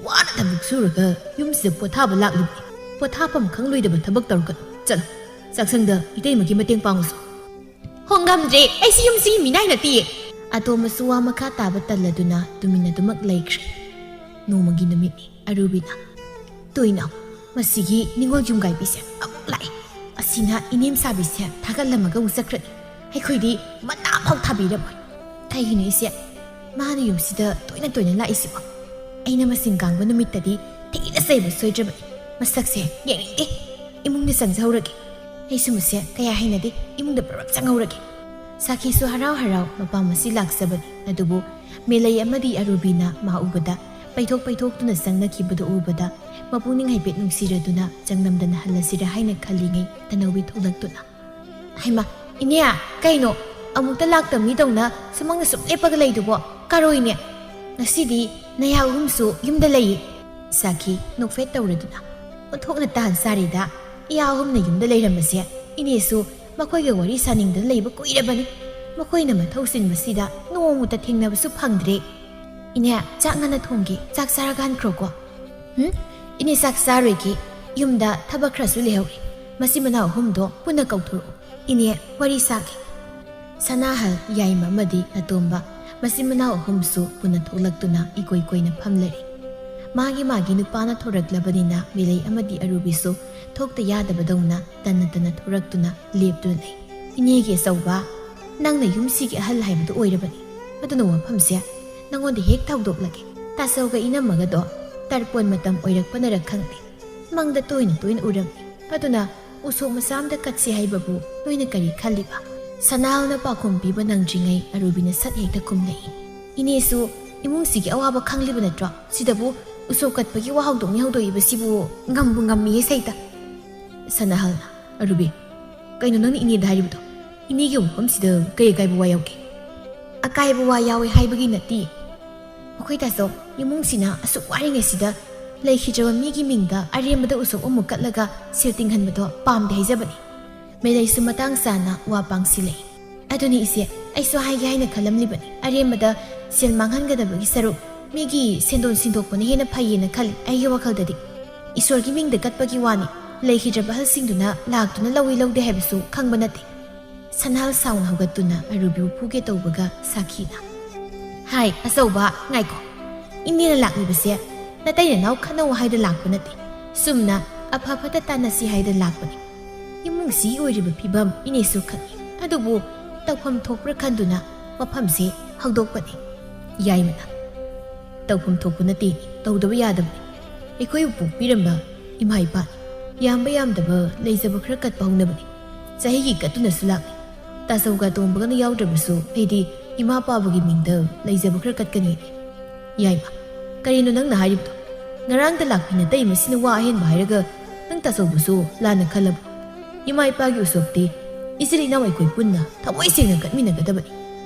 ꯋꯥꯅ ꯊꯕꯛ ꯁꯨꯔꯒ ꯌꯨꯝꯁꯤꯗ ꯄꯣꯊꯥꯕ ꯂꯥꯛꯂꯤꯕꯅꯤ꯫ ꯄꯣꯊꯥꯐꯝ ꯈꯪꯂꯣꯏꯗꯕ ꯊꯕꯛ ꯇꯧꯔꯛꯀꯅꯨ꯫ ꯆꯠꯂꯣ, ꯆꯥꯛꯁꯪꯗ ꯏꯇꯩꯃꯒꯤ ꯃꯇꯦꯡ ꯄꯥꯡꯉꯨꯁꯣ꯫ ꯍꯣꯡꯉꯝꯗ꯭ꯔꯦ, ꯑꯩꯁꯤ ꯌꯨꯝꯁꯤꯒꯤ ꯃꯤꯅꯥꯏ ꯅꯠꯇꯤꯌꯦ꯫ ꯑꯇꯣꯝꯕꯁꯨ ꯋꯥ ꯃꯈꯥ ꯇꯥꯕ ꯇꯜꯂꯗꯨꯅ ꯇꯨꯃꯤꯟꯅꯗꯨꯃꯛ ꯂꯩꯈ꯭ꯔꯦ꯫ ꯅꯣꯡꯃꯒꯤ ꯅꯨꯃꯤꯠꯅꯤ꯫ ꯑꯔꯨꯕꯤꯅ, "ꯇꯣꯏꯅ, ꯃꯁꯤꯒꯤ ꯅꯤꯉꯣꯜ ꯌꯨꯝꯒꯥꯏꯕꯤꯁꯦ ꯑꯃꯨꯛ ꯂꯥꯛꯑꯦ꯫ ꯑꯁꯤꯅ ꯏꯅꯦꯝ ꯁꯥꯕꯤꯁꯦ ꯊꯥꯒꯠꯂꯝꯃꯒ ꯑꯃꯨꯛ ꯆꯠꯈ꯭ꯔꯅꯤ꯫ ꯑꯩꯈꯣꯏꯗꯤ ꯃꯅꯥ ꯐꯥꯎ ꯊꯥꯕꯤꯔꯝꯃꯣꯏ꯫ ꯀꯩꯒꯤꯅꯣ ꯏꯆꯦ? ꯃꯥꯅ ꯌꯨꯝꯁꯤꯗ ꯇꯣꯏꯅ ꯇꯣꯏꯅ ꯂꯥꯛꯏꯁꯤꯕꯣ? ꯑꯩꯅ ꯃꯁꯤꯡ ꯀꯥꯡꯕ ꯅꯨꯃꯤꯠꯇꯗꯤ ꯊꯤꯅ ꯆꯩꯕ ꯁꯣꯏꯗ꯭ꯔꯕꯅꯤ꯫ ꯃꯁꯛꯁꯦ ꯌꯦꯡꯅꯤꯡꯗꯦ꯫ ꯏꯃꯨꯡꯗ ꯆꯪꯖꯍꯧꯔꯒꯦ꯫ ꯑꯩꯁꯨ ꯃꯁꯦ ꯀꯌꯥ ꯍꯩꯅꯗꯦ꯫ ꯏꯃꯨꯡꯗ ꯄꯨꯔꯞ ꯆꯪꯍꯧꯔꯒꯦ"꯫ ꯁꯥꯈꯤꯁꯨ ꯍꯔꯥꯎ ꯍꯔꯥꯎ ꯃꯄꯥꯝ ꯑꯁꯤ ꯂꯥꯛꯆꯕꯅꯤ꯫ ꯑꯗꯨꯕꯨ ꯃꯦꯂꯩ ꯑꯃꯗꯤ ꯑꯔꯨꯕꯤꯅ ꯃꯥ ꯎꯕꯗ ꯄꯩꯊꯣꯛ ꯄꯩꯊꯣꯛꯇꯨꯅ ꯆꯪꯅꯈꯤꯕꯗꯨ ꯎꯕꯗ ꯃꯄꯨꯛꯅꯤꯡ ꯍꯥꯏꯐꯦꯠ ꯅꯨꯡꯁꯤꯔꯗꯨꯅ ꯆꯪꯂꯝꯗꯅ ꯍꯜꯂꯁꯤꯔ ꯍꯥꯏꯅ ꯈꯜꯂꯤꯉꯩ ꯇꯅꯧꯕꯤ ꯊꯣꯛꯂꯛꯇꯨꯅ, "ꯍꯩꯃꯥ, ꯏꯅꯦ, ꯀꯩꯅꯣ? ꯑꯃꯨꯛꯇ ꯂꯥꯛꯇꯕ ꯃꯤꯗꯧꯅ ꯁꯨꯃꯥꯡꯗ ꯁꯨꯝ ꯂꯦꯞꯄꯒ ꯂꯩꯗꯨꯕꯣ? ꯀꯥꯔꯣꯏꯅꯦ? ꯉꯁꯤꯗꯤ ꯅꯌꯥ ꯑꯍꯨꯝꯁꯨ ꯌꯨꯝꯗ ꯂꯩꯌꯦ?" ꯁꯥꯈꯤ ꯅꯣꯛꯐꯦꯠ ꯇꯧꯔꯗꯨꯅ, "ꯑꯣꯟꯊꯣꯛꯅ ꯇꯥꯟ ꯆꯥꯔꯦꯗ꯫ ꯏꯌꯥ ꯑꯍꯨꯝꯅ ꯌꯨꯝꯗ ꯂꯩꯔꯝꯕꯁꯦ ꯏꯅꯦꯁꯨ ꯃꯈꯣꯏꯒ ꯋꯥꯔꯤ ꯁꯥꯅꯤꯡꯗꯅ ꯂꯩꯕ ꯀꯨꯏꯔꯕꯅꯤ꯫ ꯃꯈꯣꯏꯅ ꯃꯊꯧ ꯆꯤꯟꯕꯁꯤꯗ ꯅꯣꯡꯃꯇ ꯊꯦꯡꯅꯕꯁꯨ ꯐꯪꯗ꯭ꯔꯦ꯫ ꯏꯅꯦ, ꯆꯥꯛ ꯉꯟꯅ ꯊꯣꯡꯒꯦ, ꯆꯥꯛ ꯆꯥꯔꯒ ꯍꯟꯈ꯭ꯔꯣꯀꯣ꯫" "ꯍꯨꯝ? ꯏꯅꯦ ꯆꯥꯛ ꯆꯥꯔꯣꯏꯒꯦ꯫ ꯌꯨꯝꯗ ꯊꯕꯛ ꯈꯔꯁꯨ ꯂꯩꯍꯧꯔꯤ꯫ ꯃꯆꯤꯟ ꯃꯅꯥꯎ ꯑꯍꯨꯝꯗꯣ ꯄꯨꯟꯅ ꯀꯧꯊꯣꯔꯛꯎ꯫ ꯏꯅꯦ, ꯋꯥꯔꯤ ꯁꯥꯒꯦ꯫" ꯁꯅꯥꯍꯜ, ꯌꯥꯏꯃ ꯑꯃꯗꯤ ꯑꯇꯣꯝꯕ ꯃꯆꯤꯟ ꯃꯅꯥꯎ ꯑꯍꯨꯝꯁꯨ ꯄꯨꯟꯅ ꯊꯣꯛꯂꯛꯇꯨꯅ ꯏꯀꯣꯏ ꯀꯣꯏꯅ ꯐꯝꯂꯔꯦ꯫ ꯃꯥꯒꯤ ꯃꯥꯒꯤ ꯅꯨꯄꯥꯅ ꯊꯣꯔꯛꯂꯕꯅꯤꯅ ꯃꯦꯂꯩ ꯑꯃꯗꯤ ꯑꯔꯨꯕꯤꯁꯨ ꯊꯣꯛꯇ ꯌꯥꯗꯕꯗꯧꯅ ꯇꯟꯅ ꯇꯟꯅ ꯊꯣꯔꯛꯇꯨꯅ ꯂꯦꯞꯇꯨꯅ ꯂꯩ꯫ "ꯏꯅꯦꯒꯤ ꯑꯆꯧꯕ, ꯅꯪꯅ ꯌꯨꯝꯁꯤꯒꯤ ꯑꯍꯜ ꯍꯥꯏꯕꯗꯨ ꯑꯣꯏꯔꯕꯅꯤ꯫ ꯑꯗꯨꯅ ꯋꯥꯐꯝꯁꯦ ꯅꯉꯣꯟꯗ ꯍꯦꯛ ꯊꯧꯗꯣꯛꯂꯒꯦ꯫ ꯇꯥꯆꯧꯒ ꯏꯅꯝꯃꯒꯗꯣ ꯇꯔꯄꯣꯟ ꯃꯇꯝ ꯑꯣꯏꯔꯛꯄꯅꯔ ꯈꯪꯗꯦ, ꯃꯪꯗ ꯇꯣꯏꯅ ꯇꯣꯏꯅ ꯎꯔꯝꯃꯤ꯫ ꯑꯗꯨꯅ ꯎꯁꯣꯞ ꯃꯆꯥ ꯑꯝꯗ ꯀꯠꯁꯤ ꯍꯥꯏꯕꯕꯨ ꯅꯣꯏꯅ ꯀꯔꯤ ꯈꯜꯂꯤꯕ?" ꯁꯅꯥꯍꯜꯅ ꯄꯥꯎꯈꯨꯝ ꯄꯤꯕ ꯅꯪꯗ꯭ꯔꯤꯉꯩ ꯑꯔꯨꯕꯤꯅ ꯁꯠ ꯍꯦꯛꯇ ꯈꯨꯝꯂꯛꯏ꯫ "ꯏꯅꯦꯁꯨ ꯏꯃꯨꯡꯁꯤꯒꯤ ꯑꯋꯥꯕ ꯈꯪꯂꯤꯕ ꯅꯠꯇ꯭ꯔꯣ? ꯁꯤꯗꯕꯨ ꯎꯁꯣꯞ ꯀꯠꯄꯒꯤ ꯋꯥ ꯍꯧꯗꯣꯛꯅꯤ ꯍꯧꯗꯣꯛꯏꯕꯁꯤꯕꯨ ꯉꯝꯕꯨ ꯉꯝꯃꯤꯍꯦ ꯁꯩꯇ꯫" ꯁꯅꯥꯍꯜꯅ, "ꯑꯔꯨꯕꯤ, ꯀꯩꯅꯣ ꯅꯪꯅ ꯏꯅꯦꯗ ꯍꯥꯏꯔꯤꯕꯗꯣ? ꯏꯅꯦꯒꯤ ꯋꯥꯐꯝꯁꯤꯗ ꯀꯩ ꯑꯀꯥꯏꯕ ꯋꯥ ꯌꯥꯎꯒꯦ?" "ꯑꯀꯥꯏꯕ ꯋꯥ ꯌꯥꯎꯋꯦ ꯍꯥꯏꯕꯒꯤ ꯅꯠꯇꯦ꯫ ꯑꯩꯈꯣꯏ ꯇꯥꯆꯧ, ꯏꯃꯨꯡꯁꯤꯅ ꯑꯁꯨꯛ ꯋꯥꯔꯤꯉꯩꯁꯤꯗ ꯂꯩꯈꯤꯗ꯭ꯔꯕ ꯃꯤꯒꯤ ꯃꯤꯡꯗ ꯑꯔꯦꯝꯕꯗ ꯎꯁꯣꯞ ꯑꯃꯨꯛ ꯀꯠꯂꯒ ꯁꯦꯜ ꯇꯤꯡꯍꯟꯕꯗꯣ ꯄꯥꯝꯗꯦ ꯍꯥꯏꯖꯕꯅꯤ꯫" ꯃꯦꯂꯩꯁꯨ ꯃꯇꯥꯡ ꯆꯥꯅ ꯋꯥ ꯄꯥꯡꯁꯤꯜꯂꯛꯏ꯫ "ꯑꯗꯨꯅꯤ ꯏꯆꯦ, ꯑꯩꯁꯨ ꯍꯥꯏꯒꯦ ꯍꯥꯏꯅ ꯈꯜꯂꯝꯂꯤꯕꯅꯤ꯫ ꯑꯔꯦꯝꯕꯗ ꯁꯦꯜ ꯃꯥꯡꯍꯟꯒꯗꯕꯒꯤ ꯁꯔꯨꯛ ꯃꯤꯒꯤ ꯁꯦꯟꯗꯣꯟ ꯁꯤꯟꯗꯣꯛꯄꯅ ꯍꯦꯟꯅ ꯐꯩꯌꯦꯅ ꯈꯜꯂꯤ꯫ ꯑꯩꯒꯤ ꯋꯥꯈꯜꯗꯗꯤ ꯏꯁꯣꯔꯒꯤ ꯃꯤꯡꯗ ꯀꯠꯄꯒꯤ ꯋꯥꯅꯤ, ꯂꯩꯈꯤꯗ꯭ꯔꯕ ꯑꯍꯜꯁꯤꯡꯗꯨꯅ ꯂꯥꯛꯇꯨꯅ ꯂꯧꯏ ꯂꯧꯗꯦ ꯍꯥꯏꯕꯁꯨ ꯈꯪꯕ ꯅꯠꯇꯦ꯫" ꯁꯅꯥꯍꯜ ꯁꯥꯎꯅ ꯍꯧꯒꯠꯇꯨꯅ ꯑꯔꯨꯕꯤꯕꯨ ꯐꯨꯒꯦ ꯇꯧꯕꯒ ꯁꯥꯈꯤꯅ, "ꯍꯥꯏ, ꯑꯆꯧꯕ, ꯉꯥꯏꯈꯣ꯫ ꯏꯅꯦꯅ ꯂꯥꯛꯂꯤꯕꯁꯦ ꯅꯇꯩ ꯅꯅꯥꯎ ꯈꯠꯅꯧ ꯍꯥꯏꯗꯨꯅ ꯂꯥꯛꯄ ꯅꯠꯇꯦ꯫ ꯆꯨꯝꯅ ꯑꯐ ꯐꯠꯇ ꯇꯥꯟꯅꯁꯤ ꯍꯥꯏꯗꯨꯅ ꯂꯥꯛꯄꯅꯤ꯫ ꯏꯃꯨꯡꯁꯤ ꯑꯣꯏꯔꯤꯕ ꯐꯤꯕꯝ ꯏꯅꯦꯁꯨ ꯈꯪꯏ꯫ ꯑꯗꯨꯕꯨ ꯇꯧꯐꯝ ꯊꯣꯛꯄ꯭ꯔꯥ ꯈꯟꯗꯨꯅ ꯋꯥꯐꯝꯁꯦ ꯍꯧꯗꯣꯛꯄꯅꯤ꯫" ꯌꯥꯏꯃꯅ, "ꯇꯧꯐꯝ ꯊꯣꯛꯄ ꯅꯠꯇꯦ, ꯇꯧꯗꯕ ꯌꯥꯗꯕꯅꯤ꯫ ꯑꯩꯈꯣꯏꯕꯨ ꯄꯣꯛꯄꯤꯔꯝꯕ ꯏꯃꯥ ꯏꯄꯥꯅꯤ꯫ ꯌꯥꯝꯕ ꯌꯥꯝꯗꯕ ꯂꯩꯖꯕ ꯈꯔ ꯀꯠꯄ ꯍꯧꯅꯕꯅꯤ꯫ ꯆꯍꯤꯒꯤ ꯀꯠꯇꯨꯅꯁꯨ ꯂꯥꯛꯂꯤ꯫ ꯇꯥꯆꯧꯒ ꯇꯣꯝꯕꯒꯅ ꯌꯥꯎꯗ꯭ꯔꯕꯁꯨ ꯑꯩꯗꯤ ꯏꯃꯥ ꯄꯥꯕꯒꯤ ꯃꯤꯡꯗ ꯂꯩꯖꯕ ꯈꯔ ꯀꯠꯀꯅꯤ꯫ ꯌꯥꯏꯃ, ꯀꯔꯤꯅꯣ ꯅꯪꯅ ꯍꯥꯏꯔꯤꯕꯗꯣ? ꯉꯔꯥꯡꯗ ꯂꯥꯛꯄꯤ ꯅꯇꯩꯃꯁꯤꯅ ꯋꯥ ꯑꯍꯦꯟꯕ ꯍꯥꯏꯔꯒ ꯅꯪ ꯇꯥꯆꯧꯕꯨꯁꯨ ꯂꯥꯟꯅ ꯈꯜꯂꯕꯣ? ꯏꯃꯥ ꯏꯄꯥꯒꯤ ꯎꯁꯣꯞꯇꯤ ꯏꯆꯤꯜ ꯏꯅꯥꯎ ꯑꯩꯈꯣꯏ ꯄꯨꯟꯅ ꯊꯃꯣꯏ ꯁꯦꯡꯅ ꯀꯠꯃꯤꯟꯅꯒꯗꯕꯅꯤ꯫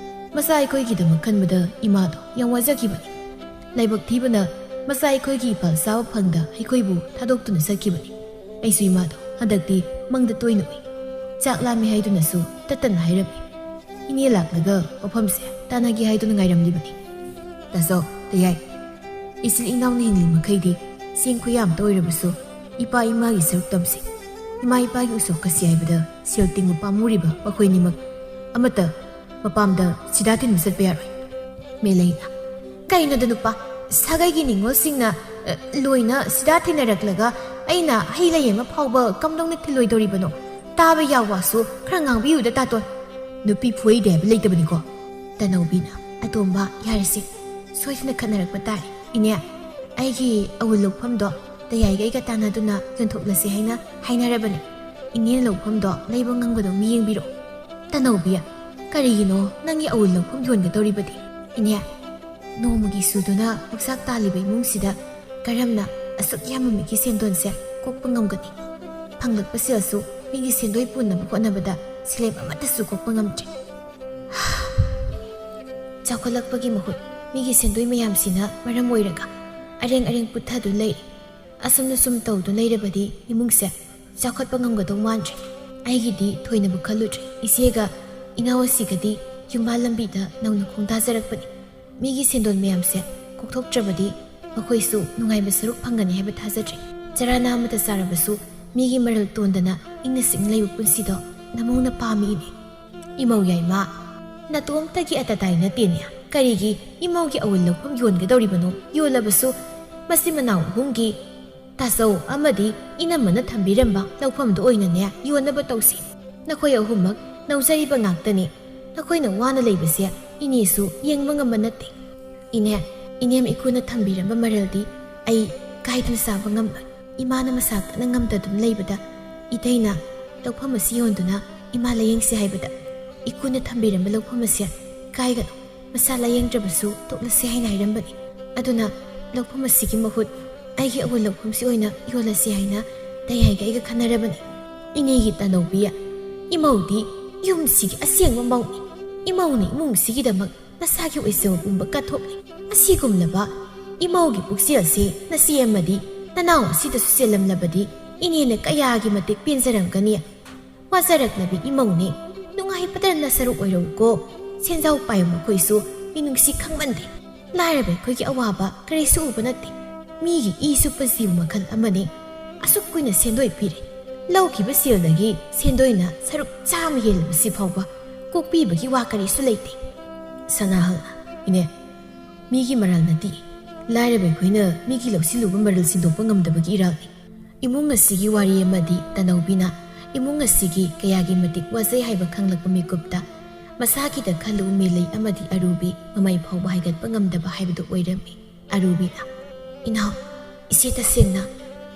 ꯃꯆꯥ ꯑꯩꯈꯣꯏꯒꯤꯗꯃꯛ ꯈꯟꯕꯗ ꯏꯃꯥꯗꯣ ꯌꯥꯝ ꯋꯥꯖꯈꯤꯕꯅꯤ꯫ ꯂꯥꯏꯕꯛ ꯊꯤꯕꯅ ꯃꯆꯥ ꯑꯩꯈꯣꯏꯒꯤ ꯏꯄꯥꯜ ꯆꯥꯕ ꯐꯪꯗ ꯑꯩꯈꯣꯏꯕꯨ ꯊꯥꯗꯣꯛꯇꯨꯅ ꯆꯠꯈꯤꯕꯅꯤ꯫ ꯑꯩꯁꯨ ꯏꯃꯥꯗꯣ ꯍꯟꯗꯛꯇꯤ ꯃꯪꯗ ꯇꯣꯏꯅ ꯎꯏ꯫ ꯆꯥꯛ ꯂꯥꯝꯃꯤ ꯍꯥꯏꯗꯨꯅꯁꯨ ꯇꯠꯇꯅ ꯍꯥꯏꯔꯝꯃꯤ꯫ ꯏꯅꯦ ꯂꯥꯛꯂꯒ ꯋꯥꯐꯝꯁꯦ ꯇꯥꯟꯅꯒꯦ ꯍꯥꯏꯗꯨꯅ ꯉꯥꯏꯔꯝꯂꯤꯕꯅꯤ꯫ ꯇꯥꯆꯧ, ꯇꯌꯥꯏ, ꯏꯆꯤꯜ ꯏꯅꯥꯎꯅ ꯍꯤꯡꯂꯤ ꯃꯈꯩꯗꯤ ꯆꯦꯡ ꯈꯨꯌꯥꯝꯇ ꯑꯣꯏꯔꯕꯁꯨ ꯏꯄꯥ ꯏꯃꯥꯒꯤ ꯁꯔꯨꯛ ꯇꯝꯁꯤ꯫ ꯏꯃꯥ ꯏꯄꯥꯒꯤ ꯎꯁꯣꯞ ꯀꯠꯁꯤ ꯍꯥꯏꯕꯗ ꯁꯦꯜ ꯇꯤꯡꯕ ꯄꯥꯝꯃꯨꯔꯤꯕ ꯃꯈꯣꯏꯅꯤꯃꯛ ꯑꯃꯠꯇ ꯃꯄꯥꯝꯗ ꯁꯤꯗꯥ ꯊꯤꯟꯕ ꯆꯠꯄ ꯌꯥꯔꯣꯏ꯫ ꯃꯦꯂꯩꯅ, "ꯀꯩꯅꯣꯗ ꯅꯨꯄꯥ, ꯁꯥꯒꯩꯒꯤ ꯅꯤꯉꯣꯜꯁꯤꯡꯅ, ꯑ, ꯂꯣꯏꯅ ꯁꯤꯗꯥ ꯊꯤꯟꯅꯔꯛꯂꯒ ꯑꯩꯅ ꯍꯩ ꯂꯩ ꯑꯃ ꯐꯥꯎꯕ ꯀꯝꯗꯧꯅ ꯊꯤꯜꯂꯣꯏꯗꯧꯔꯤꯕꯅꯣ? ꯇꯥꯕ ꯌꯥꯎ ꯋꯥꯁꯨ ꯈꯔ ꯉꯥꯡꯕꯤꯌꯨꯗ ꯇꯥꯇꯣꯟ꯫ ꯅꯨꯄꯤ ꯐꯨꯍꯩꯗꯦ ꯍꯥꯏꯕ ꯂꯩꯇꯕꯅꯤꯀꯣ꯫" ꯇꯅꯧꯕꯤꯅ, "ꯑꯇꯣꯝꯕ, ꯌꯥꯔꯦꯁꯦ, ꯁꯣꯏꯗꯅ ꯈꯠꯅꯔꯛꯄ ꯇꯥꯔꯦ꯫ ꯏꯅꯦ, ꯑꯩꯒꯤ ꯑꯋꯨꯜ ꯂꯧꯐꯝꯗꯣ ꯇꯌꯥꯏꯒ ꯑꯩꯒ ꯇꯥꯟꯅꯗꯨꯅ ꯌꯣꯟꯊꯣꯛꯂꯁꯦ ꯍꯥꯏꯅ ꯍꯥꯏꯅꯔꯕꯅꯤ꯫ ꯏꯅꯦꯅ ꯂꯧꯐꯝꯗꯣ ꯂꯩꯕ ꯉꯝꯒꯗꯧ ꯃꯤ ꯌꯦꯡꯕꯤꯔꯛꯑꯣ꯫" ꯇꯅꯧꯕꯤ, "ꯀꯔꯤꯒꯤꯅꯣ ꯅꯪꯒꯤ ꯑꯋꯨꯜ ꯂꯧꯐꯝ ꯌꯣꯟꯒꯗꯧꯔꯤꯕꯗꯤ?" "ꯏꯅꯦ, ꯅꯣꯡꯃꯒꯤ ꯁꯨꯗꯨꯅ ꯄꯣꯛꯆꯥꯛ ꯇꯥꯜꯂꯤꯕ ꯏꯃꯨꯡꯁꯤꯗ ꯀꯔꯝꯅ ꯑꯁꯨꯛ ꯌꯥꯝꯕ ꯃꯤꯒꯤ ꯁꯦꯟꯗꯣꯟꯁꯦ ꯀꯣꯛꯄ ꯉꯝꯒꯅꯤ? ꯐꯪꯂꯛꯄ ꯁꯦꯜꯁꯨ ꯃꯤꯒꯤ ꯁꯦꯟꯗꯣꯏ ꯄꯨꯅꯕ ꯍꯣꯠꯅꯕꯗ ꯁꯦꯂꯦꯞ ꯑꯃꯠꯇꯁꯨ ꯀꯣꯛꯄ ꯉꯝꯗ꯭ꯔꯦ꯫ ꯆꯥꯎꯈꯠꯂꯛꯄꯒꯤ ꯃꯍꯨꯠ ꯃꯤꯒꯤ ꯁꯦꯟꯗꯣꯏ ꯃꯌꯥꯝꯁꯤꯅ ꯃꯔꯝ ꯑꯣꯏꯔꯒ ꯑꯔꯦꯡ ꯑꯔꯦꯡ ꯄꯨꯊꯗꯨꯅ ꯂꯩꯔꯦ꯫ ꯑꯁꯨꯝꯅ ꯁꯨꯝ ꯇꯧꯗꯨꯅ ꯂꯩꯔꯕꯗꯤ ꯏꯃꯨꯡꯁꯦ ꯆꯥꯎꯈꯠꯄ ꯉꯝꯒꯗꯧ ꯃꯥꯟꯗ꯭ꯔꯦ꯫ ꯑꯩꯒꯤꯗꯤ ꯊꯣꯏꯅꯕꯨ ꯈꯜꯂꯨꯗ꯭ꯔꯦ꯫ ꯏꯆꯦꯒ ꯏꯅꯥꯎ ꯑꯁꯤꯒꯗꯤ ꯌꯨꯝꯕꯥꯜ ꯂꯝꯕꯤꯗ ꯅꯧꯅ ꯈꯣꯡꯗꯥꯖꯔꯛꯄꯅꯤ꯫ ꯃꯤꯒꯤ ꯁꯦꯟꯗꯣꯟ ꯃꯌꯥꯝꯁꯦ ꯀꯣꯛꯊꯣꯛꯇ꯭ꯔꯕꯗꯤ ꯃꯈꯣꯏꯁꯨ ꯅꯨꯡꯉꯥꯏꯕ ꯁꯔꯨꯛ ꯐꯪꯒꯅꯤ ꯍꯥꯏꯕ ꯊꯥꯖꯗ꯭ꯔꯦ꯫ ꯆꯔꯥ ꯅꯥ ꯑꯃꯠꯇ ꯆꯥꯔꯕꯁꯨ ꯃꯤꯒꯤ ꯃꯔꯜ ꯇꯣꯟꯗꯅ ꯏꯪꯅ ꯆꯤꯛꯅ ꯂꯩꯕ ꯄꯨꯟꯁꯤꯗꯣ ꯅꯃꯧꯅ ꯄꯥꯝꯃꯤ ꯏꯅꯦ꯫ ꯏꯃꯧ ꯌꯥꯏꯃ, ꯅꯇꯣꯝꯇꯒꯤ ꯑꯇꯇꯥꯏ ꯅꯠꯇꯦꯅꯦ꯫ ꯀꯔꯤꯒꯤ ꯏꯃꯧꯒꯤ ꯑꯋꯨꯜ ꯂꯧꯐꯝ ꯌꯣꯟꯒꯗꯧꯔꯤꯕꯅꯣ? ꯌꯣꯜꯂꯕꯁꯨ ꯃꯆꯤꯟ ꯃꯅꯥꯎ ꯑꯍꯨꯝꯒꯤ, ꯇꯥꯆꯧ ꯑꯃꯗꯤ ꯏꯅꯝꯃꯅ ꯊꯝꯕꯤꯔꯝꯕ ꯂꯧꯐꯝꯗꯨ ꯑꯣꯏꯅꯅꯦ ꯌꯣꯟꯅꯕ ꯇꯧꯁꯤ꯫ ꯅꯈꯣꯏ ꯑꯍꯨꯝꯃꯛ ꯅꯧꯖꯔꯤꯕ ꯉꯥꯛꯇꯅꯤ꯫ ꯅꯈꯣꯏꯅ ꯋꯥꯅ ꯂꯩꯕꯁꯦ ꯏꯅꯦꯁꯨ ꯌꯦꯡꯕ ꯉꯝꯕ ꯅꯠꯇꯦ꯫ ꯏꯅꯦ, ꯏꯅꯦꯝ ꯏꯀꯨꯅ ꯊꯝꯕꯤꯔꯝꯕ ꯃꯔꯜꯗꯤ ꯑꯩ ꯀꯥꯏꯗꯅ ꯆꯥꯕ ꯉꯝꯂꯣꯏ꯫ ꯏꯃꯥꯅ ꯃꯁꯥ ꯀꯟꯅ ꯉꯝꯗꯗꯨꯅ ꯂꯩꯕꯗ ꯏꯇꯩꯅ ꯂꯧꯐꯝ ꯑꯁꯤ ꯌꯣꯟꯗꯨꯅ ꯏꯃꯥ ꯂꯥꯌꯦꯡꯁꯤ ꯍꯥꯏꯕꯗ ꯏꯀꯨꯅ ꯊꯝꯕꯤꯔꯝꯕ ꯂꯧꯐꯝ ꯑꯁꯦ ꯀꯥꯏꯒꯅꯨ, ꯃꯁꯥ ꯂꯥꯌꯦꯡꯗ꯭ꯔꯕꯁꯨ ꯇꯣꯛꯂꯁꯦ ꯍꯥꯏꯅ ꯍꯥꯏꯔꯝꯕꯅꯤ꯫ ꯑꯗꯨꯅ ꯂꯧꯐꯝ ꯑꯁꯤꯒꯤ ꯃꯍꯨꯠ ꯑꯩꯒꯤ ꯑꯋꯣꯜ ꯂꯧꯐꯝꯁꯤ ꯑꯣꯏꯅ ꯌꯣꯜꯂꯁꯤ ꯍꯥꯏꯅ ꯗꯌꯥꯏꯒ ꯑꯩꯒ ꯈꯟꯅꯔꯕꯅꯤ꯫ ꯏꯅꯦꯒꯤ ꯇꯅꯧꯕꯤ, ꯏꯃꯧꯗꯤ ꯌꯨꯝꯁꯤꯒꯤ ꯑꯁꯦꯡꯕ ꯃꯧꯅꯤ꯫ ꯏꯃꯧꯅ ꯏꯃꯨꯡꯁꯤꯒꯤꯗꯃꯛ ꯃꯁꯥꯒꯤ ꯑꯣꯏꯖꯕ ꯄꯨꯝꯕ ꯀꯠꯊꯣꯛꯂꯤ꯫ ꯑꯁꯤꯒꯨꯝꯂꯕ ꯏꯃꯧꯒꯤ ꯄꯨꯛꯆꯦꯜꯁꯤ ꯅꯆꯦ ꯑꯃꯗꯤ ꯅꯅꯥꯎ ꯑꯁꯤꯗꯁꯨ ꯆꯦꯜꯂꯝꯂꯕꯗꯤ ꯏꯅꯦꯅ ꯀꯌꯥꯒꯤ ꯃꯇꯤꯛ ꯄꯦꯟꯖꯔꯝꯒꯅꯤ꯫ ꯋꯥꯖꯔꯛꯂꯕꯤ ꯏꯃꯧꯅꯤ꯫ ꯅꯨꯡꯉꯥꯏꯕꯗ ꯅꯁꯔꯨꯛ ꯑꯣꯏꯔꯛꯎꯀꯣ꯫ ꯁꯦꯟꯖꯥꯎ ꯄꯥꯏꯕ ꯃꯈꯣꯏꯁꯨ ꯃꯤꯅꯨꯡꯁꯤ ꯈꯪꯃꯟꯗꯦ꯫ ꯂꯥꯏꯔꯕ ꯑꯩꯈꯣꯏꯒꯤ ꯑꯋꯥꯕ ꯀꯔꯤꯁꯨ ꯎꯕ ꯅꯠꯇꯦ꯫ ꯃꯤꯒꯤ ꯏ ꯆꯨꯞꯄ ꯖꯤꯕ ꯃꯈꯜ ꯑꯃꯅꯤ꯫ ꯑꯁꯨꯛ ꯀꯨꯏꯅ ꯁꯦꯟꯗꯣꯏ ꯄꯤꯔꯦ꯫ ꯂꯧꯈꯤꯕ ꯁꯦꯜꯗꯒꯤ ꯁꯦꯟꯗꯣꯏꯅ ꯁꯔꯨꯛ ꯆꯥꯝꯃ ꯍꯦꯜꯂꯕꯁꯤ ꯐꯥꯎꯕ ꯀꯣꯛꯄꯤꯕꯒꯤ ꯋꯥ ꯀꯔꯤꯁꯨ ꯂꯩꯇꯦ꯫ ꯁꯅꯥꯍꯜꯅ, ꯏꯅꯦ, ꯃꯤꯒꯤ ꯃꯔꯥꯜ ꯅꯠꯇꯦ꯫ ꯂꯥꯏꯔꯕ ꯑꯩꯈꯣꯏꯅ ꯃꯤꯒꯤ ꯂꯧꯁꯤꯜꯂꯨꯕ ꯃꯔꯜ ꯁꯤꯟꯗꯣꯛꯄ ꯉꯝꯗꯕꯒꯤ ꯏꯔꯥꯜꯅꯤ꯫ ꯏꯃꯨꯡ ꯑꯁꯤꯒꯤ ꯋꯥꯔꯤ ꯑꯃꯗꯤ ꯇꯅꯧꯕꯤꯅ ꯏꯃꯨꯡ ꯑꯁꯤꯒꯤ ꯀꯌꯥꯒꯤ ꯃꯇꯤꯛ ꯋꯥꯖꯩ ꯍꯥꯏꯕ ꯈꯪꯂꯛꯄ ꯃꯤꯀꯨꯞꯇ ꯃꯁꯥꯒꯤꯗ ꯈꯜꯂꯨ ꯃꯦꯂꯩ ꯑꯃꯗꯤ ꯑꯔꯨꯕꯤ ꯃꯃꯩ ꯐꯥꯎꯕ ꯍꯥꯏꯒꯠꯄ ꯉꯝꯗꯕ ꯍꯥꯏꯕꯗꯨ ꯑꯣꯏꯔꯝꯃꯤ꯫ ꯑꯔꯨꯕꯤꯅ, "ꯏꯅꯥꯎ, ꯏꯆꯦ ꯇꯁꯦꯡꯅ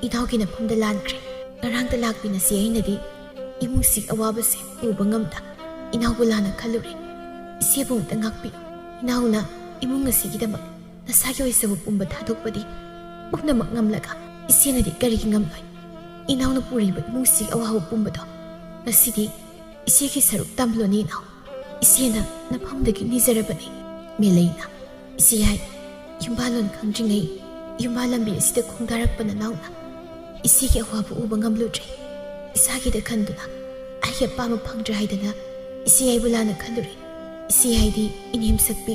ꯏꯅꯥꯎꯒꯤ ꯅꯐꯝꯗ ꯂꯥꯟꯈ꯭ꯔꯦ꯫ ꯉꯔꯥꯡꯗ ꯂꯥꯛꯄꯤ ꯅꯆꯦ ꯑꯩꯅꯗꯤ ꯏꯃꯨꯡꯁꯤꯒꯤ ꯑꯋꯥꯕꯁꯦ ꯎꯕ ꯉꯝꯗ ꯏꯅꯥꯎꯕꯨ ꯂꯥꯟꯅ ꯈꯜꯂꯨꯔꯦ꯫ ꯏꯆꯦꯕꯨ ꯑꯝꯇ ꯉꯥꯛꯄꯤꯌꯨ꯫ ꯏꯅꯥꯎꯅ ꯏꯃꯨꯡ ꯑꯁꯤꯒꯤꯗꯃꯛ ꯅꯁꯥꯒꯤ ꯑꯣꯏꯖꯕ ꯄꯨꯝꯕ ꯊꯥꯗꯣꯛꯄꯗꯤ ꯄꯨꯝꯅꯃꯛ ꯉꯝꯂꯒ ꯏꯆꯦꯅꯗꯤ ꯀꯔꯤꯒꯤ ꯉꯝꯂꯣꯏ? ꯏꯅꯥꯎꯅ ꯄꯨꯔꯤꯕ ꯏꯃꯨꯡꯁꯤꯒꯤ ꯑꯋꯥꯕ ꯄꯨꯝꯕꯗꯣ ꯉꯁꯤꯗꯤ ꯏꯆꯦꯒꯤ ꯁꯔꯨꯛ ꯇꯝꯂꯣꯅꯦ ꯏꯅꯥꯎ꯫ ꯏꯆꯦꯅ ꯅꯐꯝꯗꯒꯤ ꯅꯤꯖꯔꯕꯅꯤ꯫" ꯃꯦꯂꯩꯅ, "ꯏꯆꯦ ꯌꯥꯏ, ꯌꯨꯝꯕꯥꯜꯂꯣꯟ ꯈꯪꯗ꯭ꯔꯤꯉꯩ ꯌꯨꯝꯕꯥꯜ ꯂꯝꯕꯤ ꯑꯁꯤꯗ ꯈꯣꯡꯗꯥꯔꯛꯄ ꯅꯅꯥꯎꯅ ꯏꯆꯦꯒꯤ ꯑꯋꯥꯕ ꯎꯕ ꯉꯝꯂꯨꯗ꯭ꯔꯦ꯫ ꯏꯁꯥꯒꯤꯗ ꯈꯟꯗꯨꯅ ꯑꯩꯒꯤ ꯑꯄꯥꯝꯕ ꯐꯪꯗ꯭ꯔꯦ ꯍꯥꯏꯗꯅ ꯏꯆꯦ ꯌꯥꯏꯕꯨ ꯂꯥꯟꯅ ꯈꯜꯂꯨꯔꯦ꯫ ꯏꯆꯦ ꯌꯥꯏꯗꯤ ꯏꯅꯦꯝ ꯁꯛꯄꯤ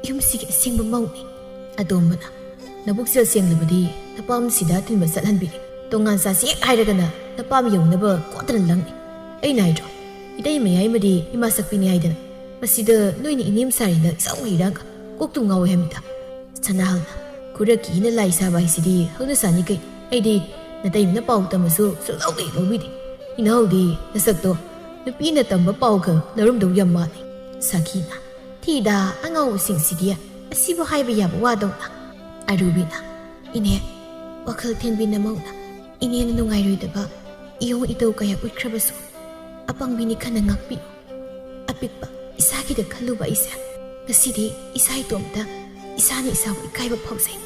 ꯌꯨꯝꯁꯤꯒꯤ ꯑꯁꯦꯡꯕ ꯃꯧꯅꯤ꯫" ꯑꯇꯣꯝꯕꯅ, "ꯅꯕꯨꯛꯆꯦꯜ ꯁꯦꯡꯂꯕꯗꯤ ꯅꯄꯥꯝꯁꯤꯗ ꯊꯤꯟꯕ ꯆꯠꯍꯟꯕꯤꯔꯦ꯫ ꯇꯣꯉꯥꯟ ꯆꯥꯁꯤ ꯍꯦꯛ ꯍꯥꯏꯔꯒꯅ ꯅꯄꯥꯝ ꯌꯧꯅꯕ ꯀꯣꯠꯇꯅ ꯂꯪꯉꯤ꯫ ꯑꯩꯅ ꯍꯥꯏꯗ꯭ꯔꯣ, ꯏꯇꯩ ꯃꯌꯥꯏꯃꯗꯤ ꯏꯃꯥ ꯁꯛꯄꯤꯅꯤ ꯍꯥꯏꯗꯅ꯫ ꯃꯁꯤꯗ ꯅꯣꯏꯅ ꯏꯅꯦꯝ ꯁꯥꯔꯤꯗ ꯏꯆꯥꯎ ꯍꯩꯔꯥꯡꯒ ꯀꯣꯛꯇꯨ ꯉꯥꯎꯋꯦ ꯍꯥꯏꯃꯤꯗ꯫" ꯁꯅꯥꯍꯜꯅ, "ꯈꯨꯔꯛꯀꯤ ꯏꯅ ꯂꯥꯏ ꯁꯥꯕ ꯍꯥꯏꯁꯤꯗꯤ ꯍꯧꯅ ꯁꯥꯅꯤ ꯀꯩ꯫ ꯑꯩꯗꯤ ꯅꯇꯩꯃꯅ ꯄꯥꯎ ꯇꯝꯃꯁꯨ ꯁꯨꯛꯂꯧ ꯍꯦꯛ ꯂꯧꯕꯤꯗꯦ꯫ ꯏꯅꯥꯎꯗꯤ ꯅꯁꯛꯇꯣ ꯅꯨꯄꯤꯅ ꯇꯝꯕ ꯄꯥꯎꯒ ꯂꯧꯔꯝꯗꯧ ꯌꯥꯝ ꯃꯥꯜꯂꯤ꯫" ꯁꯥꯈꯤꯅ, "ꯊꯤꯗ ꯑꯉꯥꯎꯕꯁꯤꯡꯁꯤꯗꯤ, ꯑꯁꯤꯕꯨ ꯍꯥꯏꯕ ꯌꯥꯕ ꯋꯥꯗꯧꯅ꯫" ꯑꯔꯨꯕꯤꯅ, "ꯏꯅꯦ, ꯋꯥꯈꯜ ꯊꯦꯟꯕꯤ ꯅꯃꯧꯅ ꯏꯅꯦꯅ ꯅꯨꯡꯉꯥꯏꯔꯣꯏꯗꯕ ꯏꯌꯣꯡ ꯏꯇꯧ ꯀꯌꯥ ꯎꯠꯈ꯭ꯔꯕꯁꯨ ꯑꯄꯪꯕꯤꯅꯤ ꯈꯟꯅ ꯉꯥꯛꯄꯤꯌꯨ꯫ ꯑꯄꯤꯛꯄ ꯏꯁꯥꯒꯤꯗ ꯈꯜꯂꯨꯕ ꯑꯩꯁꯦ ꯉꯁꯤꯗꯤ ꯏꯁꯥ ꯏꯇꯣꯝꯇ ꯏꯁꯥꯅ ꯏꯁꯥꯕꯨ ꯏꯀꯥꯏꯕ ꯐꯥꯎꯖꯩ꯫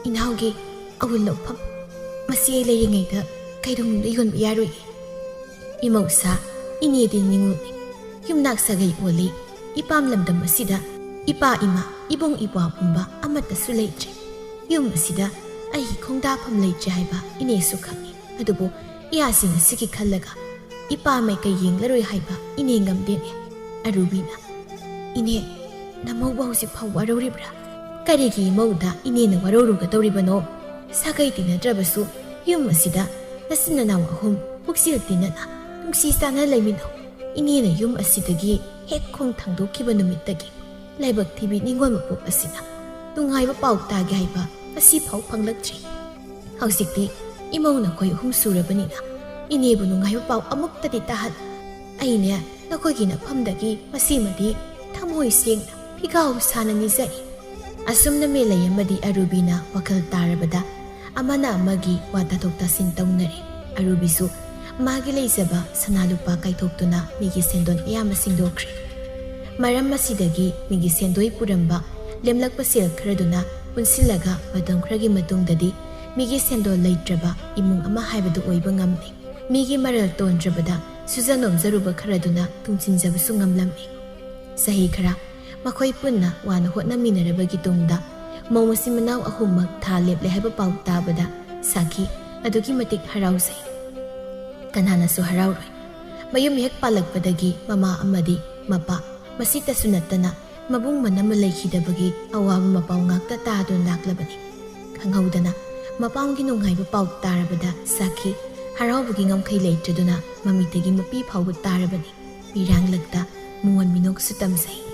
ꯏꯅꯥꯎꯒꯤ ꯑꯋꯨꯜ ꯂꯧꯐꯝ, ꯃꯁꯤ ꯑꯩ ꯂꯩꯔꯤꯉꯩꯗ ꯀꯩꯗꯧꯅꯨꯡꯗ ꯌꯣꯟꯕ ꯌꯥꯔꯣꯏꯌꯦ꯫ ꯏꯃꯧꯁꯥ, ꯏꯅꯦꯗꯤ ꯅꯤꯉꯣꯜꯅꯤ, ꯌꯨꯝꯅꯥꯛ ꯁꯥꯒꯩ ꯑꯣꯜꯂꯤ꯫ ꯏꯄꯥꯝ ꯂꯝꯗꯝ ꯑꯁꯤꯗ ꯏꯄꯥ ꯏꯃꯥ, ꯏꯕꯨꯡ ꯏꯄ꯭ꯋꯥ ꯄꯨꯝꯕ ꯑꯃꯠꯇꯁꯨ ꯂꯩꯇ꯭ꯔꯦ꯫ ꯌꯨꯝ ꯑꯁꯤꯗ ꯑꯩꯒꯤ ꯈꯣꯡꯗꯥꯐꯝ ꯂꯩꯇ꯭ꯔꯦ ꯍꯥꯏꯕ ꯏꯅꯦꯁꯨ ꯈꯪꯏ꯫ ꯑꯗꯨꯕꯨ ꯏꯌꯥꯁꯤꯡ ꯑꯁꯤꯒꯤ ꯈꯜꯂꯒ ꯏꯄꯥ ꯃꯥꯏꯀꯩ ꯌꯦꯡꯂꯔꯣꯏ ꯍꯥꯏꯕ ꯏꯅꯦ ꯉꯝꯗꯦꯅꯦ꯫ ꯑꯔꯨꯕꯤꯅ, "ꯏꯅꯦ, ꯅꯃꯧꯕꯨ ꯍꯧꯖꯤꯛ ꯐꯥꯎ ꯋꯥꯔꯧꯔꯤꯕ꯭ꯔꯥ? ꯀꯔꯤꯒꯤ ꯏꯃꯧꯗ ꯏꯅꯦꯅ ꯋꯥꯔꯧꯔꯨꯒꯗꯧꯔꯤꯕꯅꯣ? ꯁꯥꯒꯩ ꯇꯤꯟꯅꯗ꯭ꯔꯕꯁꯨ ꯌꯨꯝ ꯑꯁꯤꯗ ꯅꯆꯤꯟ ꯅꯅꯥꯎ ꯑꯍꯨꯝ ꯄꯨꯛꯆꯦꯜ ꯇꯤꯟꯅꯅ ꯅꯨꯡꯁꯤ ꯆꯥꯟꯅ ꯂꯩꯃꯤꯟꯅꯧ꯫ ꯏꯅꯦꯅ ꯌꯨꯝ ꯑꯁꯤꯗꯒꯤ ꯍꯦꯛ ꯈꯣꯡ ꯊꯥꯡꯗꯣꯛꯈꯤꯕ ꯅꯨꯃꯤꯠꯇꯒꯤ ꯂꯥꯏꯕꯛ ꯊꯤꯕꯤ ꯅꯤꯉꯣꯜ ꯃꯄꯣꯛ ꯑꯁꯤꯅ ꯅꯨꯡꯉꯥꯏꯕ ꯄꯥꯎ ꯇꯥꯒꯦ ꯍꯥꯏꯕ ꯉꯁꯤ ꯐꯥꯎ ꯐꯪꯂꯛꯇ꯭ꯔꯤ꯫ ꯍꯧꯖꯤꯛꯇꯤ ꯏꯃꯧ ꯅꯈꯣꯏ ꯑꯍꯨꯝ ꯁꯨꯔꯕꯅꯤꯅ ꯏꯅꯦꯕꯨ ꯅꯨꯡꯉꯥꯏꯕ ꯄꯥꯎ ꯑꯃꯨꯛꯇꯗꯤ ꯇꯥꯍꯜꯂꯨ꯫ ꯑꯩꯅꯦ ꯅꯈꯣꯏꯒꯤ ꯅꯐꯝꯗꯒꯤ ꯃꯁꯤꯃꯗꯤ ꯊꯃꯣꯏ ꯁꯦꯡꯅ ꯐꯤꯒꯥꯎ ꯁꯥꯅ ꯅꯤꯖꯔꯤ"꯫ ꯑꯁꯨꯝꯅ ꯃꯦꯂꯩ ꯑꯃꯗꯤ ꯑꯔꯨꯕꯤꯅ ꯋꯥꯈꯜ ꯇꯥꯔꯕꯗ ꯑꯃꯅ ꯑꯃꯒꯤ ꯋꯥ ꯇꯥꯊꯣꯛ ꯇꯥꯁꯤꯟ ꯇꯧꯅꯔꯦ꯫ ꯑꯔꯨꯕꯤꯁꯨ ꯃꯥꯒꯤ ꯂꯩꯖꯕ ꯁꯅꯥ ꯂꯨꯄꯥ ꯀꯥꯏꯊꯣꯛꯇꯨꯅ ꯃꯤꯒꯤ ꯁꯦꯟꯗꯣꯟ ꯑꯌꯥꯝꯕ ꯁꯤꯡꯗꯣꯛꯈ꯭ꯔꯦ꯫ ꯃꯔꯝ ꯑꯁꯤꯗꯒꯤ ꯃꯤꯒꯤ ꯁꯦꯟꯗꯣꯏ ꯄꯨꯔꯝꯕ ꯂꯦꯝꯂꯛꯄ ꯁꯦꯜ ꯈꯔꯗꯨꯅ ꯄꯨꯟꯁꯤꯜꯂꯒ ꯃꯇꯝ ꯈꯔꯒꯤ ꯃꯇꯨꯡꯗꯗꯤ ꯃꯤꯒꯤ ꯁꯦꯟꯗꯣꯟ ꯂꯩꯇ꯭ꯔꯕ ꯏꯃꯨꯡ ꯑꯃ ꯍꯥꯏꯕꯗꯨ ꯑꯣꯏꯕ ꯉꯝꯂꯦ꯫ ꯃꯤꯒꯤ ꯃꯔꯜ ꯇꯣꯟꯗ꯭ꯔꯕꯗ ꯁꯨꯖ ꯅꯣꯝꯖꯔꯨꯕ ꯈꯔꯗꯨꯅ ꯇꯨꯡꯁꯤꯟꯖꯕꯁꯨ ꯉꯝꯂꯝꯃꯤ꯫ ꯆꯍꯤ ꯈꯔ ꯃꯈꯣꯏ ꯄꯨꯟꯅ ꯋꯥꯅ ꯍꯣꯠꯅꯃꯤꯟꯅꯔꯕꯒꯤ ꯇꯨꯡꯗ ꯃꯧ ꯃꯆꯤꯟ ꯃꯅꯥꯎ ꯑꯍꯨꯝꯃꯛ ꯊꯥ ꯂꯦꯞꯂꯦ ꯍꯥꯏꯕ ꯄꯥꯎ ꯇꯥꯕꯗ ꯁꯥꯈꯤ ꯑꯗꯨꯛꯀꯤ ꯃꯇꯤꯛ ꯍꯔꯥꯎꯖꯩ꯫ ꯀꯅꯥꯅꯁꯨ ꯍꯔꯥꯎꯔꯣꯏ꯫ ꯃꯌꯨꯝ ꯍꯦꯛ ꯄꯥꯜꯂꯛꯄꯗꯒꯤ ꯃꯃꯥ ꯑꯃꯗꯤ ꯃꯄꯥ, ꯃꯁꯤꯇꯁꯨ ꯅꯠꯇꯅ ꯃꯕꯨꯡ ꯃꯅꯝꯃ ꯂꯩꯈꯤꯗꯕꯒꯤ ꯑꯋꯥꯕ ꯃꯄꯥꯎ ꯉꯥꯛꯇ ꯇꯥꯗꯨꯅ ꯂꯥꯛꯂꯕꯅꯤ꯫ ꯈꯪꯍꯧꯗꯅ ꯃꯄꯥꯝꯒꯤ ꯅꯨꯡꯉꯥꯏꯕ ꯄꯥꯎ ꯇꯥꯔꯕꯗ ꯁꯥꯈꯤ ꯍꯔꯥꯎꯕꯒꯤ ꯉꯝꯈꯩ ꯂꯩꯇ꯭ꯔꯗꯨꯅ ꯃꯃꯤꯠꯇꯒꯤ ꯃꯄꯤ ꯐꯥꯎꯕ ꯇꯥꯔꯕꯅꯤ꯫ ꯃꯤꯔꯥꯡꯂꯛꯇ ꯃꯣꯟ ꯃꯤꯅꯣꯛꯁꯨ ꯇꯝꯖꯩ꯫